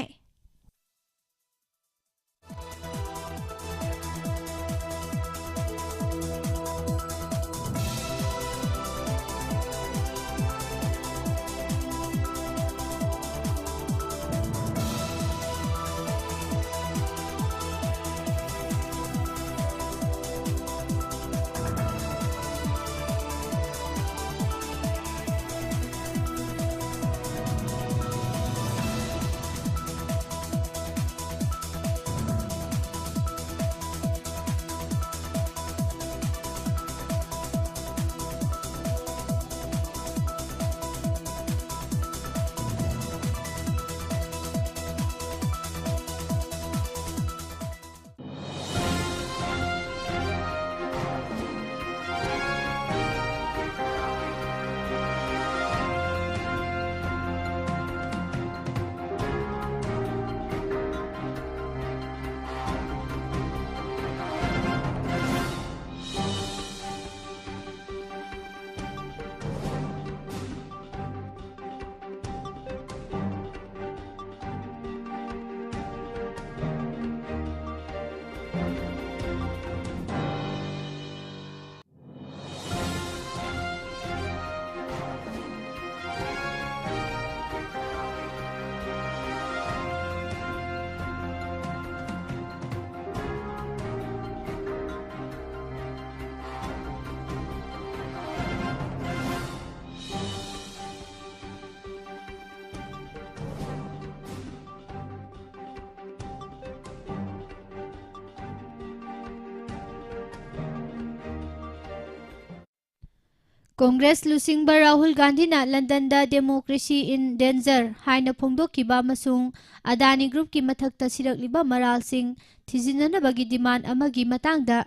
ꯀꯣꯡꯒ꯭ꯔꯦꯁ ꯂꯨꯆꯤꯡꯕ ꯔꯥꯍꯨꯜ ꯒꯥꯟꯙꯤꯅ ꯂꯟꯗꯟꯗ democracy in danger ꯍꯥꯏꯅ ꯐꯣꯡꯗꯣꯛꯈꯤꯕ ꯑꯃꯁꯨꯡ ꯑꯗꯥꯅꯤ ꯒ꯭ꯔꯨꯞꯀꯤ ꯃꯊꯛꯇ ꯁꯤꯔꯛꯂꯤꯕ ꯃꯔꯥꯜꯁꯤꯡ ꯊꯤꯖꯤꯟꯅꯅꯕꯒꯤ demand ꯑꯃꯒꯤ ꯃꯇꯥꯡꯗ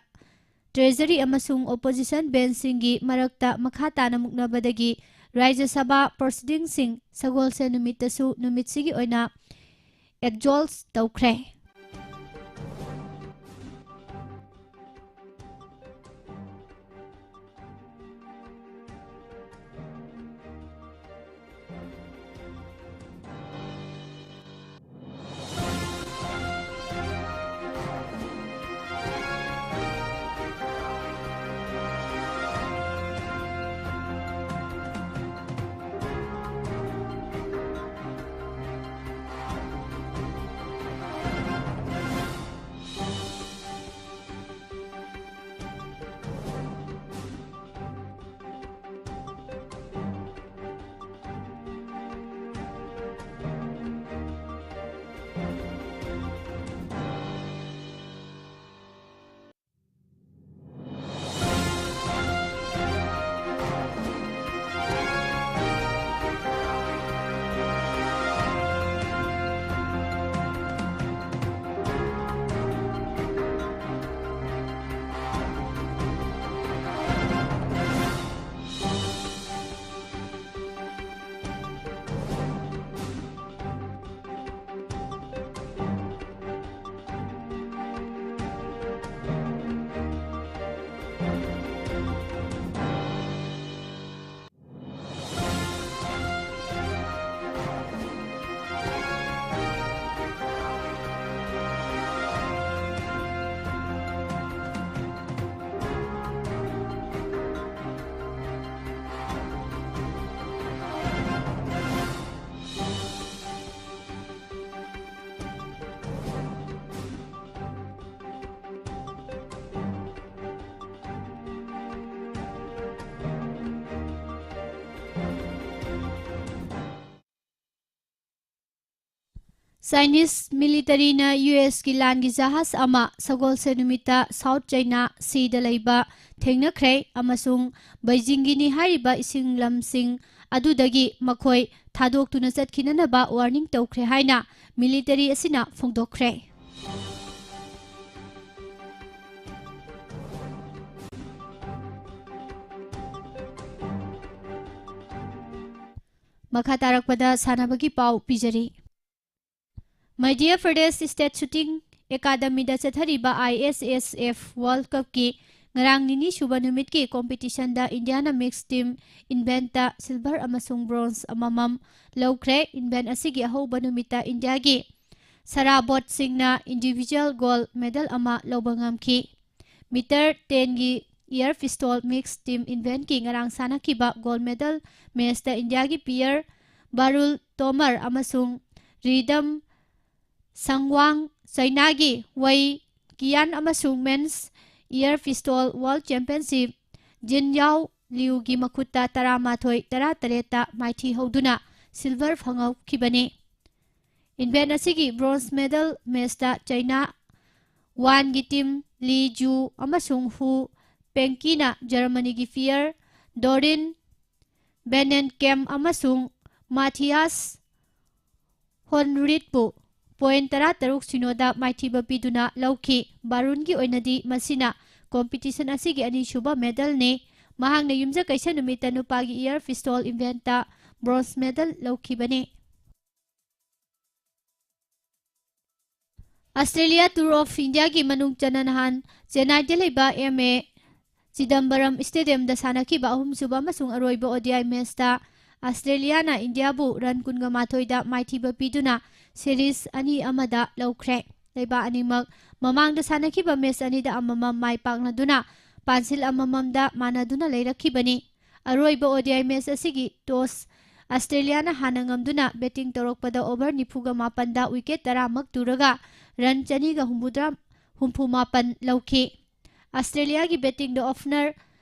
Treasury ꯑꯃꯁꯨꯡ opposition benchꯁꯤꯡꯒꯤ ꯃꯔꯛꯇ ꯃꯈꯥ ꯇꯥꯅ ꯃꯨꯛꯅꯕꯗꯒꯤ ꯔꯥꯖ꯭ꯌ ꯁꯚꯥ proceedingꯁꯤꯡ ꯁꯒꯣꯜꯁꯦꯟ ꯅꯨꯃꯤꯠꯇꯁꯨ ꯅꯨꯃꯤꯠꯁꯤꯒꯤ ꯑꯣꯏꯅ adjourn ꯇꯧꯈ꯭ꯔꯦ꯫ Chinese militaryꯅ ꯌꯨ ꯑꯦꯁꯀꯤ ꯂꯥꯟꯒꯤ ꯖꯍꯥꯖ ꯑꯃ ꯁꯒꯣꯜꯁꯦꯟ ꯅꯨꯃꯤꯠꯇ South China Seaꯗ ꯂꯩꯕ ꯊꯦꯡꯅꯈ꯭ꯔꯦ ꯑꯃꯁꯨꯡ ꯕꯩꯖꯤꯡꯒꯤꯅꯤ ꯍꯥꯏꯔꯤꯕ ꯏꯁꯤꯡ ꯂꯝꯁꯤꯡ ꯑꯗꯨꯗꯒꯤ ꯃꯈꯣꯏ ꯊꯥꯗꯣꯛꯇꯨꯅ ꯆꯠꯈꯤꯅꯅꯕ warning ꯇꯧꯈ꯭ꯔꯦ ꯍꯥꯏꯅ military ꯑꯁꯤꯅ ꯐꯣꯡꯗꯣꯛꯈ꯭ꯔꯦ꯫ ꯃꯈꯥ ꯇꯥꯔꯛꯄꯗ ꯁꯥꯟꯅꯕꯒꯤ ꯄꯥꯎ ꯄꯤꯖꯔꯤ꯫ ꯃꯙ꯭ꯌ ꯄ꯭ꯔꯗꯦꯁ State Shooting Academyꯗ ꯆꯠꯊꯔꯤꯕ I S S F World Cupꯀꯤ ꯉꯔꯥꯡ ꯅꯤꯅꯤ ꯁꯨꯕ ꯅꯨꯃꯤꯠꯀꯤ competitionꯗ ꯏꯟꯗꯤꯌꯥꯅ mixed team eventꯇ silver ꯑꯃꯁꯨꯡ bronze ꯑꯃꯃꯝ ꯂꯧꯈ꯭ꯔꯦ꯫ Event ꯑꯁꯤꯒꯤ ꯑꯍꯧꯕ ꯅꯨꯃꯤꯠꯇ ꯏꯟꯗꯤꯌꯥꯒꯤ ꯁꯔꯥꯕꯣꯠ ꯁꯤꯡꯅ individual gold medal ꯑꯃ ꯂꯧꯕ ꯉꯝꯈꯤ꯫ Meter tenꯒꯤ air pistol mixed team eventꯀꯤ ꯉꯔꯥꯡ ꯁꯥꯟꯅꯈꯤꯕ gold medal matchꯇ ꯏꯟꯗꯤꯌꯥꯒꯤ pair ꯕꯥꯔꯨꯜ ꯇꯣꯃꯔ ꯑꯃꯁꯨꯡ ꯔꯤꯗꯝ ꯁꯪꯋꯥꯡ ꯆꯩꯅꯥꯒꯤ ꯋꯩ ꯀꯤꯌꯥꯟ ꯑꯃꯁꯨꯡ men's air pistol world championship ꯖꯤꯟ ꯌꯥꯎ ꯂꯤꯎꯒꯤ ꯃꯈꯨꯠꯇ ꯇꯔꯥꯃꯥꯊꯣꯏ ꯇꯔꯥꯇꯔꯦꯠꯇ ꯃꯥꯏꯊꯤ ꯍꯧꯗꯨꯅ silver ꯐꯪꯍꯧꯈꯤꯕꯅꯤ꯫ Event ꯑꯁꯤꯒꯤ bronze medal matchꯇ ꯆꯩꯅꯥ ꯋꯥꯟꯒꯤ team ꯂꯤ ꯖꯨ ꯑꯃꯁꯨꯡ ꯍꯨ ꯄꯦꯡꯀꯤꯅ ꯖꯔꯃꯅꯤꯒꯤ pair ꯗꯣꯔꯤꯟ ꯕꯦꯅꯦꯟꯀꯦꯝ ꯑꯃꯁꯨꯡ ꯃꯥꯊꯤꯌꯥꯁ ꯍꯣꯟꯔꯤꯠꯄꯨ point ꯇꯔꯥꯇꯔꯨꯛ ꯁꯤꯅꯣꯗ ꯃꯥꯏꯊꯤꯕ ꯄꯤꯗꯨꯅ ꯂꯧꯈꯤ꯫ ꯕꯥꯔꯨꯟꯒꯤ ꯑꯣꯏꯅꯗꯤ ꯃꯁꯤꯅ competition ꯑꯁꯤꯒꯤ ꯑꯅꯤꯁꯨꯕ medalꯅꯤ꯫ ꯃꯍꯥꯛꯅ ꯌꯨꯝꯖꯀꯩꯁ ꯅꯨꯃꯤꯠꯇ ꯅꯨꯄꯥꯒꯤ air pistol eventꯇ bronze medal ꯂꯧꯈꯤꯕꯅꯤ꯫ Australia Tour of Indiaꯒꯤ ꯃꯅꯨꯡ ꯆꯟꯅ ꯅꯍꯥꯟ ꯆꯦꯟꯅꯥꯏꯗ ꯂꯩꯕ M A ꯆꯤꯗꯝꯕꯔꯝ Stadiumꯗ ꯁꯥꯟꯅꯈꯤꯕ ꯑꯍꯨꯝꯁꯨꯕ ꯑꯃꯁꯨꯡ ꯑꯔꯣꯏꯕ O D I matchꯇ Australiaꯅ ꯏꯟꯗꯤꯌꯥꯕꯨ run ꯀꯨꯟꯒ ꯃꯥꯊꯣꯏꯗ ꯃꯥꯏꯊꯤꯕ ꯄꯤꯗꯨꯅ series ꯑꯅꯤ ꯑꯃꯗ ꯂꯧꯈ꯭ꯔꯦ꯫ ꯂꯩꯕꯥꯛ ꯑꯅꯤꯃꯛ ꯃꯃꯥꯡꯗ ꯁꯥꯟꯅꯈꯤꯕ match ꯑꯅꯤꯗ ꯑꯃꯃꯝ ꯃꯥꯏ ꯄꯥꯛꯅꯗꯨꯅ ꯄꯥꯟꯁꯤꯜ ꯑꯃꯃꯝꯗ ꯃꯥꯟꯅꯗꯨꯅ ꯂꯩꯔꯛꯈꯤꯕꯅꯤ꯫ ꯑꯔꯣꯏꯕ O D I match ꯑꯁꯤꯒꯤ toss Australiaꯅ ꯍꯥꯟꯅ ꯉꯝꯗꯨꯅ batting ꯇꯧꯔꯛꯄꯗ over ꯅꯤꯐꯨꯒ ꯃꯥꯄꯟꯗ wicket ꯇꯔꯥꯃꯛ ꯇꯨꯔꯒ run ꯆꯅꯤꯒ ꯍꯨꯝꯐꯨꯇꯔꯥ, ꯍꯨꯝꯐꯨ ꯃꯥꯄꯟ ꯂꯧꯈꯤ꯫ Australiaꯒꯤ battingꯗ opener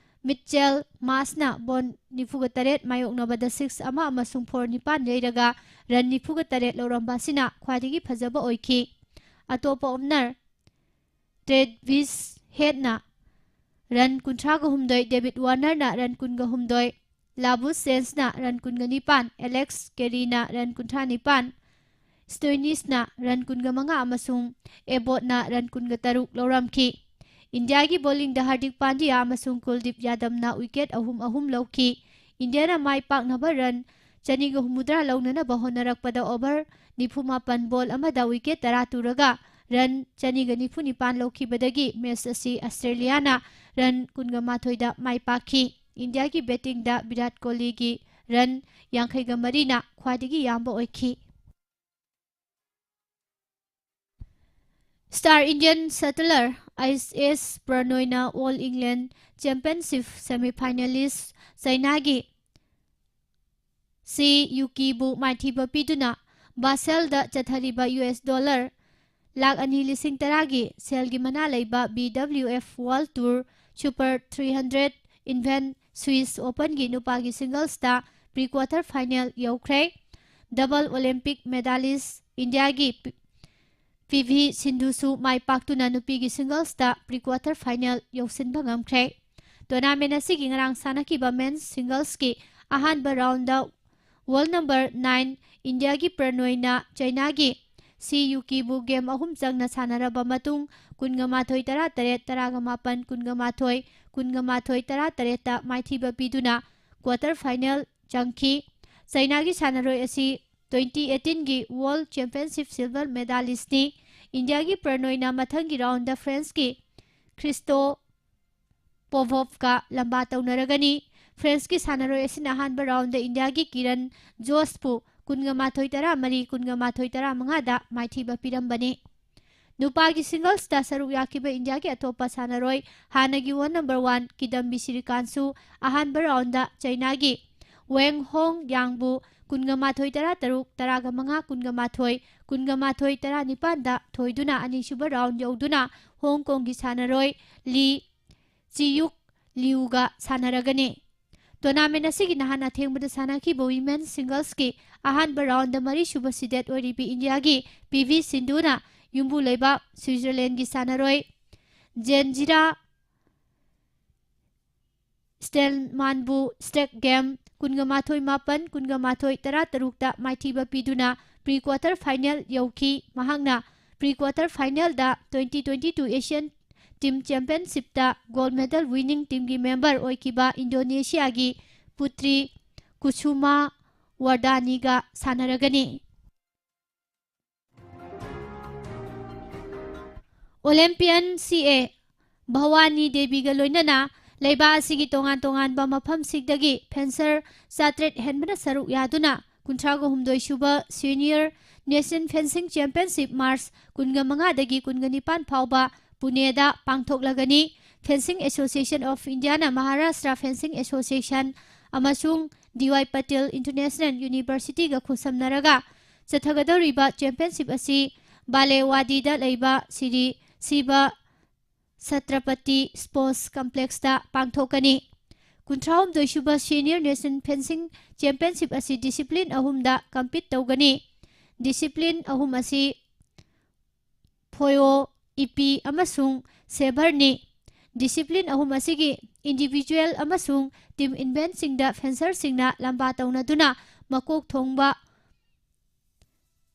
ꯃꯤꯠꯆꯦꯜ ꯃꯥꯁꯅ ꯕꯣꯟ ꯅꯤꯐꯨꯒ ꯇꯔꯦꯠ ꯃꯥꯌꯣꯛꯅꯕꯗ ꯁꯤꯛꯁ ꯑꯃ ꯑꯃꯁꯨꯡ ꯐꯣꯔ ꯅꯤꯄꯥꯟ ꯌꯩꯔꯒ ꯔꯟ ꯅꯤꯐꯨꯒ ꯇꯔꯦꯠ ꯂꯧꯔꯝꯕ ꯑꯁꯤꯅ ꯈ꯭ꯋꯥꯏꯗꯒꯤ ꯐꯖꯕ ꯑꯣꯏꯈꯤ꯫ ꯑꯇꯣꯞꯄ ꯑꯣꯄꯅꯔ ꯇ꯭ꯔꯦꯚꯤꯁ ꯍꯦꯗꯅ ꯔꯟ ꯀꯨꯟꯊ꯭ꯔꯥꯒ ꯍꯨꯝꯗꯣꯏ, ꯗꯦꯕꯤꯗ ꯋꯥꯔꯅꯔꯅ ꯔꯟ ꯀꯨꯟꯒ ꯍꯨꯝꯗꯣꯏ, ꯂꯥꯕꯨꯁ ꯁꯦꯟꯁꯅ ꯔꯟ ꯀꯨꯟꯒ ꯅꯤꯄꯥꯟ, ꯑꯦꯂꯦꯛꯁ ꯀꯦꯔꯤꯅ ꯔꯟ ꯀꯨꯟꯊ꯭ꯔꯥ ꯅꯤꯄꯥꯟ, ꯁ꯭ꯇꯣꯏꯅꯤꯁꯅ ꯔꯟ ꯀꯨꯟꯒ ꯃꯉꯥ ꯑꯃꯁꯨꯡ ꯑꯦꯕꯣꯠꯅ ꯔꯟ ꯀꯨꯟꯒ ꯇꯔꯨꯛ ꯂꯧꯔꯝꯈꯤ꯫ ꯏꯟꯗꯤꯌꯥꯒꯤ ꯕꯣꯂꯤꯡꯗ ꯍꯥꯔꯗꯤꯛ ꯄꯥꯟꯗ꯭ꯌꯥ ꯑꯃꯁꯨꯡ ꯀꯨꯜꯗꯤꯞ ꯌꯥꯗꯕꯅ ꯋꯤꯀꯦꯠ ꯑꯍꯨꯝ ꯑꯍꯨꯝ ꯂꯧꯈꯤ꯫ ꯏꯟꯗꯤꯌꯥꯅ ꯃꯥꯏ ꯄꯥꯛꯅꯕ ꯔꯟ ꯆꯅꯤꯒ ꯍꯨꯝꯐꯨꯇꯔꯥ ꯂꯧꯅꯅꯕ ꯍꯣꯠꯅꯔꯛꯄꯗ ꯑꯣꯚꯔ ꯅꯤꯐꯨ ꯃꯥꯄꯟ ꯕꯣꯜ ꯑꯃꯗ ꯋꯤꯀꯦꯠ ꯇꯔꯥ ꯇꯨꯔꯒ ꯔꯟ ꯆꯅꯤꯒ ꯅꯤꯐꯨ ꯅꯤꯄꯥꯟ ꯂꯧꯈꯤꯕꯗꯒꯤ ꯃꯦꯆ ꯑꯁꯤ ꯑꯁꯇ꯭ꯔꯦꯂꯤꯌꯥꯅ ꯔꯟ ꯀꯨꯟꯒ ꯃꯥꯊꯣꯏꯗ ꯃꯥꯏ ꯄꯥꯛꯈꯤ꯫ ꯏꯟꯗꯤꯌꯥꯒꯤ ꯕꯦꯇꯤꯡꯗ ꯚꯤꯔꯥꯠ ꯀꯣꯍꯂꯤꯒꯤ ꯔꯟ ꯌꯥꯡꯈꯩꯒ ꯃꯔꯤꯅ ꯈ꯭ꯋꯥꯏꯗꯒꯤ ꯌꯥꯝꯕ ꯑꯣꯏꯈꯤ꯫ ꯁ꯭ꯇꯥꯔ ꯏꯟꯗꯤꯌꯟ ꯁꯦꯇꯂꯔ ꯑꯩꯆ ꯑꯦꯁ ꯄ꯭ꯔꯅꯣꯏꯅ ꯑꯣꯜ ꯏꯪꯂꯦꯟ ꯆꯦꯝꯄꯤꯌꯟꯁꯤꯞ ꯁꯦꯃꯤꯐꯥꯏꯅꯦꯂꯤꯁ ꯆꯥꯏꯅꯥꯒꯤ ꯁꯤ ꯌꯨꯀꯤꯕꯨ ꯃꯥꯏꯊꯤꯕ ꯄꯤꯗꯨꯅ ꯕꯥꯁꯦꯜꯗ ꯆꯠꯊꯔꯤꯕ ꯌꯨ ꯑꯦꯁ ꯗꯣꯂꯔ ꯂꯥꯈ ꯑꯅꯤ ꯂꯤꯁꯤꯡ ꯇꯔꯥꯒꯤ ꯁꯦꯜꯒꯤ ꯃꯅꯥ ꯂꯩꯕ B W F world tour super three hundred event Swiss ꯑꯣꯄꯟꯒꯤ ꯅꯨꯄꯥꯒꯤ ꯁꯤꯡꯒꯜꯁꯇ ꯄ꯭ꯔꯤ ꯀ꯭ꯋꯥꯇꯔ ꯐꯥꯏꯅꯦꯜ ꯌꯧꯈ꯭ꯔꯦ꯫ ꯗꯕꯜ ꯑꯣꯂꯦꯝꯄꯤꯛ ꯃꯦꯗꯥꯂꯤꯁ ꯏꯟꯗꯤꯌꯥꯒꯤ ꯄꯤ-, ꯄꯤ ꯚꯤ ꯁꯤꯟꯙꯨꯁꯨ ꯃꯥꯏ ꯄꯥꯛꯇꯨꯅ ꯅꯨꯄꯤꯒꯤ ꯁꯤꯡꯒꯜꯁꯇ ꯄ꯭ꯔꯤ ꯀ꯭ꯋꯥꯇꯔ ꯐꯥꯏꯅꯦꯜ ꯌꯧꯁꯤꯟꯕ ꯉꯝꯈ꯭ꯔꯦ꯫ ꯇꯣꯔꯅꯥꯃꯦꯟ ꯑꯁꯤꯒꯤ ꯉꯔꯥꯡ ꯁꯥꯟꯅꯈꯤꯕ ꯃꯦꯟꯁ ꯁꯤꯡꯒꯜꯁꯀꯤ ꯑꯍꯥꯟꯕ ꯔꯥꯎꯟꯗ ꯋꯥꯔꯜ ꯅꯝꯕꯔ ꯅꯥꯏꯟ ꯏꯟꯗꯤꯌꯥꯒꯤ ꯄ꯭ꯔꯅꯣꯏꯅ ꯆꯥꯏꯅꯥꯒꯤ ꯁꯤ ꯌꯨꯀꯤꯕꯨ ꯒꯦꯝ ꯑꯍꯨꯝ ꯆꯪꯅ ꯁꯥꯟꯅꯔꯕ ꯃꯇꯨꯡ ꯀꯨꯟꯒ ꯃꯥꯊꯣꯏ, ꯇꯔꯥ ꯇꯔꯦꯠ, ꯇꯔꯥꯒ ꯃꯥꯄꯟ, ꯀꯨꯟꯒ ꯃꯥꯊꯣꯏ, ꯀꯨꯟꯒ ꯃꯥꯊꯣꯏ, ꯇꯔꯥ ꯇꯔꯦꯠꯇ ꯃꯥꯏꯊꯤꯕ ꯄꯤꯗꯨꯅ ꯀ꯭ꯋꯥꯇꯔ ꯐꯥꯏꯅꯦꯜ ꯆꯪꯈꯤ꯫ ꯆꯥꯏꯅꯥꯒꯤ ꯁꯥꯟꯅꯔꯣꯏ ꯑꯁꯤ ꯇ꯭ꯋꯦꯟꯇꯤ ꯑꯩꯠꯇꯤꯟꯒꯤ ꯋꯥꯔꯜ ꯆꯦꯝꯄꯤꯌꯟꯁꯤꯞ ꯁꯤꯜꯚꯔ ꯃꯦꯗꯥꯂꯤꯁꯅꯤ꯫ ꯏꯟꯗꯤꯌꯥꯒꯤ ꯄ꯭ꯔꯅꯣꯏꯅ ꯃꯊꯪꯒꯤ ꯔꯥꯎꯟꯗ ꯐ꯭ꯔꯦꯟꯁꯀꯤ ꯈ꯭ꯔꯤꯁꯇꯣ ꯄꯣꯚꯣꯚꯀ ꯂꯝꯕꯥ ꯇꯧꯅꯔꯒꯅꯤ꯫ ꯐ꯭ꯔꯦꯟꯁꯀꯤ ꯁꯥꯟꯅꯔꯣꯏ ꯑꯁꯤꯅ ꯑꯍꯥꯟꯕ ꯔꯥꯎꯟꯗ ꯏꯟꯗꯤꯌꯥꯒꯤ ꯀꯤꯔꯟ ꯖꯣꯁꯄꯨ ꯀꯨꯟꯒ ꯃꯥꯊꯣꯏ, ꯇꯔꯥꯃꯔꯤ, ꯀꯨꯟꯒ ꯃꯥꯊꯣꯏ, ꯇꯔꯥꯃꯉꯥꯗ ꯃꯥꯏꯊꯤꯕ ꯄꯤꯔꯝꯕꯅꯤ꯫ ꯅꯨꯄꯥꯒꯤ ꯁꯤꯡꯒꯜꯁꯇ ꯁꯔꯨꯛ ꯌꯥꯈꯤꯕ ꯏꯟꯗꯤꯌꯥꯒꯤ ꯑꯇꯣꯞꯄ ꯁꯥꯟꯅꯔꯣꯏ ꯍꯥꯟꯅꯒꯤ ꯋꯥꯔꯜ ꯅꯝꯕꯔ ꯋꯥꯟ ꯀꯤꯗꯝꯕꯤ ꯁ꯭ꯔꯤꯀꯥꯟꯁꯨ ꯑꯍꯥꯟꯕ ꯔꯥꯎꯟꯗ ꯆꯥꯏꯅꯥꯒꯤ ꯋꯦꯡ ꯍꯣꯡ ꯌꯥꯡꯕꯨ ꯀꯨꯟꯒ ꯃꯥꯊꯣꯏ, ꯇꯔꯥ ꯇꯔꯨꯛ, ꯇꯔꯥꯒ ꯃꯉꯥ, ꯀꯨꯟꯒ ꯃꯥꯊꯣꯏ, ꯀꯨꯟꯒ ꯃꯥꯊꯣꯏ, ꯇꯔꯥ ꯅꯤꯄꯥꯟꯗ ꯊꯣꯏꯗꯨꯅ ꯑꯅꯤꯁꯨꯕ ꯔꯥꯎꯟ ꯌꯧꯗꯨꯅ ꯍꯣꯡ ꯀꯣꯡꯒꯤ ꯁꯥꯟꯅꯔꯣꯏ ꯂꯤ ꯆꯤꯌꯨꯛ ꯂꯤꯎꯒ ꯁꯥꯟꯅꯔꯒꯅꯤ꯫ ꯇꯣꯔꯅꯥꯃꯦꯟ ꯑꯁꯤꯒꯤ ꯅꯍꯥꯟ ꯑꯊꯦꯡꯕꯗ ꯁꯥꯟꯅꯈꯤꯕ ꯋꯤꯃꯦꯟ ꯁꯤꯡꯒꯜꯁꯀꯤ ꯑꯍꯥꯟꯕ ꯔꯥꯎꯟꯗ ꯃꯔꯤꯁꯨꯕ ꯁꯤꯗꯦꯠ ꯑꯣꯏꯔꯤꯕꯤ ꯏꯟꯗꯤꯌꯥꯒꯤ ꯄꯤ ꯚꯤ ꯁꯤꯟꯙꯨꯅ ꯌꯨꯝꯕꯨ ꯂꯩꯕꯥꯛ ꯁ꯭ꯋꯤꯖꯔꯂꯦꯟꯒꯤ ꯁꯥꯟꯅꯔꯣꯏ ꯖꯦꯟꯖꯤꯔꯥ ꯁ꯭ꯇꯦꯜꯃꯥꯟꯕꯨ ꯁ꯭ꯇꯦꯛ ꯒꯦꯝ ꯀꯨꯟꯒ ꯃꯥꯊꯣꯏ ꯃꯥꯄꯟ, ꯀꯨꯟꯒ ꯃꯥꯊꯣꯏ ꯇꯔꯥꯇꯔꯨꯛꯇ ꯃꯥꯏꯊꯤꯕ ꯄꯤꯗꯨꯅ ꯄ꯭ꯔꯤ ꯀ꯭ꯋꯥꯇꯔ ꯐꯥꯏꯅꯦꯜ ꯌꯧꯈꯤ꯫ ꯃꯍꯥꯛꯅ ꯄ꯭ꯔꯤ ꯀ꯭ꯋꯥꯇꯔ ꯐꯥꯏꯅꯦꯜꯗ twenty twenty-two Asian Team Championship-ꯇ gold medal winning team-ꯒꯤ member ꯑꯣꯏꯈꯤꯕ ꯏꯟꯗꯣꯅꯦꯁꯤꯌꯥꯒꯤ ꯄꯨꯇ꯭ꯔꯤ ꯀꯨꯁꯨꯃꯥ ꯋꯥꯔꯗꯥꯅꯤꯒ ꯁꯥꯟꯅꯔꯒꯅꯤ꯫ ꯑꯣꯂꯦꯝꯄꯤꯌꯟ ꯁꯤ ꯑꯦ ꯚꯋꯥꯅꯤ ꯗꯦꯕꯤꯒ ꯂꯣꯏꯅꯅ ꯂꯩꯕꯥꯛ ꯑꯁꯤꯒꯤ ꯇꯣꯉꯥꯟ ꯇꯣꯉꯥꯟꯕ ꯃꯐꯝꯁꯤꯡꯗꯒꯤ ꯐꯦꯟꯁꯔ ꯆꯥꯇ꯭ꯔꯦꯠ ꯍꯦꯟꯕꯅ ꯁꯔꯨꯛ ꯌꯥꯗꯨꯅ ꯀꯨꯟꯊ꯭ꯔꯥꯒ ꯍꯨꯝꯗꯣꯏ ꯁꯨꯕ Senior Nation Fencing Championship March ꯀꯨꯟꯒ ꯃꯉꯥꯗꯒꯤ ꯀꯨꯟꯒ ꯅꯤꯄꯥꯟ ꯐꯥꯎꯕ ꯄꯨꯅꯦꯗ ꯄꯥꯡꯊꯣꯛꯂꯒꯅꯤ꯫ Fencing Association of India-ꯅ Maharashtra Fencing Association ꯑꯃꯁꯨꯡ ꯗꯤ ꯋꯥꯏ ꯄꯇꯦꯜ International University-ꯒ ꯈꯨꯠꯁꯝꯅꯔꯒ ꯆꯠꯊꯒꯗꯧꯔꯤꯕ championship ꯑꯁꯤ ꯕꯥꯂꯦꯋꯥꯗꯤꯗ ꯂꯩꯕ ꯁꯤꯔꯤ ꯁꯤꯕ ꯁꯇ꯭ꯔꯄꯇꯤ Sports Complex-ꯇ ꯄꯥꯡꯊꯣꯛꯀꯅꯤ꯫ ꯀꯨꯟꯊ꯭ꯔꯥꯍꯨꯝꯗꯣꯏ ꯁꯨꯕ Senior Nation Fencing Championship ꯑꯁꯤ discipline ꯑꯍꯨꯝꯗ compete ꯇꯧꯒꯅꯤ꯫ Discipline ꯑꯍꯨꯝ ꯑꯁꯤ ꯐꯣꯌꯣ, ꯏꯄꯤ ꯑꯃꯁꯨꯡ ꯁꯦꯚꯔꯅꯤ꯫ Discipline ꯑꯍꯨꯝ ꯑꯁꯤꯒꯤ individual ꯑꯃꯁꯨꯡ team event-ꯁꯤꯡꯗ fencer-ꯁꯤꯡꯅ ꯂꯝꯕꯥ ꯇꯧꯅꯗꯨꯅ ꯃꯀꯣꯛ ꯊꯣꯡꯕ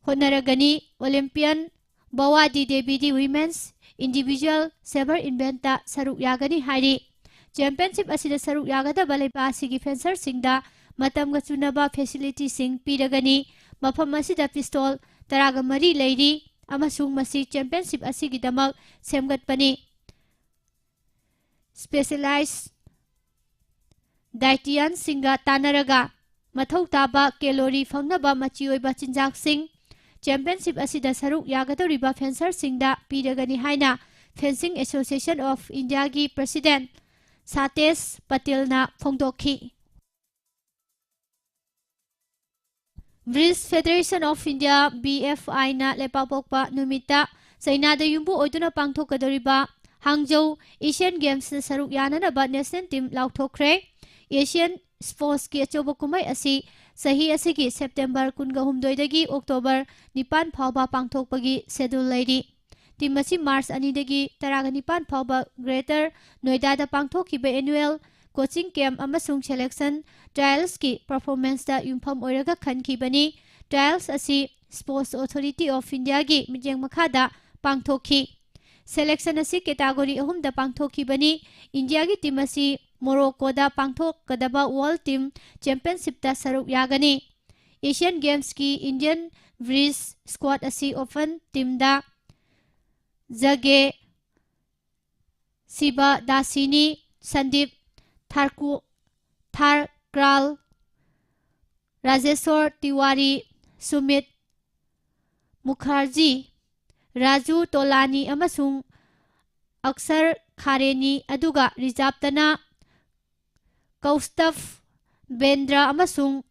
ꯍꯣꯠꯅꯔꯒꯅꯤ꯫ Olympian ꯚꯋꯥꯗꯤ ꯗꯦꯕꯤꯗꯤ women's individual sabre event-ꯇ ꯁꯔꯨꯛ ꯌꯥꯒꯅꯤ ꯍꯥꯏꯔꯤ꯫ Championship ꯑꯁꯤꯗ ꯁꯔꯨꯛ ꯌꯥꯒꯗꯕ ꯂꯩꯕꯥꯛ ꯑꯁꯤꯒꯤ fencer-ꯁꯤꯡꯗ ꯃꯇꯝꯒ ꯆꯨꯅꯕ facility-ꯁꯤꯡ ꯄꯤꯔꯒꯅꯤ꯫ ꯃꯐꯝ ꯑꯁꯤꯗ pistol ꯇꯔꯥꯒ ꯃꯔꯤ ꯂꯩꯔꯤ ꯑꯃꯁꯨꯡ ꯃꯁꯤ championship ꯑꯁꯤꯒꯤꯗꯃꯛ ꯁꯦꯝꯒꯠꯄꯅꯤ꯫ Specialized dietitian-ꯁꯤꯡꯒ ꯇꯥꯟꯅꯔꯒ ꯃꯊꯧ ꯇꯥꯕ calorie ꯐꯪꯅꯕ ꯃꯆꯤ ꯑꯣꯏꯕ ꯆꯤꯟꯖꯥꯛꯁꯤꯡ championship ꯑꯁꯤꯗ ꯁꯔꯨꯛ ꯌꯥꯒꯗꯧꯔꯤꯕ fencer-ꯁꯤꯡꯗ ꯄꯤꯔꯒꯅꯤ ꯍꯥꯏꯅ Fencing Association of India-ꯒꯤ president ꯁꯥꯇꯦꯁ ꯄꯇꯦꯜꯅ ꯐꯣꯡꯗꯣꯛꯈꯤ꯫ Bridge Federation of India, B F I-ꯅ ꯂꯩꯄꯥꯛꯄꯣꯛꯄ ꯅꯨꯃꯤꯠꯇ ꯆꯩꯅꯥꯗ ꯌꯨꯝꯕꯨ ꯑꯣꯏꯗꯨꯅ ꯄꯥꯡꯊꯣꯛꯀꯗꯧꯔꯤꯕ ꯍꯥꯡꯖꯧ, Asian Gamesꯇ ꯁꯔꯨꯛ ꯌꯥꯅꯅꯕ national team ꯂꯥꯎꯊꯣꯛꯈ꯭ꯔꯦ꯫ Asian Sportsꯀꯤ ꯑꯆꯧꯕ ꯀꯨꯝꯍꯩ ꯑꯁꯤ ꯆꯍꯤ ꯑꯁꯤꯒꯤ September ꯀꯨꯟꯒ ꯍꯨꯝꯗꯣꯏꯗꯒꯤ October ꯅꯤꯄꯥꯟ ꯐꯥꯎꯕ ꯄꯥꯡꯊꯣꯛꯄꯒꯤ schedule ꯂꯩꯔꯤ꯫ Team ꯑꯁꯤ March ꯑꯅꯤꯗꯒꯤ ꯇꯔꯥꯒ ꯅꯤꯄꯥꯟ ꯐꯥꯎꯕ Greater Noidada ꯄꯥꯡꯊꯣꯛꯈꯤꯕ annual coaching camp ꯑꯃꯁꯨꯡ selection trialsꯀꯤ performanceꯇ ꯌꯨꯝꯐꯝ ꯑꯣꯏꯔꯒ ꯈꯟꯈꯤꯕꯅꯤ꯫ Trials ꯑꯁꯤ Sports Authority of Indiaꯒꯤ ꯃꯤꯠꯌꯦꯡ ꯃꯈꯥꯗ ꯄꯥꯡꯊꯣꯛꯈꯤ꯫ Selection ꯑꯁꯤ category ꯑꯍꯨꯝꯗ ꯄꯥꯡꯊꯣꯛꯈꯤꯕꯅꯤ꯫ ꯏꯟꯗꯤꯌꯥꯒꯤ team ꯑꯁꯤ Moroccoꯗ ꯄꯥꯡꯊꯣꯛꯀꯗꯕ World Team Championshipꯇ ꯁꯔꯨꯛ ꯌꯥꯒꯅꯤ꯫ Asian Gamesꯀꯤ Indian Bridge squad ꯑꯁꯤ open teamꯗ ꯖꯒꯦ ꯁꯤꯕꯗꯥꯁꯤꯅꯤ, ꯁꯟꯗꯤꯞ ꯊꯥꯔꯀꯨ-, ꯊꯥꯔꯀ꯭ꯔꯥꯜ, ꯔꯥꯖꯦꯁꯣꯔ ꯇꯤꯋꯥꯔꯤ, ꯁꯨꯃꯤꯠ ꯃꯨꯈꯥꯔꯖꯤ, ꯔꯥꯖꯨ ꯇꯣꯂꯥꯅꯤ ꯑꯃꯁꯨꯡ ꯑꯛꯁꯔ ꯈꯥꯔꯦꯅꯤ, ꯑꯗꯨꯒ reserveꯇꯅ ꯀꯧꯁꯇꯚ ꯕꯦꯟꯗ꯭ꯔ ꯑꯃꯁꯨꯡ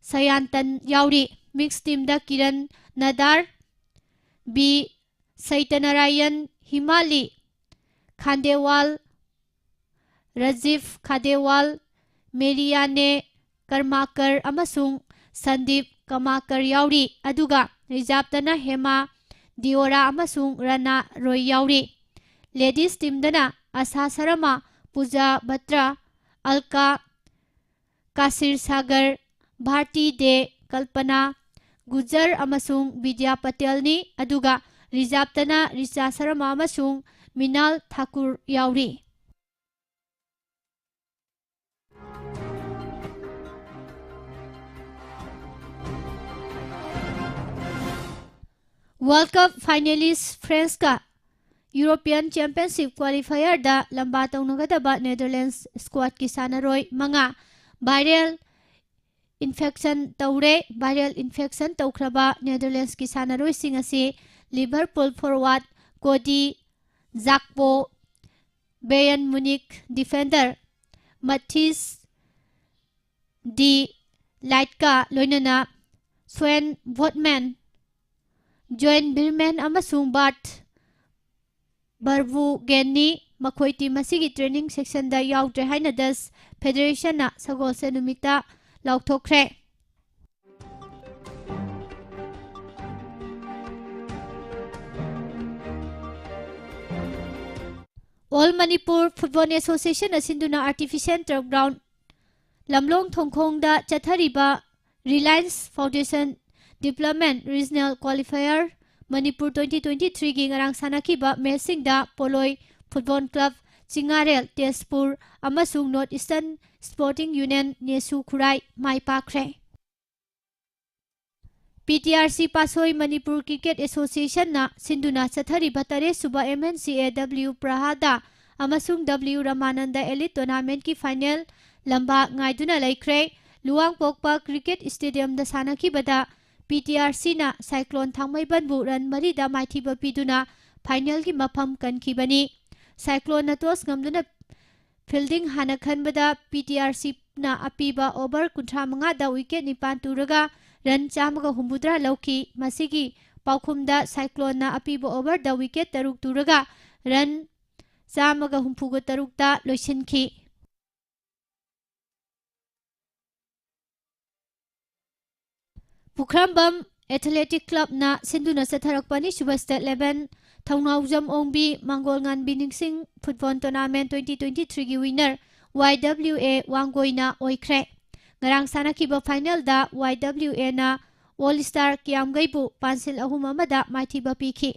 ꯁꯌꯥꯟꯇꯟ ꯌꯥꯎꯔꯤ꯫ Mixed teamꯗ ꯀꯤꯔꯟ ꯅꯗꯥꯔ, ꯕꯤ ꯁꯩꯇꯅꯥꯔꯥꯌꯟ, ꯍꯤꯃꯥꯂꯤ ꯈꯥꯟꯗꯦꯋꯥꯜ, ꯔꯖꯤꯚ ꯈꯥꯗꯦꯋꯥꯜ, ꯃꯦꯔꯤꯌꯥꯅꯦ ꯀꯔꯃꯥꯀꯔ ꯑꯃꯁꯨꯡ ꯁꯟꯗꯤꯞ ꯀꯃꯥꯀꯔ ꯌꯥꯎꯔꯤ, ꯑꯗꯨꯒ reserveꯇꯅ ꯍꯦꯃꯥ ꯗꯤꯑꯣꯔꯥ ꯑꯃꯁꯨꯡ ꯔꯅꯥ ꯔꯣꯏ ꯌꯥꯎꯔꯤ꯫ Ladies teamꯗꯅ ꯑꯁꯥ ꯁꯔꯃ, ꯄꯨꯖꯥ ꯕꯇ꯭ꯔ, ꯑꯜꯀꯥ ꯀꯥꯁꯤꯔ ꯁꯥꯒꯔ, ꯚꯥꯔꯇꯤ ꯗꯦ, ꯀꯜꯄꯅꯥ ꯒꯨꯖꯔ ꯑꯃꯁꯨꯡ ꯕꯤꯗ꯭ꯌꯥ ꯄꯇꯦꯜꯅꯤ, ꯑꯗꯨꯒ reserveꯇꯅ ꯔꯤꯆꯥ ꯁꯔꯃ ꯑꯃꯁꯨꯡ ꯃꯤꯅꯥꯜ ꯊꯥꯀꯨꯔ ꯌꯥꯎꯔꯤ꯫ World Cup finalist Franceꯀ European Championship qualifierꯗ ꯂꯝꯕꯥ ꯇꯧꯅꯒꯗꯕ Netherlands squadꯀꯤ ꯁꯥꯟꯅꯔꯣꯏ ꯃꯉꯥ viral infection ꯇꯧꯔꯦ꯫ Viral infection ꯇꯧꯈ꯭ꯔꯕ Netherlandsꯀꯤ ꯁꯥꯟꯅꯔꯣꯏꯁꯤꯡ ꯑꯁꯤ Liverpool forward Cody Gakpo, Bayern Munich defender Matthijs de Ligtꯀ ꯂꯣꯏꯅꯅ Sven Botman, Joan Veerman ꯑꯃꯁꯨꯡ Bart ꯕꯔꯕꯨ ꯒꯦꯟꯅꯤ꯫ ꯃꯈꯣꯏ team ꯑꯁꯤꯒꯤ training sectionꯗ ꯌꯥꯎꯗ꯭ꯔꯦ ꯍꯥꯏꯅ ꯗꯁ Federationꯅ ꯁꯒꯣꯜꯁꯦꯟ ꯅꯨꯃꯤꯠꯇ ꯂꯥꯎꯊꯣꯛꯈ꯭ꯔꯦ꯫ All Manipur Football Associationꯅ ꯁꯤꯟꯗꯨꯅ artificial turf ground ꯂꯝꯂꯣꯡ ꯊꯣꯡꯈꯣꯡꯗ ꯆꯠꯊꯔꯤꯕ Reliance Foundation Development Regional Qualifier Manipur twenty twenty-threeꯒꯤ ꯉꯔꯥꯡ ꯁꯥꯟꯅꯈꯤꯕ matchꯁꯤꯡꯗ ꯄꯣꯂꯣꯏ Football Club ꯆꯤꯡꯉꯥꯔꯦꯜ ꯇꯦꯖꯄꯨꯔ ꯑꯃꯁꯨꯡ North Eastern Sporting Union ꯅꯦꯁꯨ ꯈꯨꯔꯥꯏ ꯃꯥꯏ ꯄꯥꯛꯈ꯭ꯔꯦ꯫ PTRC ꯄꯥꯁꯣꯏ ꯃꯅꯤꯄꯨꯔ Cricket Associationꯅ ꯁꯤꯟꯗꯨꯅ ꯆꯠꯊꯔꯤꯕ ꯇꯔꯦꯠ ꯁꯨꯕ MNCAW ꯄ꯭ꯔꯍꯥꯗꯥ ꯑꯃꯁꯨꯡ W ꯔꯃꯥꯅꯟꯗ Elite Tournamentꯀꯤ final ꯂꯝꯕꯥ ꯉꯥꯏꯗꯨꯅ ꯂꯩꯈ꯭ꯔꯦ꯫ ꯂꯨꯋꯥꯡꯄꯣꯛꯄ Cricket Stadiumꯗ ꯁꯥꯟꯅꯈꯤꯕꯗ PTRCꯅ Cyclone ꯊꯥꯡꯃꯩꯕꯟꯕꯨ run ꯃꯔꯤꯗ ꯃꯥꯏꯊꯤꯕ ꯄꯤꯗꯨꯅ finalꯒꯤ ꯃꯐꯝ ꯀꯟꯈꯤꯕꯅꯤ꯫ Cycloneꯅ toss ꯉꯝꯗꯨꯅ fielding ꯍꯥꯟꯅ ꯈꯟꯕꯗ PTRCꯅ ꯑꯄꯤꯕ over ꯀꯨꯟꯊ꯭ꯔꯥ ꯃꯉꯥꯗ wicket ꯅꯤꯄꯥꯟ ꯇꯨꯔꯒ run ꯆꯥꯝꯃꯒ ꯍꯨꯝꯐꯨꯇꯔꯥ ꯂꯧꯈꯤ꯫ ꯃꯁꯤꯒꯤ ꯄꯥꯎꯈꯨꯝꯗ Cycloneꯅ ꯑꯄꯤꯕ overꯗ wicket ꯇꯔꯨꯛ ꯇꯨꯔꯒ run ꯆꯥꯝꯃꯒ ꯍꯨꯝꯐꯨꯒ ꯇꯔꯨꯛꯇ ꯂꯣꯏꯁꯤꯟꯈꯤ꯫ ꯄꯨꯈ꯭ꯔꯝꯕꯝ Athletic Clubꯅ ꯁꯤꯟꯗꯨꯅ ꯆꯠꯊꯔꯛꯄ ꯑꯅꯤꯁꯨꯕ State Level ꯊꯧꯅꯥꯎꯖꯝ ꯑꯣꯡꯕꯤ ꯃꯥꯡꯒꯣꯜ ꯉꯥꯟꯕꯤ ꯅꯤꯡꯁꯤꯡ Football Tournament twenty twenty-threeꯒꯤ winner YWA ꯋꯥꯡꯒꯣꯏꯅ ꯑꯣꯏꯈ꯭ꯔꯦ꯫ ꯉꯔꯥꯡ ꯁꯥꯟꯅꯈꯤꯕ finalꯗ YWAꯅ All Star ꯀꯤꯌꯥꯝꯒꯩꯕꯨ ꯄꯥꯟꯁꯤꯜ ꯑꯍꯨꯝ ꯑꯃꯗ ꯃꯥꯏꯊꯤꯕ ꯄꯤꯈꯤ꯫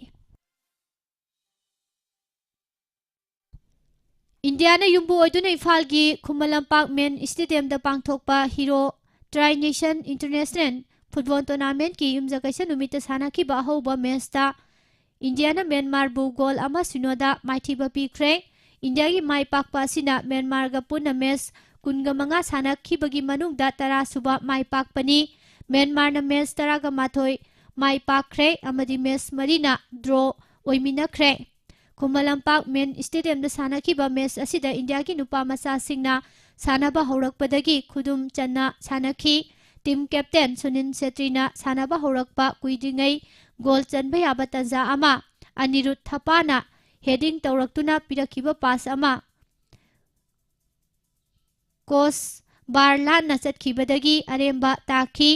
ꯏꯟꯗꯤꯌꯥꯅ ꯌꯨꯝꯕꯨ ꯑꯣꯏꯗꯨꯅ ꯏꯝꯐꯥꯜꯒꯤ ꯈꯨꯃꯟ ꯂꯝꯄꯥꯛ Men Stadiumꯗ ꯄꯥꯡꯊꯣꯛꯄ Hero Tri Nation International Football Tournamentꯀꯤ ꯌꯨꯝꯖꯀꯩꯁ ꯅꯨꯃꯤꯠꯇ ꯁꯥꯟꯅꯈꯤꯕ ꯑꯍꯧꯕ matchꯇ ꯏꯟꯗꯤꯌꯥꯅ ꯃ꯭ꯌꯥꯟꯃꯥꯔꯕꯨ goal ꯑꯃ ꯁꯤꯅꯣꯗ ꯃꯥꯏꯊꯤꯕ ꯄꯤꯈ꯭ꯔꯦ꯫ ꯏꯟꯗꯤꯌꯥꯒꯤ ꯃꯥꯏ ꯄꯥꯛꯄ ꯑꯁꯤꯅ ꯃ꯭ꯌꯥꯟꯃꯥꯔꯒ ꯄꯨꯟꯅ match ꯀꯨꯟꯒ ꯃꯉꯥ ꯁꯥꯟꯅꯈꯤꯕꯒꯤ ꯃꯅꯨꯡꯗ ꯇꯔꯥ ꯁꯨꯕ ꯃꯥꯏ ꯄꯥꯛꯄꯅꯤ꯫ ꯃ꯭ꯌꯥꯟꯃꯥꯔꯅ match ꯇꯔꯥꯒ ꯃꯥꯊꯣꯏ ꯃꯥꯏ ꯄꯥꯛꯈ꯭ꯔꯦ ꯑꯃꯗꯤ match ꯃꯔꯤꯅ draw ꯑꯣꯏꯃꯤꯟꯅꯈ꯭ꯔꯦ꯫ ꯈꯨꯃꯟ ꯂꯝꯄꯥꯛ Men Stadiumꯗ ꯁꯥꯟꯅꯈꯤꯕ match ꯑꯁꯤꯗ ꯏꯟꯗꯤꯌꯥꯒꯤ ꯅꯨꯄꯥ ꯃꯆꯥꯁꯤꯡꯅ ꯁꯥꯟꯅꯕ ꯍꯧꯔꯛꯄꯗꯒꯤ ꯈꯨꯗꯨꯝ ꯆꯟꯅ ꯁꯥꯟꯅꯈꯤ꯫ Team captain ꯁꯨꯅꯤꯜ ꯁꯦꯇ꯭ꯔꯤꯅ ꯁꯥꯟꯅꯕ ꯍꯧꯔꯛꯄ ꯀꯨꯏꯗ꯭ꯔꯤꯉꯩ goal ꯆꯟꯕ ꯌꯥꯕ ꯇꯥꯟꯖꯥ ꯑꯃ ꯑꯅꯤꯔꯨꯗ ꯊꯄꯥꯅ heading ꯇꯧꯔꯛꯇꯨꯅ ꯄꯤꯔꯛꯈꯤꯕ pass ꯑꯃ ꯀ꯭ꯔꯣꯁ ꯕꯥꯔ ꯂꯥꯟꯅ ꯆꯠꯈꯤꯕꯗꯒꯤ ꯑꯔꯦꯝꯕ ꯇꯥꯈꯤ꯫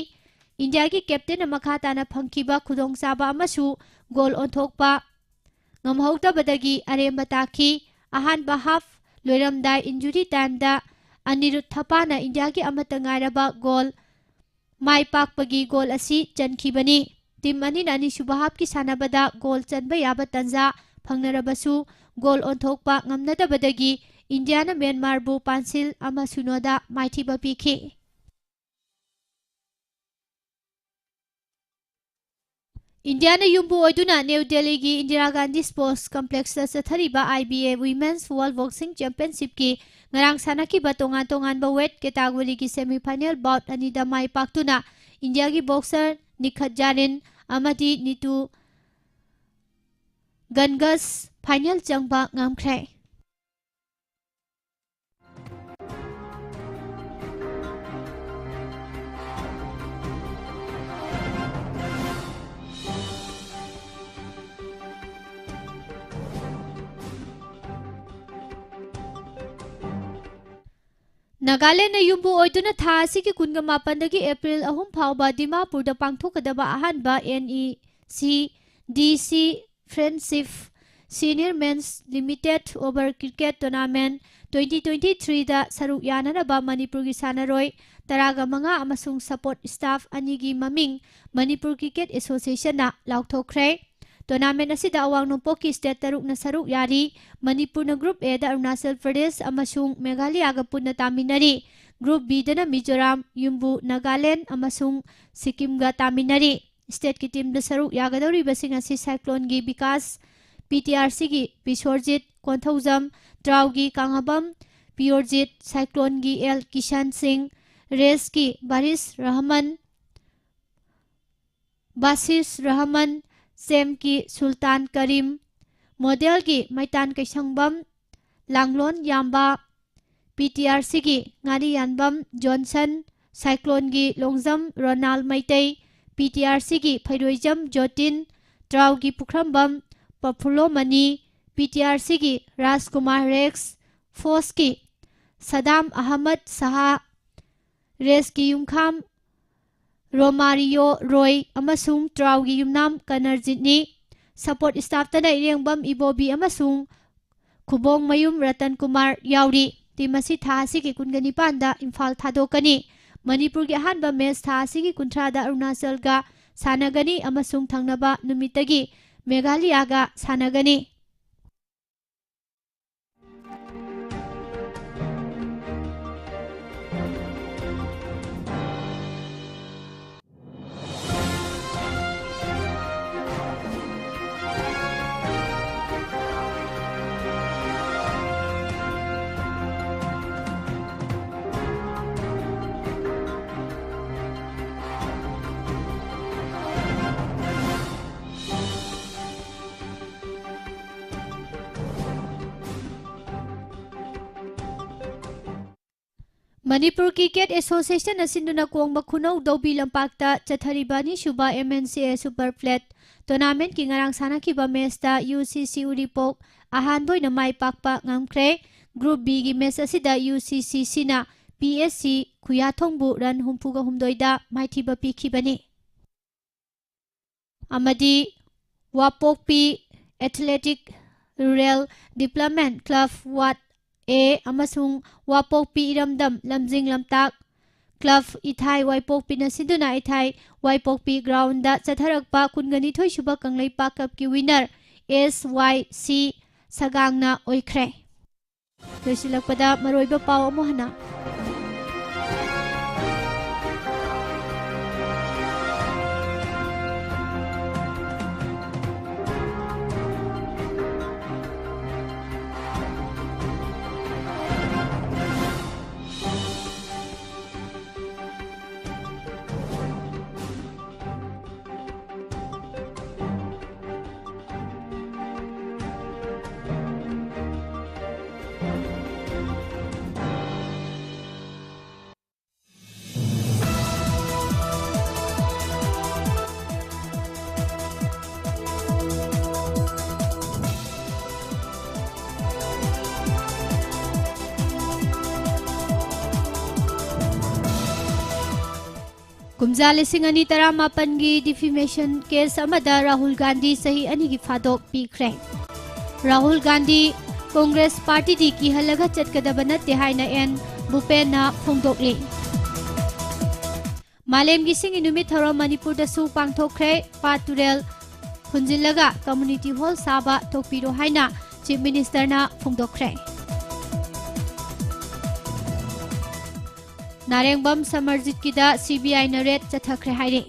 ꯏꯟꯗꯤꯌꯥꯒꯤ captain ꯅ ꯃꯈꯥ ꯇꯥꯅ ꯐꯪꯈꯤꯕ ꯈꯨꯗꯣꯡꯆꯥꯕ ꯑꯃꯁꯨ ꯒꯣꯜ ꯑꯣꯟꯊꯣꯛꯄ ꯉꯝꯍꯧꯗꯕꯗꯒꯤ ꯑꯔꯦꯝꯕ ꯇꯥꯈꯤ꯫ ꯑꯍꯥꯟꯕ half ꯂꯣꯏꯔꯝꯗꯥꯏ injury time ꯗ ꯑꯅꯤꯔꯨꯗ ꯊꯥꯄꯥꯅ ꯏꯟꯗꯤꯌꯥꯒꯤ ꯑꯃꯠꯇ ꯉꯥꯏꯔꯕ ꯒꯣꯜ ꯃꯥꯏ ꯄꯥꯛꯄꯒꯤ ꯒꯣꯜ ꯑꯁꯤ ꯆꯟꯈꯤꯕꯅꯤ꯫ Team ꯑꯅꯤꯅ ꯑꯅꯤꯁꯨꯕ half ꯀꯤ ꯁꯥꯟꯅꯕꯗ ꯒꯣꯜ ꯆꯟꯕ ꯌꯥꯕ ꯇꯟꯖꯥ ꯐꯪꯅꯔꯕꯁꯨ ꯒꯣꯜ ꯑꯣꯟꯊꯣꯛꯄ ꯉꯝꯅꯗꯕꯗꯒꯤ ꯏꯟꯗꯤꯌꯥꯅ ꯃ꯭ꯌꯥꯟꯃꯥꯔꯕꯨ ꯄꯥꯟꯁꯤꯜ ꯑꯃ ꯁꯤꯅꯣꯗ ꯃꯥꯏꯊꯤꯕ ꯄꯤꯈꯤ꯫ ꯏꯟꯗꯤꯌꯥꯅ ꯌꯨꯝꯕꯨ ꯑꯣꯏꯗꯨꯅ ꯅ꯭ꯌꯨ ꯗꯦꯜꯂꯤꯒꯤ ꯏꯟꯗꯤꯔꯥ ꯒꯥꯟꯙꯤ Sports Complex ꯇ ꯆꯠꯊꯔꯤꯕ I B A Women's World Boxing Championship ꯀꯤ ꯉꯔꯥꯡ ꯁꯥꯟꯅꯈꯤꯕ ꯇꯣꯉꯥꯟ ꯇꯣꯉꯥꯟꯕ weight category ꯒꯤ semi final bout ꯑꯅꯤꯗ ꯃꯥꯏ ꯄꯥꯛꯇꯨꯅ ꯏꯟꯗꯤꯌꯥꯒꯤ boxer ꯅꯤꯈꯠ ꯖꯥꯔꯤꯟ ꯑꯃꯗꯤ ꯅꯤꯇꯨ ꯒꯟꯒꯁ final ꯆꯪꯕ ꯉꯝꯈ꯭ꯔꯦ꯫ ꯅꯥꯒꯥꯂꯦꯟꯗ ꯌꯨꯝꯕꯨ ꯑꯣꯏꯗꯨꯅ ꯊꯥ ꯑꯁꯤꯒꯤ ꯀꯨꯟꯒ ꯃꯥꯄꯟꯗꯒꯤ ꯑꯦꯄ꯭ꯔꯤꯜ ꯑꯍꯨꯝ ꯐꯥꯎꯕ ꯗꯤꯃꯥꯄꯨꯔꯗ ꯄꯥꯡꯊꯣꯛꯀꯗꯕ ꯑꯍꯥꯟꯕ N E C D C Friendship Senior Men's Limited Over Cricket Tournament twenty twenty-three ꯗ ꯁꯔꯨꯛ ꯌꯥꯅꯅꯕ ꯃꯅꯤꯄꯨꯔꯒꯤ ꯁꯥꯟꯅꯔꯣꯏ ꯇꯔꯥꯒ ꯃꯉꯥ ꯑꯃꯁꯨꯡ support staff ꯑꯅꯤꯒꯤ ꯃꯃꯤꯡ ꯃꯅꯤꯄꯨꯔ Cricket Association ꯅ ꯂꯥꯎꯊꯣꯛꯈ꯭ꯔꯦ꯫ Tournament ꯑꯁꯤꯗ ꯑꯋꯥꯡ ꯅꯣꯡꯄꯣꯛꯀꯤ state ꯇꯔꯨꯛꯅ ꯁꯔꯨꯛ ꯌꯥꯔꯤ꯫ ꯃꯅꯤꯄꯨꯔꯅ Group A ꯗ ꯑꯔꯨꯅꯥꯆꯜ ꯄ꯭ꯔꯗꯦꯁ ꯑꯃꯁꯨꯡ ꯃꯦꯘꯥꯂꯌꯥꯒ ꯄꯨꯟꯅ ꯇꯥꯃꯤꯟꯅꯔꯤ꯫ Group B ꯗꯅ ꯃꯤꯖꯣꯔꯥꯝ, ꯌꯨꯝꯕꯨ, ꯅꯥꯒꯥꯂꯦꯟ ꯑꯃꯁꯨꯡ ꯁꯤꯛꯀꯤꯝꯒ ꯇꯥꯃꯤꯟꯅꯔꯤ꯫ State ꯀꯤ team ꯗ ꯁꯔꯨꯛ ꯌꯥꯒꯗꯧꯔꯤꯕꯁꯤꯡ ꯑꯁꯤ Cyclone ꯒꯤ Vikas, P T R C ꯒꯤ ꯕꯤꯁ꯭ꯋꯔꯖꯤꯠ, ꯀꯣꯟꯊꯧꯖꯝ, TRAU ꯒꯤ ꯀꯥꯡꯉꯥꯕꯝ ꯄꯤꯌꯣꯔꯖꯤꯠ, Cyclone ꯒꯤ L ꯀꯤꯁꯟ ꯁꯤꯡ, Race ꯀꯤ ꯕꯥꯔꯤꯁ ꯔꯍꯃꯟ, ꯕꯥꯁꯤꯁ ꯔꯍꯃꯟ, CHEM ꯀꯤ ꯁꯨꯜꯇꯥꯟ ꯀꯔꯤꯝ, MODEL ꯒꯤ ꯃꯩꯇꯥꯟ ꯀꯩꯁꯪꯕꯝ, ꯂꯥꯡꯂꯣꯟ ꯌꯥꯝꯕ, P T R C ꯒꯤ ꯉꯥꯔꯤꯌꯥꯟꯕꯝ ꯖꯣꯟꯁꯟ, Cyclone ꯒꯤ ꯂꯣꯡꯖꯝ ꯔꯣꯅꯥꯜ Meitei, P T R C ꯒꯤ ꯐꯩꯔꯣꯏꯖꯝ ꯖꯣꯇꯤꯟ, TRAU ꯒꯤ ꯄꯨꯈ꯭ꯔꯝꯕꯝ ꯄ꯭ꯔꯐꯨꯜꯂꯣ ꯃꯅꯤ, ꯄꯤ ꯇꯤ ꯑꯥꯔ ꯁꯤꯒꯤ ꯔꯥꯖꯀꯨꯃꯥꯔ ꯔꯦꯛꯁ, ꯐꯣꯁꯀꯤ ꯁꯗꯥꯝ ꯑꯍꯃꯗ ꯁꯍꯥ, ꯔꯦꯁꯀꯤ ꯌꯨꯝꯈꯥꯝ ꯔꯣꯃꯥꯔꯤꯌꯣ ꯔꯣꯏ ꯑꯃꯁꯨꯡ ꯇ꯭ꯔꯥꯎꯒꯤ ꯌꯨꯝꯅꯥꯝ ꯀꯅꯔꯖꯤꯠꯅꯤ꯫ ꯁꯄꯣꯔꯠ ꯁ꯭ꯇꯥꯐꯇꯅ ꯏꯔꯦꯡꯕꯝ ꯏꯕꯣꯕꯤ ꯑꯃꯁꯨꯡ ꯈꯨꯕꯣꯡꯃꯌꯨꯝ ꯔꯇꯟ ꯀꯨꯃꯥꯔ ꯌꯥꯎꯔꯤ꯫ ꯇꯤꯝ ꯑꯁꯤ ꯊꯥ ꯑꯁꯤꯒꯤ ꯀꯨꯟꯒ ꯅꯤꯄꯥꯟꯗ ꯏꯝꯐꯥꯜ ꯊꯥꯗꯣꯛꯀꯅꯤ꯫ ꯃꯅꯤꯄꯨꯔꯒꯤ ꯑꯍꯥꯟꯕ ꯃꯦꯆ ꯊꯥ ꯑꯁꯤꯒꯤ ꯀꯨꯟꯊ꯭ꯔꯥꯗ ꯑꯔꯨꯅꯥꯆꯜꯒ ꯁꯥꯟꯅꯒꯅꯤ ꯑꯃꯁꯨꯡ ꯊꯪꯅꯕ ꯅꯨꯃꯤꯠꯇꯒꯤ ꯃꯦꯘꯥꯂꯌꯥꯒ ꯁꯥꯟꯅꯒꯅꯤ꯫ ꯃꯅꯤꯄꯨꯔ ꯀ꯭ꯔꯤꯀꯦꯠ ꯑꯦꯁꯣꯁꯤꯌꯦꯁꯟꯅ ꯁꯤꯟꯗꯨꯅ ꯀꯣꯡꯕ ꯈꯨꯅꯧ ꯗꯧꯕꯤ ꯂꯝꯄꯥꯛꯇ ꯆꯠꯊꯔꯤꯕ ꯑꯅꯤꯁꯨꯕ ꯑꯦꯝ ꯑꯦꯟ ꯁꯤ ꯑꯦ ꯁꯨꯄꯔ ꯐ꯭ꯂꯦꯠ ꯇꯣꯔꯅꯥꯃꯦꯟꯠꯀꯤ ꯉꯔꯥꯡ ꯁꯥꯟꯅꯈꯤꯕ ꯃꯦꯆꯇ ꯌꯨ ꯁꯤ ꯁꯤ ꯎꯔꯤꯄꯣꯛ ꯑꯍꯥꯟꯕ ꯑꯣꯏꯅ ꯃꯥꯏ ꯄꯥꯛꯄ ꯉꯝꯈ꯭ꯔꯦ꯫ ꯒ꯭ꯔꯨꯞ ꯕꯤꯒꯤ ꯃꯦꯆ ꯑꯁꯤꯗ ꯌꯨ ꯁꯤ ꯁꯤ ꯁꯤꯅ ꯄꯤ ꯑꯦꯁ ꯁꯤ ꯈꯨꯌꯥꯊꯣꯡꯕꯨ ꯔꯟ ꯍꯨꯝꯐꯨꯒ ꯍꯨꯝꯗꯣꯏꯗ ꯃꯥꯏꯊꯤꯕ ꯄꯤꯈꯤꯕꯅꯤ꯫ ꯑꯃꯗꯤ ꯋꯥꯄꯣꯛꯄꯤ ꯑꯦꯊꯂꯦꯇꯤꯛ ꯔꯨꯔꯦꯜ ꯗꯤꯕ꯭ꯂꯞꯃꯦꯟꯠ ꯀ꯭ꯂꯕ ꯋꯥꯔꯗ ꯑꯦ ꯑꯃꯁꯨꯡ ꯋꯥꯄꯣꯛꯄꯤ ꯏꯔꯝꯗꯝ ꯂꯝꯖꯤꯡ ꯂꯝꯇꯥꯛ ꯀ꯭ꯂꯕ ꯏꯊꯥꯏ ꯋꯥꯏꯄꯣꯛꯄꯤꯅ ꯁꯤꯟꯗꯨꯅ ꯏꯊꯥꯏ ꯋꯥꯏꯄꯣꯛꯄꯤ ꯒ꯭ꯔꯥꯎꯟꯗ ꯆꯠꯊꯔꯛꯄ ꯀꯨꯟꯒ ꯅꯤꯊꯣꯏ ꯁꯨꯕ ꯀꯪꯂꯩꯄꯥꯛ ꯀꯞꯀꯤ ꯋꯤꯟꯅꯔ ꯑꯦꯁ ꯋꯥꯏ ꯁꯤ ꯁꯒꯥꯡꯅ ꯑꯣꯏꯈ꯭ꯔꯦ꯫ ꯂꯣꯏꯁꯤꯜꯂꯛꯄꯗ ꯃꯔꯨꯑꯣꯏꯕ ꯄꯥꯎ ꯑꯃꯨꯛ ꯍꯟꯅ꯫ ꯀꯨꯝꯖꯥ ꯂꯤꯁꯤꯡ ꯑꯅꯤ ꯇꯔꯥꯃꯥꯄꯟꯒꯤ defamation case ꯑꯃꯗ ꯔꯥꯍꯨꯜ ꯒꯥꯟꯙꯤ ꯆꯍꯤ ꯑꯅꯤꯒꯤ ꯐꯥꯗꯣꯛ ꯄꯤꯈ꯭ꯔꯦ꯫ ꯔꯥꯍꯨꯜ ꯒꯥꯟꯙꯤ ꯀꯣꯡꯒ꯭ꯔꯦꯁ ꯄꯥꯔꯇꯤꯗꯤ ꯀꯤꯍꯜꯂꯒ ꯆꯠꯀꯗꯕ ꯅꯠꯇꯦ ꯍꯥꯏꯅ ꯑꯦꯟ ꯕꯨꯄꯦꯟꯅ ꯐꯣꯡꯗꯣꯛꯂꯤ꯫ ꯃꯥꯂꯦꯝꯒꯤ ꯏꯁꯤꯡꯒꯤ ꯅꯨꯃꯤꯠ ꯊꯧꯔꯝ ꯃꯅꯤꯄꯨꯔꯗꯁꯨ ꯄꯥꯡꯊꯣꯛꯈ꯭ꯔꯦ꯫ ꯄꯥꯠ ꯇꯨꯔꯦꯜ ꯍꯨꯟꯖꯤꯜꯂꯒ community hall ꯁꯥꯕ ꯊꯣꯛꯄꯤꯔꯣ ꯍꯥꯏꯅ Chief Ministerꯅ ꯐꯣꯡꯗꯣꯛꯈ꯭ꯔꯦ꯫ ꯅꯥꯔꯦꯡꯕꯝ ꯁꯃꯔꯖꯤꯠꯀꯤꯗ CBIꯅ raid ꯆꯠꯊꯈ꯭ꯔꯦ ꯍꯥꯏꯔꯤ꯫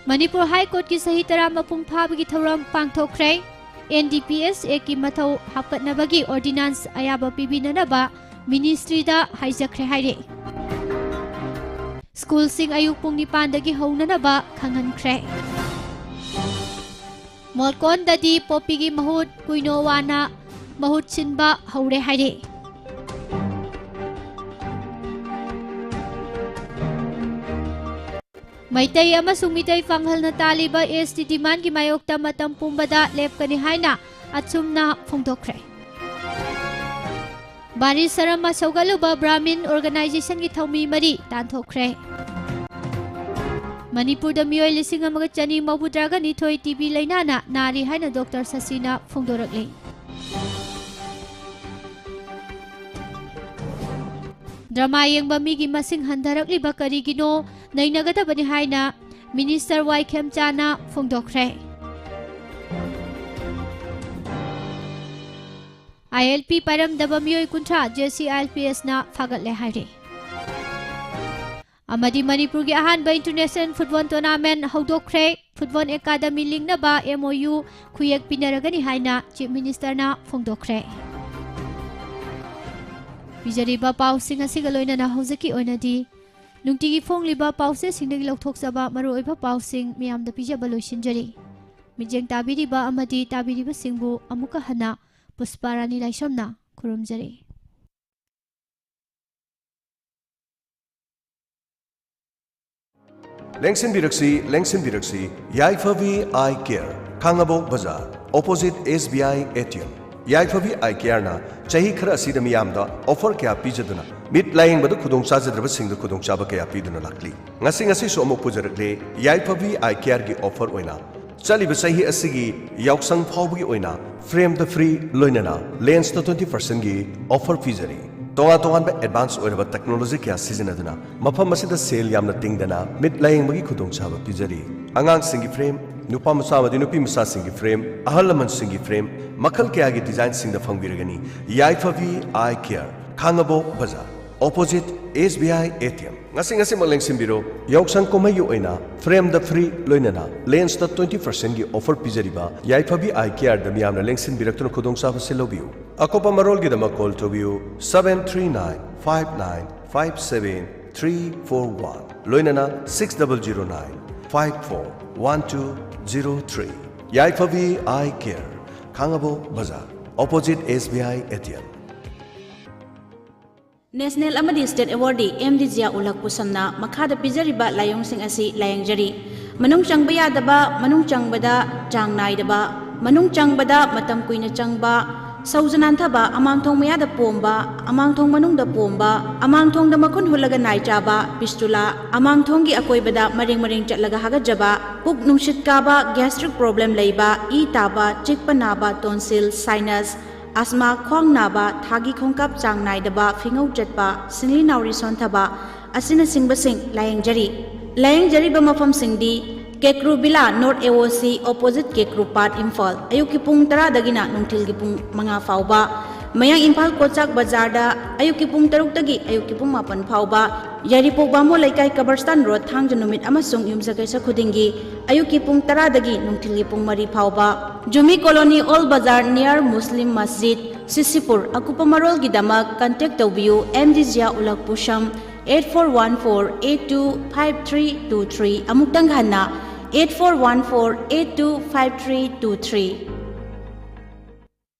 ꯃꯅꯤꯄꯨꯔ High Courtꯀꯤ ꯆꯍꯤ ꯇꯔꯥ ꯃꯄꯨꯡ ꯐꯥꯕꯒꯤ ꯊꯧꯔꯝ ꯄꯥꯡꯊꯣꯛꯈ꯭ꯔꯦ꯫ NDPS Actꯀꯤ ꯃꯊꯧ ꯍꯥꯞꯀꯠꯅꯕꯒꯤ ordinance ꯑꯌꯥꯕ ꯄꯤꯕꯤꯅꯅꯕ ministryꯗ ꯍꯥꯏꯖꯈ꯭ꯔꯦ ꯍꯥꯏꯔꯤ꯫ ꯁ꯭ꯀꯨꯜꯁꯤꯡ ꯑꯌꯨꯛ ꯄꯨꯡ ꯅꯤꯄꯥꯟꯗꯒꯤ ꯍꯧꯅꯅꯕ ꯈꯪꯍꯟꯈ꯭ꯔꯦ꯫ ꯃꯣꯜꯀꯣꯟꯗꯗꯤ ꯄꯣꯄꯤꯒꯤ ꯃꯍꯨꯠ ꯀꯨꯏꯅꯣꯋꯥꯅ ꯃꯍꯨꯠ ꯁꯤꯟꯕ ꯍꯧꯔꯦ ꯍꯥꯏꯔꯤ꯫ ꯃꯩꯇꯩ ꯑꯃꯁꯨꯡ ꯃꯤꯇꯩ ꯄꯥꯡꯒꯜꯅ ꯇꯥꯜꯂꯤꯕ ST demandꯀꯤ ꯃꯥꯌꯣꯛꯇ ꯃꯇꯝ ꯄꯨꯝꯕꯗ ꯂꯦꯞꯀꯅꯤ ꯍꯥꯏꯅ ꯑꯆꯨꯝꯅ ꯐꯣꯡꯗꯣꯛꯈ꯭ꯔꯦ꯫ ꯕꯥꯔꯤ ꯁꯔꯝ ꯁꯧꯒꯠꯂꯨꯕ Brahmin Organisationꯒꯤ ꯊꯧꯃꯤ ꯃꯔꯤ ꯇꯥꯟꯊꯣꯛꯈ꯭ꯔꯦ꯫ ꯃꯅꯤꯄꯨꯔꯗ ꯃꯤꯑꯣꯏ ꯂꯤꯁꯤꯡ ꯑꯃꯒ ꯆꯅꯤ ꯃꯧꯗ꯭ꯔꯥꯒ ꯅꯤꯊꯣꯏ TB ꯂꯩꯅꯥꯅ ꯅꯥꯔꯤ ꯍꯥꯏꯅ Doctor ꯁꯁꯤꯅ ꯐꯣꯡꯗꯣꯔꯛꯂꯤ꯫ ꯗ꯭ꯔꯃꯥ ꯌꯦꯡꯕ ꯃꯤꯒꯤ ꯃꯁꯤꯡ ꯍꯟꯊꯔꯛꯂꯤꯕ ꯀꯔꯤꯒꯤꯅꯣ ꯅꯩꯅꯒꯗꯕꯅꯤ ꯍꯥꯏꯅ Minister ꯋꯥꯏ ꯈꯦꯝꯆꯥꯅ ꯐꯣꯡꯗꯣꯛꯈ꯭ꯔꯦ꯫ ILP ꯄꯥꯏꯔꯝꯗꯕ ꯃꯤꯑꯣꯏ ꯀꯨꯟꯊ꯭ꯔꯥ JC ILPSꯅ ꯐꯥꯒꯠꯂꯦ ꯍꯥꯏꯔꯤ꯫ ꯑꯃꯗꯤ ꯃꯅꯤꯄꯨꯔꯒꯤ ꯑꯍꯥꯟꯕ international football tournament ꯍꯧꯗꯣꯛꯈ꯭ꯔꯦ꯫ Football academy ꯂꯤꯡꯅꯕ MOU ꯈꯨꯌꯦꯛ ꯄꯤꯅꯔꯒꯅꯤ ꯍꯥꯏꯅ Chief Ministerꯅ ꯐꯣꯡꯗꯣꯛꯈ꯭ꯔꯦ꯫ ꯄꯤꯖꯔꯤꯕ ꯄꯥꯎꯁꯤꯡ ꯑꯁꯤꯒ ꯂꯣꯏꯅꯅ ꯍꯧꯖꯤꯛꯀꯤ ꯑꯣꯏꯅꯗꯤ ꯅꯨꯡꯇꯤꯒꯤ ꯐꯣꯡꯂꯤꯕ ꯄꯥꯎꯆꯦꯁꯤꯡꯗꯒꯤ ꯂꯧꯊꯣꯛꯆꯕ ꯃꯔꯨꯑꯣꯏꯕ ꯄꯥꯎꯁꯤꯡ ꯃꯤꯌꯥꯝꯗ ꯄꯤꯖꯕ ꯂꯣꯏꯁꯤꯟꯖꯔꯤ꯫ ꯃꯤꯠꯌꯦꯡ ꯇꯥꯕꯤꯔꯤꯕ ꯑꯃꯗꯤ ꯇꯥꯕꯤꯔꯤꯕꯁꯤꯡꯕꯨ ꯑꯃꯨꯛꯀ ꯍꯟꯅ ꯄꯨꯁꯄꯥ ꯔꯥꯅꯤ ꯂꯥꯏꯁ꯭ꯔꯝꯅ ꯈꯨꯔꯨꯝꯖꯔꯤ꯫ ꯂꯦꯡꯁꯤꯟꯕꯤꯔꯛꯁꯤ, ꯂꯦꯡꯁꯤꯟꯕꯤꯔꯛꯁꯤ, ꯌꯥꯏꯐꯕꯤ Eye Care, ꯈꯥꯡꯉꯕꯣꯛ ꯕꯖꯥꯔ, opposite SBI ATM꯫ ꯌꯥꯏꯐꯕꯤ ꯑꯥꯏ ꯀꯦꯌꯔꯅ ꯆꯍꯤ ꯈꯔ ꯑꯁꯤꯗ ꯃꯤꯌꯥꯝꯗ ꯑꯣꯐꯔ ꯀꯌꯥ ꯄꯤꯖꯗꯨꯅ ꯃꯤꯠ ꯂꯥꯌꯦꯡꯕꯗ ꯈꯨꯗꯣꯡ ꯆꯥꯖꯗ꯭ꯔꯕꯁꯤꯡꯗ ꯈꯨꯗꯣꯡꯆꯥꯕ ꯀꯌꯥ ꯄꯤꯗꯨꯅ ꯂꯥꯛꯂꯤ꯫ ꯉꯁꯤ ꯉꯁꯤꯁꯨ ꯑꯃꯨꯛ ꯄꯨꯖꯔꯛꯂꯦ ꯌꯥꯏꯐꯕꯤ ꯑꯥꯏ ꯀꯦꯌꯔꯒꯤ ꯑꯣꯐꯔ ꯑꯣꯏꯅ ꯆꯠꯂꯤꯕ ꯆꯍꯤ ꯑꯁꯤꯒꯤ ꯌꯥꯎꯁꯪ ꯐꯥꯎꯕꯒꯤ ꯑꯣꯏꯅ ꯐ꯭ꯔꯦꯝꯗ ꯐ꯭ꯔꯤ ꯂꯣꯏꯅꯅ ꯂꯦꯟꯁꯇ ꯇ꯭ꯋꯦꯟꯇꯤ ꯄꯥꯔꯁꯦꯟꯒꯤ ꯑꯣꯐꯔ ꯄꯤꯖꯔꯤ꯫ ꯇꯣꯉꯥꯟ ꯇꯣꯉꯥꯟꯕ ꯑꯦꯗꯚꯥꯟꯁ ꯑꯣꯏꯔꯕ ꯇꯦꯛꯅꯣꯂꯣꯖꯤ ꯀꯌꯥ ꯁꯤꯖꯤꯟꯅꯗꯨꯅ ꯃꯐꯝ ꯑꯁꯤꯗ ꯁꯦꯜ ꯌꯥꯝꯅ ꯇꯤꯡꯗꯅ ꯃꯤꯠ ꯂꯥꯌꯦꯡꯕꯒꯤ ꯈꯨꯗꯣꯡꯆꯥꯕ ꯄꯤꯖꯔꯤ꯫ ꯑꯉꯥꯡꯁꯤꯡꯒꯤ ꯐ꯭ꯔꯦꯝ, ꯅꯨꯄꯥ ꯃꯆꯥ ꯑꯃꯗꯤ ꯅꯨꯄꯤ ꯃꯆꯥꯁꯤꯡꯒꯤ ꯐ꯭ꯔꯦꯝ, ꯑꯍꯜ ꯂꯃꯟꯁꯤꯡꯒꯤ ꯐ꯭ꯔꯦꯝ, ꯃꯈꯜ ꯀꯌꯥꯒꯤ ꯗꯤꯖꯥꯏꯟꯁꯤꯡꯗ ꯐꯪꯕꯤꯔꯒꯅꯤ꯫ ꯌꯥꯏꯐꯕꯤ ꯑꯥꯏ ꯀꯦꯌꯔ, ꯈꯥꯡꯉꯕꯣꯛ ꯕꯖꯥꯔ, opposite S B I A T M. ꯉꯁꯤ ꯉꯁꯤꯃꯛ ꯂꯦꯡꯁꯤꯟꯕꯤꯔꯣ꯫ ꯌꯥꯎꯁꯪ ꯀꯨꯝꯍꯩꯒꯤ ꯑꯣꯏꯅ ꯐ꯭ꯔꯦꯝꯗ ꯐ꯭ꯔꯤ ꯂꯣꯏꯅꯅ ꯂꯦꯟꯁꯇ ꯇ꯭ꯋꯦꯟꯇꯤ ꯄꯥꯔꯁꯦꯟꯒꯤ ꯑꯣꯐꯔ ꯄꯤꯖꯔꯤꯕ ꯌꯥꯏꯐꯕꯤ ꯑꯥꯏ ꯀꯦꯌꯔꯗ ꯃꯤꯌꯥꯝꯅ ꯂꯦꯡꯁꯤꯟꯕꯤꯔꯛꯇꯨꯅ ꯈꯨꯗꯣꯡꯆꯥꯕꯁꯤ ꯂꯧꯕꯤꯌꯨ꯫ ꯑꯀꯨꯞꯄ ꯃꯔꯣꯜꯒꯤꯗꯃꯛ ꯀꯣꯜ ꯇꯧꯕꯤꯌꯨ seven three nine five nine five seven three four one, ꯂꯣꯏꯅꯅ six double zero nine five four one two zero three꯫ ꯌꯥꯏꯐꯕꯤ ꯑꯥꯏ ꯀꯦꯌꯔ, ꯈꯥꯡꯉꯕꯣꯛ ꯕꯖꯥꯔ, opposite S B I A T M. National ꯑꯃꯗꯤ ꯁ꯭ꯇꯦꯠ ꯑꯦꯋꯥꯔꯗꯤ ꯑꯦꯝ ꯗꯤ ꯖꯤꯌꯥ ꯎꯂꯛ ꯄꯨꯁꯝꯅ ꯃꯈꯥꯗ ꯄꯤꯖꯔꯤꯕ ꯂꯥꯏꯑꯣꯡꯁꯤꯡ ꯑꯁꯤ ꯂꯥꯌꯦꯡꯖꯔꯤ꯫ ꯃꯅꯨꯡ ꯆꯪꯕ ꯌꯥꯗꯕ, ꯃꯅꯨꯡ ꯆꯪꯕꯗ ꯆꯥꯡ ꯅꯥꯏꯗꯕ, ꯃꯅꯨꯡ ꯆꯪꯕꯗ ꯃꯇꯝ ꯀꯨꯏꯅ ꯆꯪꯕ, ꯁꯧꯖ ꯅꯥꯟꯊꯕ, ꯑꯃꯥꯡꯊꯣꯡ ꯃꯌꯥꯗ ꯄꯣꯝꯕ, ꯑꯃꯥꯡꯊꯣꯡ ꯃꯅꯨꯡꯗ ꯄꯣꯝꯕ, ꯑꯃꯥꯡꯊꯣꯡꯗ ꯃꯈꯨꯟ ꯍꯨꯠꯂꯒ ꯅꯥꯏ ꯆꯥꯕ, ꯐꯤꯁꯇꯨꯂꯥ, ꯑꯃꯥꯡꯊꯣꯡꯒꯤ ꯑꯀꯣꯏꯕꯗ ꯃꯔꯦꯡ ꯃꯔꯦꯡ ꯆꯠꯂꯒ ꯍꯥꯒꯠꯆꯕ, ꯄꯨꯛ ꯅꯨꯡꯁꯤꯠ ꯀꯥꯕ, ꯒ꯭ꯌꯥꯁꯇ꯭ꯔꯤꯛ ꯄ꯭ꯔꯣꯕ꯭ꯂꯦꯝ ꯂꯩꯕ, ꯏ ꯇꯥꯕ, ꯆꯤꯛꯄ ꯅꯥꯕ, ꯇꯣꯟꯁꯤꯜ, ꯁꯥꯏꯅꯁ, ꯑꯁꯃꯥ, ꯈ꯭ꯋꯥꯡ ꯅꯥꯕ, ꯊꯥꯒꯤ ꯈꯣꯡꯀꯥꯞ ꯆꯥꯡ ꯅꯥꯏꯗꯕ, ꯐꯤꯉꯧ ꯆꯠꯄ, ꯁꯤꯡꯂꯤ ꯅꯥꯎꯔꯤ ꯁꯣꯟꯊꯕ ꯑꯁꯤꯅꯆꯤꯡꯕꯁꯤꯡ ꯂꯥꯌꯦꯡꯖꯔꯤ꯫ ꯂꯥꯌꯦꯡꯖꯔꯤꯕ ꯃꯐꯝꯁꯤꯡꯗꯤ ꯀꯦꯀ꯭ꯔꯨ ꯚꯤꯂꯥ ꯅꯣꯔꯠ ꯑꯦ ꯑꯣ ꯁꯤ, ꯑꯣꯄꯣꯖꯤꯠ ꯀꯦꯀ꯭ꯔꯨ ꯄꯥꯠ, ꯏꯝꯐꯥꯜ꯫ ꯑꯌꯨꯛꯀꯤ ꯄꯨꯡ ꯇꯔꯥꯗꯒꯤꯅ ꯅꯨꯡꯊꯤꯜꯒꯤ ꯄꯨꯡ ꯃꯉꯥ ꯐꯥꯎꯕ꯫ ꯃꯌꯥꯡ ꯏꯝꯐꯥꯜ ꯀꯣꯆꯥꯛ ꯕꯖꯥꯔꯗ ꯑꯌꯨꯛꯀꯤ ꯄꯨꯡ ꯇꯔꯨꯛꯇꯒꯤ ꯑꯌꯨꯛꯀꯤ ꯄꯨꯡ ꯃꯥꯄꯟ ꯐꯥꯎꯕ꯫ ꯌꯥꯏꯔꯤꯄꯣꯛ ꯕꯥꯃꯣꯟ ꯂꯩꯀꯥꯏ, ꯀꯕꯔꯁꯇꯥꯟ ꯔꯣꯗ, ꯊꯥꯡꯖ ꯅꯨꯃꯤꯠ ꯑꯃꯁꯨꯡ ꯌꯨꯝꯁꯀꯩꯁ ꯈꯨꯗꯤꯡꯒꯤ ꯑꯌꯨꯛꯀꯤ ꯄꯨꯡ ꯇꯔꯥꯗꯒꯤ ꯅꯨꯡꯊꯤꯜꯒꯤ ꯄꯨꯡ ꯃꯔꯤ ꯐꯥꯎꯕ꯫ ꯖꯨꯃꯤ ꯀꯣꯂꯣꯅꯤ, ꯑꯣꯜ ꯕꯖꯥꯔ, near ꯃꯨꯁꯂꯤꯝ ꯃꯁꯖꯤꯗ, ꯁꯤꯁꯤꯄꯨꯔ꯫ ꯑꯀꯨꯞꯄ ꯃꯔꯣꯜꯒꯤꯗꯃꯛ ꯀꯟꯇꯦꯛ ꯇꯧꯕꯤꯌꯨ ꯑꯦꯝ ꯗꯤ ꯖꯤꯌꯥ ꯎꯂꯛ ꯄꯨꯁꯝ, eight four one four eight two five three two three꯫ ꯑꯃꯨꯛꯇꯪ ꯍꯟꯅ, eight four one four eight two five three two three꯫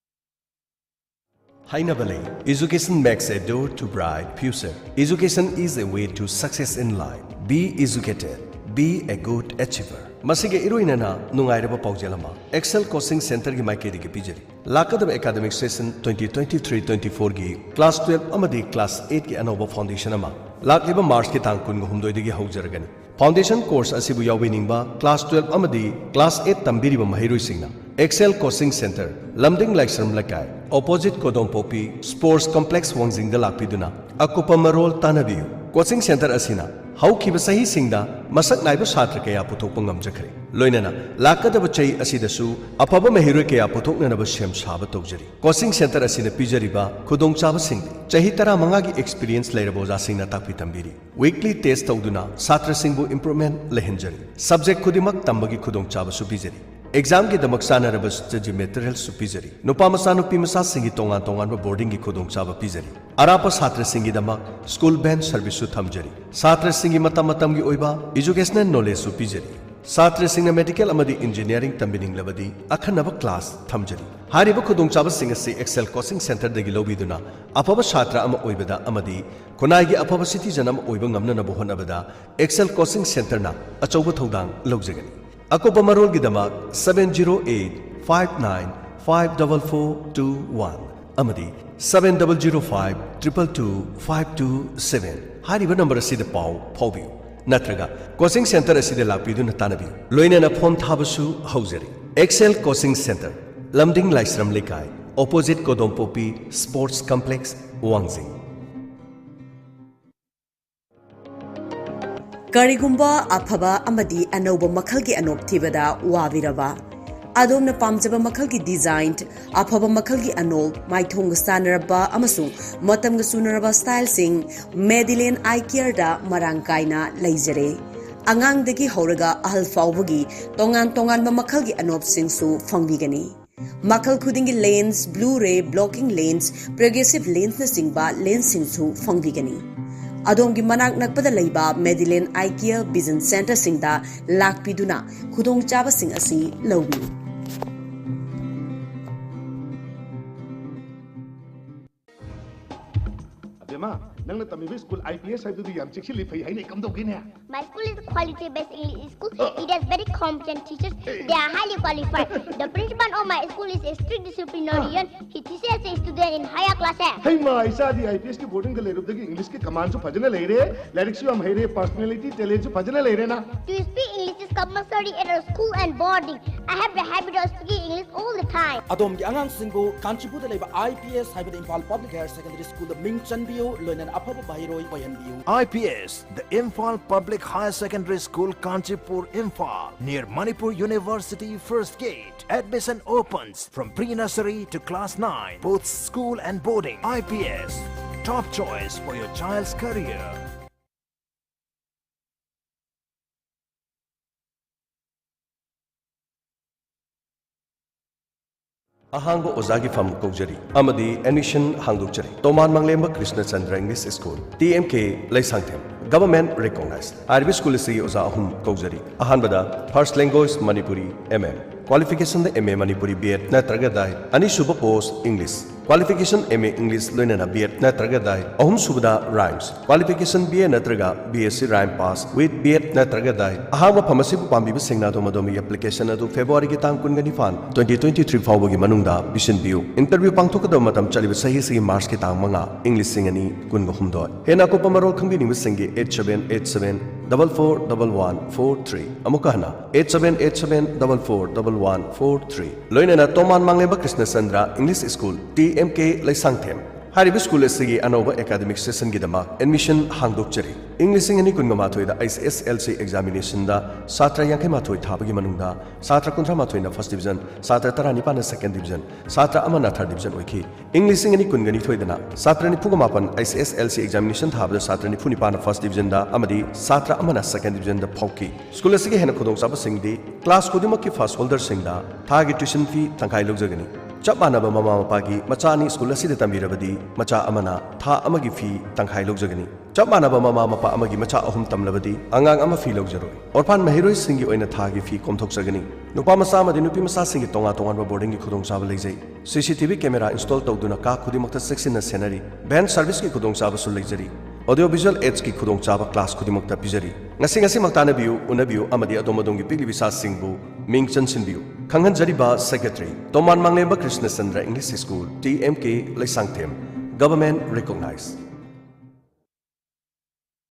ꯍꯥꯏꯅꯕ ꯂꯩ, Education makes a door to bright future. Education is a way to success in life. Be educated. Be a good achiever. ꯃꯁꯤꯒ ꯏꯔꯣꯏꯅꯅ ꯅꯨꯡꯉꯥꯏꯔꯕ ꯄꯥꯎꯖꯦꯜ ꯑꯃ Excel Coaching Centreꯒꯤ ꯃꯥꯏꯀꯩꯗꯒꯤ ꯄꯤꯖꯔꯤ꯫ ꯂꯥꯛꯀꯗꯕ academic session twenty twenty-three twenty-fourꯒꯤ class twelve ꯑꯃꯗꯤ class eightꯀꯤ ꯑꯅꯧꯕ foundation ꯑꯃ ꯂꯥꯛꯂꯤꯕ Marchꯀꯤ ꯇꯥꯡ ꯀꯨꯟꯒ ꯍꯨꯝꯗꯣꯏꯗꯒꯤ ꯍꯧꯖꯔꯒꯅꯤ꯫ Foundation course ꯑꯁꯤꯕꯨ ꯌꯥꯎꯕꯤꯅꯤꯡꯕ class twelve ꯑꯃꯗꯤ class eight ꯇꯝꯕꯤꯔꯤꯕ ꯃꯍꯩꯔꯣꯏꯁꯤꯡꯅ Excel Coaching Centre, ꯂꯝꯗꯤꯡ ꯂꯥꯏꯁ꯭ꯔꯝ ꯂꯩꯀꯥꯏ, opposite ꯀꯣꯗꯣꯝꯄꯣꯛꯄꯤ Sports Complex ꯋꯥꯡꯖꯤꯡꯗ ꯂꯥꯛꯄꯤꯗꯨꯅ ꯑꯀꯨꯞꯄ ꯃꯔꯣꯜ ꯇꯥꯟꯅꯕꯤꯌꯨ꯫ Coaching centre ꯑꯁꯤꯅ ꯍꯧꯈꯤꯕ ꯆꯍꯤꯁꯤꯡꯗ ꯃꯁꯛ ꯅꯥꯏꯕ ꯁꯥꯇ꯭ꯔ ꯀꯌꯥ ꯄꯨꯊꯣꯛꯄ ꯉꯝꯖꯈ꯭ꯔꯦ꯫ ꯂꯣꯏꯅꯅ ꯂꯥꯛꯀꯗꯕ ꯆꯍꯤ ꯑꯁꯤꯗꯁꯨ ꯑꯐꯕ ꯃꯍꯩꯔꯣꯏ ꯀꯌꯥ ꯄꯨꯊꯣꯛꯅꯅꯕ ꯁꯦꯝ ꯁꯥꯕ ꯇꯧꯖꯔꯤ꯫ Coaching centre ꯑꯁꯤꯅ ꯄꯤꯖꯔꯤꯕ ꯈꯨꯗꯣꯡꯆꯥꯕꯁꯤꯡꯗꯤ ꯆꯍꯤ ꯇꯔꯥꯃꯉꯥꯒꯤ experience ꯂꯩꯔꯕ ꯑꯣꯖꯥꯁꯤꯡꯅ ꯇꯥꯛꯄꯤ ꯇꯝꯕꯤꯔꯤ꯫ Weekly test ꯇꯧꯗꯨꯅ ꯁꯥꯇ꯭ꯔꯁꯤꯡꯕꯨ improvement ꯂꯩꯍꯟꯖꯔꯤ꯫ Subject ꯈꯨꯗꯤꯡꯃꯛ ꯇꯝꯕꯒꯤ ꯈꯨꯗꯣꯡꯆꯥꯕꯁꯨ ꯄꯤꯖꯔꯤ꯫ Examꯒꯤꯗꯃꯛ ꯆꯥꯅꯔꯕ study materialꯁꯨ ꯄꯤꯖꯔꯤ꯫ ꯅꯨꯄꯥ ꯃꯆꯥ ꯅꯨꯄꯤ ꯃꯆꯥꯁꯤꯡꯒꯤ ꯇꯣꯉꯥꯟ ꯇꯣꯉꯥꯟꯕ boardingꯒꯤ ꯈꯨꯗꯣꯡꯆꯥꯕ ꯄꯤꯖꯔꯤ꯫ ꯑꯔꯥꯞꯄ ꯁꯥꯇ꯭ꯔꯁꯤꯡꯒꯤꯗꯃꯛ school van serviceꯁꯨ ꯊꯝꯖꯔꯤ꯫ ꯁꯥꯇ꯭ꯔꯁꯤꯡꯒꯤ ꯃꯇꯝ ꯃꯇꯝꯒꯤ ꯑꯣꯏꯕ educational knowledgeꯁꯨ ꯄꯤꯖꯔꯤ꯫ ꯁꯥꯇ꯭ꯔꯁꯤꯡꯅ medical ꯑꯃꯗꯤ engineering ꯇꯝꯕꯤꯅꯤꯡꯂꯕꯗꯤ ꯑꯈꯟꯅꯕ class ꯊꯝꯖꯔꯤ꯫ ꯍꯥꯏꯔꯤꯕ ꯈꯨꯗꯣꯡꯆꯥꯕꯁꯤꯡ ꯑꯁꯤ Excel Coaching Centreꯗꯒꯤ ꯂꯧꯕꯤꯗꯨꯅ ꯑꯐꯕ ꯁꯥꯇ꯭ꯔ ꯑꯃ ꯑꯣꯏꯕꯗ ꯑꯃꯗꯤ ꯈꯨꯟꯅꯥꯏꯒꯤ ꯑꯐꯕ citizen ꯑꯃ ꯑꯣꯏꯕ ꯉꯝꯅꯅꯕ ꯍꯣꯠꯅꯕꯗ Excel Coaching Centreꯅ ꯑꯆꯧꯕ ꯊꯧꯗꯥꯡ ꯂꯧꯖꯒꯅꯤ꯫ ꯑꯀꯨꯞꯄ ꯃꯔꯣꯜꯒꯤꯗꯃꯛ seven zero eight five nine five double four two one ꯑꯃꯗꯤ seven double zero five triple two five two seven ꯍꯥꯏꯔꯤꯕ number ꯑꯁꯤꯗ ꯄꯥꯎ ꯐꯥꯎꯕꯤꯌꯨ꯫ ꯅꯠꯇ꯭ꯔꯒ Coaching Centre ꯑꯁꯤꯗ ꯂꯥꯛꯄꯤꯗꯨꯅ ꯇꯥꯟꯅꯕꯤꯌꯨ꯫ ꯂꯣꯏꯅꯅ form ꯊꯥꯕꯁꯨ ꯍꯧꯖꯔꯤ꯫ Excel Coaching Centre, ꯂꯝꯗꯤꯡ ꯂꯥꯏꯁ꯭ꯔꯝ ꯂꯩꯀꯥꯏ, opposite ꯀꯣꯗꯣꯝꯄꯣꯛꯄꯤ Sports Complex, ꯋꯥꯡꯖꯤꯡ꯫ ꯀꯔꯤꯒꯨꯝꯕ ꯑꯐꯕ ꯑꯃꯗꯤ ꯑꯅꯧꯕ ꯃꯈꯜꯒꯤ ꯑꯅꯣꯞ ꯊꯤꯕꯗ ꯋꯥꯕꯤꯔꯕ? ꯑꯗꯣꯝꯅ ꯄꯥꯝꯖꯕ ꯃꯈꯜꯒꯤ design, ꯑꯐꯕ ꯃꯈꯜꯒꯤ ꯑꯅꯣꯞ, ꯃꯥꯏꯊꯣꯡꯒ ꯆꯥꯟꯅꯔꯕ ꯑꯃꯁꯨꯡ ꯃꯇꯝꯒ ꯆꯨꯅꯔꯕ styleꯁꯤꯡ Madeline Eye Careꯗ ꯃꯔꯥꯡ ꯀꯥꯏꯅ ꯂꯩꯖꯔꯦ꯫ ꯑꯉꯥꯡꯗꯒꯤ ꯍꯧꯔꯒ ꯑꯍꯜ ꯐꯥꯎꯕꯒꯤ ꯇꯣꯉꯥꯟ ꯇꯣꯉꯥꯟꯕ ꯃꯈꯜꯒꯤ ꯑꯅꯣꯞꯁꯤꯡꯁꯨ ꯐꯪꯕꯤꯒꯅꯤ꯫ ꯃꯈꯜ ꯈꯨꯗꯤꯡꯒꯤ lens, Blu-ray, blocking lens, progressive lensꯅꯆꯤꯡꯕ lensꯁꯤꯡꯁꯨ ꯐꯪꯕꯤꯒꯅꯤ꯫ ꯑꯗꯣꯝꯒꯤ ꯃꯅꯥꯛ ꯅꯛꯄꯗ ꯂꯩꯕ Madeline Eye Care Vision Centreꯁꯤꯡꯗ ꯂꯥꯛꯄꯤꯗꯨꯅ ꯈꯨꯗꯣꯡꯆꯥꯕꯁꯤꯡ ꯑꯁꯤ ꯂꯧꯕꯤꯌꯨ꯫ ꯑꯕꯦꯝꯃ, ꯅꯪꯅ ꯇꯝꯃꯤꯕ ꯁ꯭ꯀꯨꯜ ꯑꯥꯏ ꯄꯤ ꯑꯦꯁ ꯍꯥꯏꯕꯗꯨꯗꯤ ꯌꯥꯝ ꯆꯦꯛꯁꯤꯜꯂꯤ, ꯐꯩ ꯍꯥꯏꯅꯩ, ꯀꯝꯗꯧꯒꯦꯅꯦ? My school is a quality-based English school. It has very competent teachers. They are highly qualified. The principal of my school is a strict disciplinarian. He teaches the student in higher classes. ꯍꯩꯃꯥ, ꯏꯆꯥꯗꯤ ꯑꯥꯏ ꯄꯤ ꯑꯦꯁꯀꯤ ꯕꯣꯔꯗꯤꯡꯗ ꯂꯩꯔꯨꯕꯗꯒꯤ ꯏꯪꯂꯤꯁꯀꯤ ꯀꯃꯥꯟꯁꯨ ꯐꯖꯅ ꯂꯩꯔꯦ, ꯂꯥꯏꯔꯤꯛꯁꯨ ꯌꯥꯝ ꯍꯩꯔꯦ, ꯄꯔꯁꯅꯦꯂꯤꯇꯤ, ꯇꯦꯂꯦꯟꯁꯨ ꯐꯖꯅ ꯂꯩꯔꯦꯅ꯫ To speak English is compulsory at our school and boarding. I have the habit of speaking English all the time. ꯑꯗꯣꯝꯒꯤ ꯑꯉꯥꯡꯁꯤꯡꯕꯨ ꯀꯥꯟꯆꯤꯄꯨꯔꯗ ꯂꯩꯕ ꯑꯥꯏ ꯄꯤ ꯑꯦꯁ ꯍꯥꯏꯕꯗꯤ ꯏꯝꯐꯥꯜ ꯄꯕ꯭ꯂꯤꯛ ꯍꯥꯌꯔ ꯁꯦꯀꯦꯟꯗꯔꯤ ꯁ꯭ꯀꯨꯜꯗ ꯃꯤꯡ ꯆꯟꯕꯤꯌꯨ, ꯂꯣꯏꯅꯅ ꯑꯐꯕ ꯃꯍꯩꯔꯣꯏ ꯑꯣꯏꯍꯟꯕꯤꯌꯨ꯫ I P S, the Imphal Public Higher Secondary School, Kanchipur, Imphal, near Manipur University, first gate. Admission opens from pre-nursery to class nine, both school and boarding. I P S, top choice for your child's career. ꯑꯍꯥꯡꯕ ꯑꯣꯖꯥꯒꯤ ꯐꯝ ꯀꯧꯖꯔꯤ ꯑꯃꯗꯤ ꯑꯦꯗꯃꯤꯁꯟ ꯍꯥꯡꯗꯣꯛꯆꯔꯤ꯫ ꯇꯣꯃꯥꯟ ꯃꯪꯂꯦꯝꯕ Krishna Chandra English school, T M K, Leishangthem, government recognize. ꯍꯥꯏꯔꯤꯕ ꯁ꯭ꯀꯨꯜ ꯑꯁꯤꯒꯤ ꯑꯣꯖꯥ ꯑꯍꯨꯝ ꯀꯧꯖꯔꯤ꯫ ꯑꯍꯥꯟꯕꯗ first language Manipuri M A, ꯀ꯭ꯋꯥꯂꯤꯐꯤꯀꯦꯁꯟꯗ M A Manipuri B Ed ꯅꯠꯇ꯭ꯔꯒ ꯗꯥꯏ꯫ ꯑꯅꯤꯁꯨꯕ pass English, qualification M A English ꯂꯣꯏꯅꯅ ꯕꯤ ꯑꯦꯗ ꯅꯠꯇ꯭ꯔꯒ ꯗꯥꯏ꯫ ꯑꯍꯨꯝꯁꯨꯕꯗ ꯔꯥꯏꯝꯁ, ꯀ꯭ꯋꯥꯂꯤꯐꯤꯀꯦꯁꯟ ꯕꯤ ꯑꯦ ꯅꯠꯇ꯭ꯔꯒ ꯕꯤ ꯑꯦꯁ ꯁꯤ ꯔꯥꯏꯝ ꯄꯥꯁ ꯋꯤꯠ ꯕꯤ ꯑꯦꯗ ꯅꯠꯇ꯭ꯔꯒ ꯗꯥꯏ꯫ ꯑꯍꯥꯡꯕ ꯐꯝ ꯑꯁꯤꯕꯨ ꯄꯥꯝꯕꯤꯕꯁꯤꯡꯅ ꯑꯗꯣꯝ ꯑꯗꯣꯝꯒꯤ ꯑꯦꯄ꯭ꯂꯤꯀꯦꯁꯟ ꯑꯗꯨ ꯐꯦꯕ꯭ꯔꯨꯋꯥꯔꯤꯒꯤ ꯇꯥꯡ ꯀꯨꯟꯒ ꯅꯤꯄꯥꯟ, twenty twenty-three ꯐꯥꯎꯕꯒꯤ ꯃꯅꯨꯡꯗ ꯄꯤꯁꯤꯟꯕꯤꯌꯨ꯫ ꯏꯟꯇꯔꯚ꯭ꯌꯨ ꯄꯥꯡꯊꯣꯛꯀꯗꯕ ꯃꯇꯝ ꯆꯠꯂꯤꯕ ꯆꯍꯤ ꯑꯁꯤꯒꯤ ꯃꯥꯔꯆꯀꯤ ꯇꯥꯡ ꯃꯉꯥ, ꯏꯪ ꯂꯤꯁꯤꯡ ꯑꯅꯤ ꯀꯨꯟꯒ ꯍꯨꯝꯗꯣꯏ꯫ ꯍꯦꯟꯅ ꯑꯀꯨꯞꯄ ꯃꯔꯣꯜ ꯈꯪꯕꯤꯅꯤꯡꯕꯁꯤꯡꯒꯤ eight seven eight seven double four double one four three꯫ ꯑꯃꯨꯛꯀ ꯍꯟꯅ, eight seven eight seven double four double one four three꯫ ꯂꯣꯏꯅꯅ ꯇꯣꯃꯥꯟ ꯃꯥꯡꯂꯦꯝꯕ Krishnachandra English school, T M K, Leishangthem. ꯍꯥꯏꯔꯤꯕ ꯁ꯭ꯀꯨꯜ ꯑꯁꯤꯒꯤ ꯑꯅꯧꯕ ꯑꯦꯀꯥꯗꯃꯤꯛ ꯁꯦꯁꯟꯒꯤꯗꯃꯛ ꯑꯦꯗꯃꯤꯁꯟ ꯍꯥꯡꯗꯣꯛꯆꯔꯤ꯫ ꯏꯪ ꯂꯤꯁꯤꯡ ꯑꯅꯤ ꯀꯨꯟꯒ ꯃꯥꯊꯣꯏꯗ ꯑꯩꯆ ꯑꯦꯁ ꯑꯦꯜ ꯁꯤ ꯑꯦꯛꯖꯥꯃꯤꯅꯦꯁꯟꯗ ꯁꯥꯇ꯭ꯔ ꯌꯥꯡꯈꯩ ꯃꯥꯊꯣꯏ ꯊꯥꯕꯒꯤ ꯃꯅꯨꯡꯗ ꯁꯥꯇ꯭ꯔ ꯀꯨꯟꯊ꯭ꯔꯥ ꯃꯥꯊꯣꯏꯅ ꯐꯥꯔꯁꯠ ꯗꯤꯕꯤꯖꯟ, ꯁꯥꯇ꯭ꯔ ꯇꯔꯥ ꯅꯤꯄꯥꯟꯅ ꯁꯦꯀꯦꯟ ꯗꯤꯕꯤꯖꯟ, ꯁꯥꯇ꯭ꯔ ꯑꯃꯅ ꯊꯥꯔꯠ ꯗꯤꯕꯤꯖꯟ ꯑꯣꯏꯈꯤ꯫ ꯏꯪ ꯂꯤꯁꯤꯡ ꯑꯅꯤ ꯀꯨꯟꯒ ꯅꯤꯊꯣꯏꯗꯅ ꯁꯥꯇ꯭ꯔ ꯅꯤꯐꯨꯒ ꯃꯥꯄꯟ ꯑꯩꯆ ꯑꯦꯁ ꯑꯦꯜ ꯁꯤ ꯑꯦꯛꯖꯥꯃꯤꯅꯦꯁꯟ ꯊꯥꯕꯗ ꯁꯥꯇ꯭ꯔ ꯅꯤꯐꯨ ꯅꯤꯄꯥꯟꯅ ꯐꯥꯔꯁꯠ ꯗꯤꯕꯤꯖꯟꯗ ꯑꯃꯗꯤ ꯁꯥꯇ꯭ꯔ ꯑꯃꯅ ꯁꯦꯀꯦꯟ ꯗꯤꯕꯤꯖꯟꯗ ꯐꯥꯎꯈꯤ꯫ ꯁ꯭ꯀꯨꯜ ꯑꯁꯤꯒꯤ ꯍꯦꯟꯅ ꯈꯨꯗꯣꯡꯆꯥꯕꯁꯤꯡꯗꯤ ꯀ꯭ꯂꯥꯁ ꯈꯨꯗꯤꯡꯃꯛꯀꯤ ꯐꯥꯔꯁꯠ ꯍꯣꯜꯗꯔꯁꯤꯡꯗ ꯊꯥꯒꯤ ꯇ꯭ꯌꯨꯁꯟ ꯐꯤ ꯇꯪꯈꯥꯏ ꯂꯧꯖꯒꯅꯤ꯫ ꯆꯞ ꯃꯥꯟꯅꯕ ꯃꯃꯥ ꯃꯄꯥꯒꯤ ꯃꯆꯥ ꯑꯅꯤ ꯁ꯭ꯀꯨꯜ ꯑꯁꯤꯗ ꯇꯝꯕꯤꯔꯕꯗꯤ ꯃꯆꯥ ꯑꯃꯅ ꯊꯥ ꯑꯃꯒꯤ ꯐꯤ ꯇꯪꯈꯥꯏ ꯂꯧꯖꯒꯅꯤ꯫ ꯆꯞ ꯃꯥꯟꯅꯕ ꯃꯃꯥ ꯃꯄꯥ ꯑꯃꯒꯤ ꯃꯆꯥ ꯑꯍꯨꯝ ꯇꯝꯂꯕꯗꯤ ꯑꯉꯥꯡ ꯑꯃ ꯐꯤ ꯂꯧꯖꯔꯣꯏ꯫ ꯑꯣꯔꯐꯥꯟ ꯃꯍꯩꯔꯣꯏꯁꯤꯡꯒꯤ ꯑꯣꯏꯅ ꯊꯥꯒꯤ ꯐꯤ ꯀꯣꯝꯊꯣꯛꯆꯒꯅꯤ꯫ ꯅꯨꯄꯥ ꯃꯆꯥ ꯑꯃꯗꯤ ꯅꯨꯄꯤ ꯃꯆꯥꯁꯤꯡꯒꯤ ꯇꯣꯉꯥꯟ ꯇꯣꯉꯥꯟꯕ ꯕꯣꯔꯗꯤꯡꯒꯤ ꯈꯨꯗꯣꯡꯆꯥꯕ ꯂꯩꯖꯩ꯫ ꯁꯤ C T V camera install ꯇꯧꯗꯨꯅ ꯀꯥ ꯈꯨꯗꯤꯡꯃꯛꯇ ꯆꯦꯛꯁꯤꯟꯅ ꯁꯦꯟꯅꯔꯤ꯫ ꯚꯦꯟ ꯁꯔꯚꯤꯁꯀꯤ ꯈꯨꯗꯣꯡꯆꯥꯕꯁꯨ ꯂꯩꯖꯔꯤ꯫ ꯑꯣꯗꯤꯑꯣ ꯚꯤꯖꯨꯑꯦꯜ ꯑꯦꯗꯁꯀꯤ ꯈꯨꯗꯣꯡꯆꯥꯕ ꯀ꯭ꯂꯥꯁ ꯈꯨꯗꯤꯡꯃꯛꯇ ꯄꯤꯖꯔꯤ꯫ ꯉꯁꯤ ꯉꯁꯤꯃꯛ ꯇꯥꯟꯅꯕꯤꯌꯨ, ꯎꯅꯕꯤꯌꯨ ꯑꯃꯗꯤ ꯑꯗꯣꯝ ꯑꯗꯣꯝꯒꯤ ꯄꯤꯛꯂꯤꯕ ꯏꯆꯥꯁꯤꯡꯕꯨ ꯃꯤꯡ ꯆꯟꯁꯤꯟꯕꯤꯌꯨ꯫ ꯈꯪꯍꯟꯖꯔꯤꯕ ꯁꯦꯀ꯭ꯔꯦꯇꯔꯤ, ꯇꯣꯃꯥꯟ ꯃꯥꯡꯂꯦꯝꯕ Krishnachandra English school, T M K, Leishangthem, government recognise.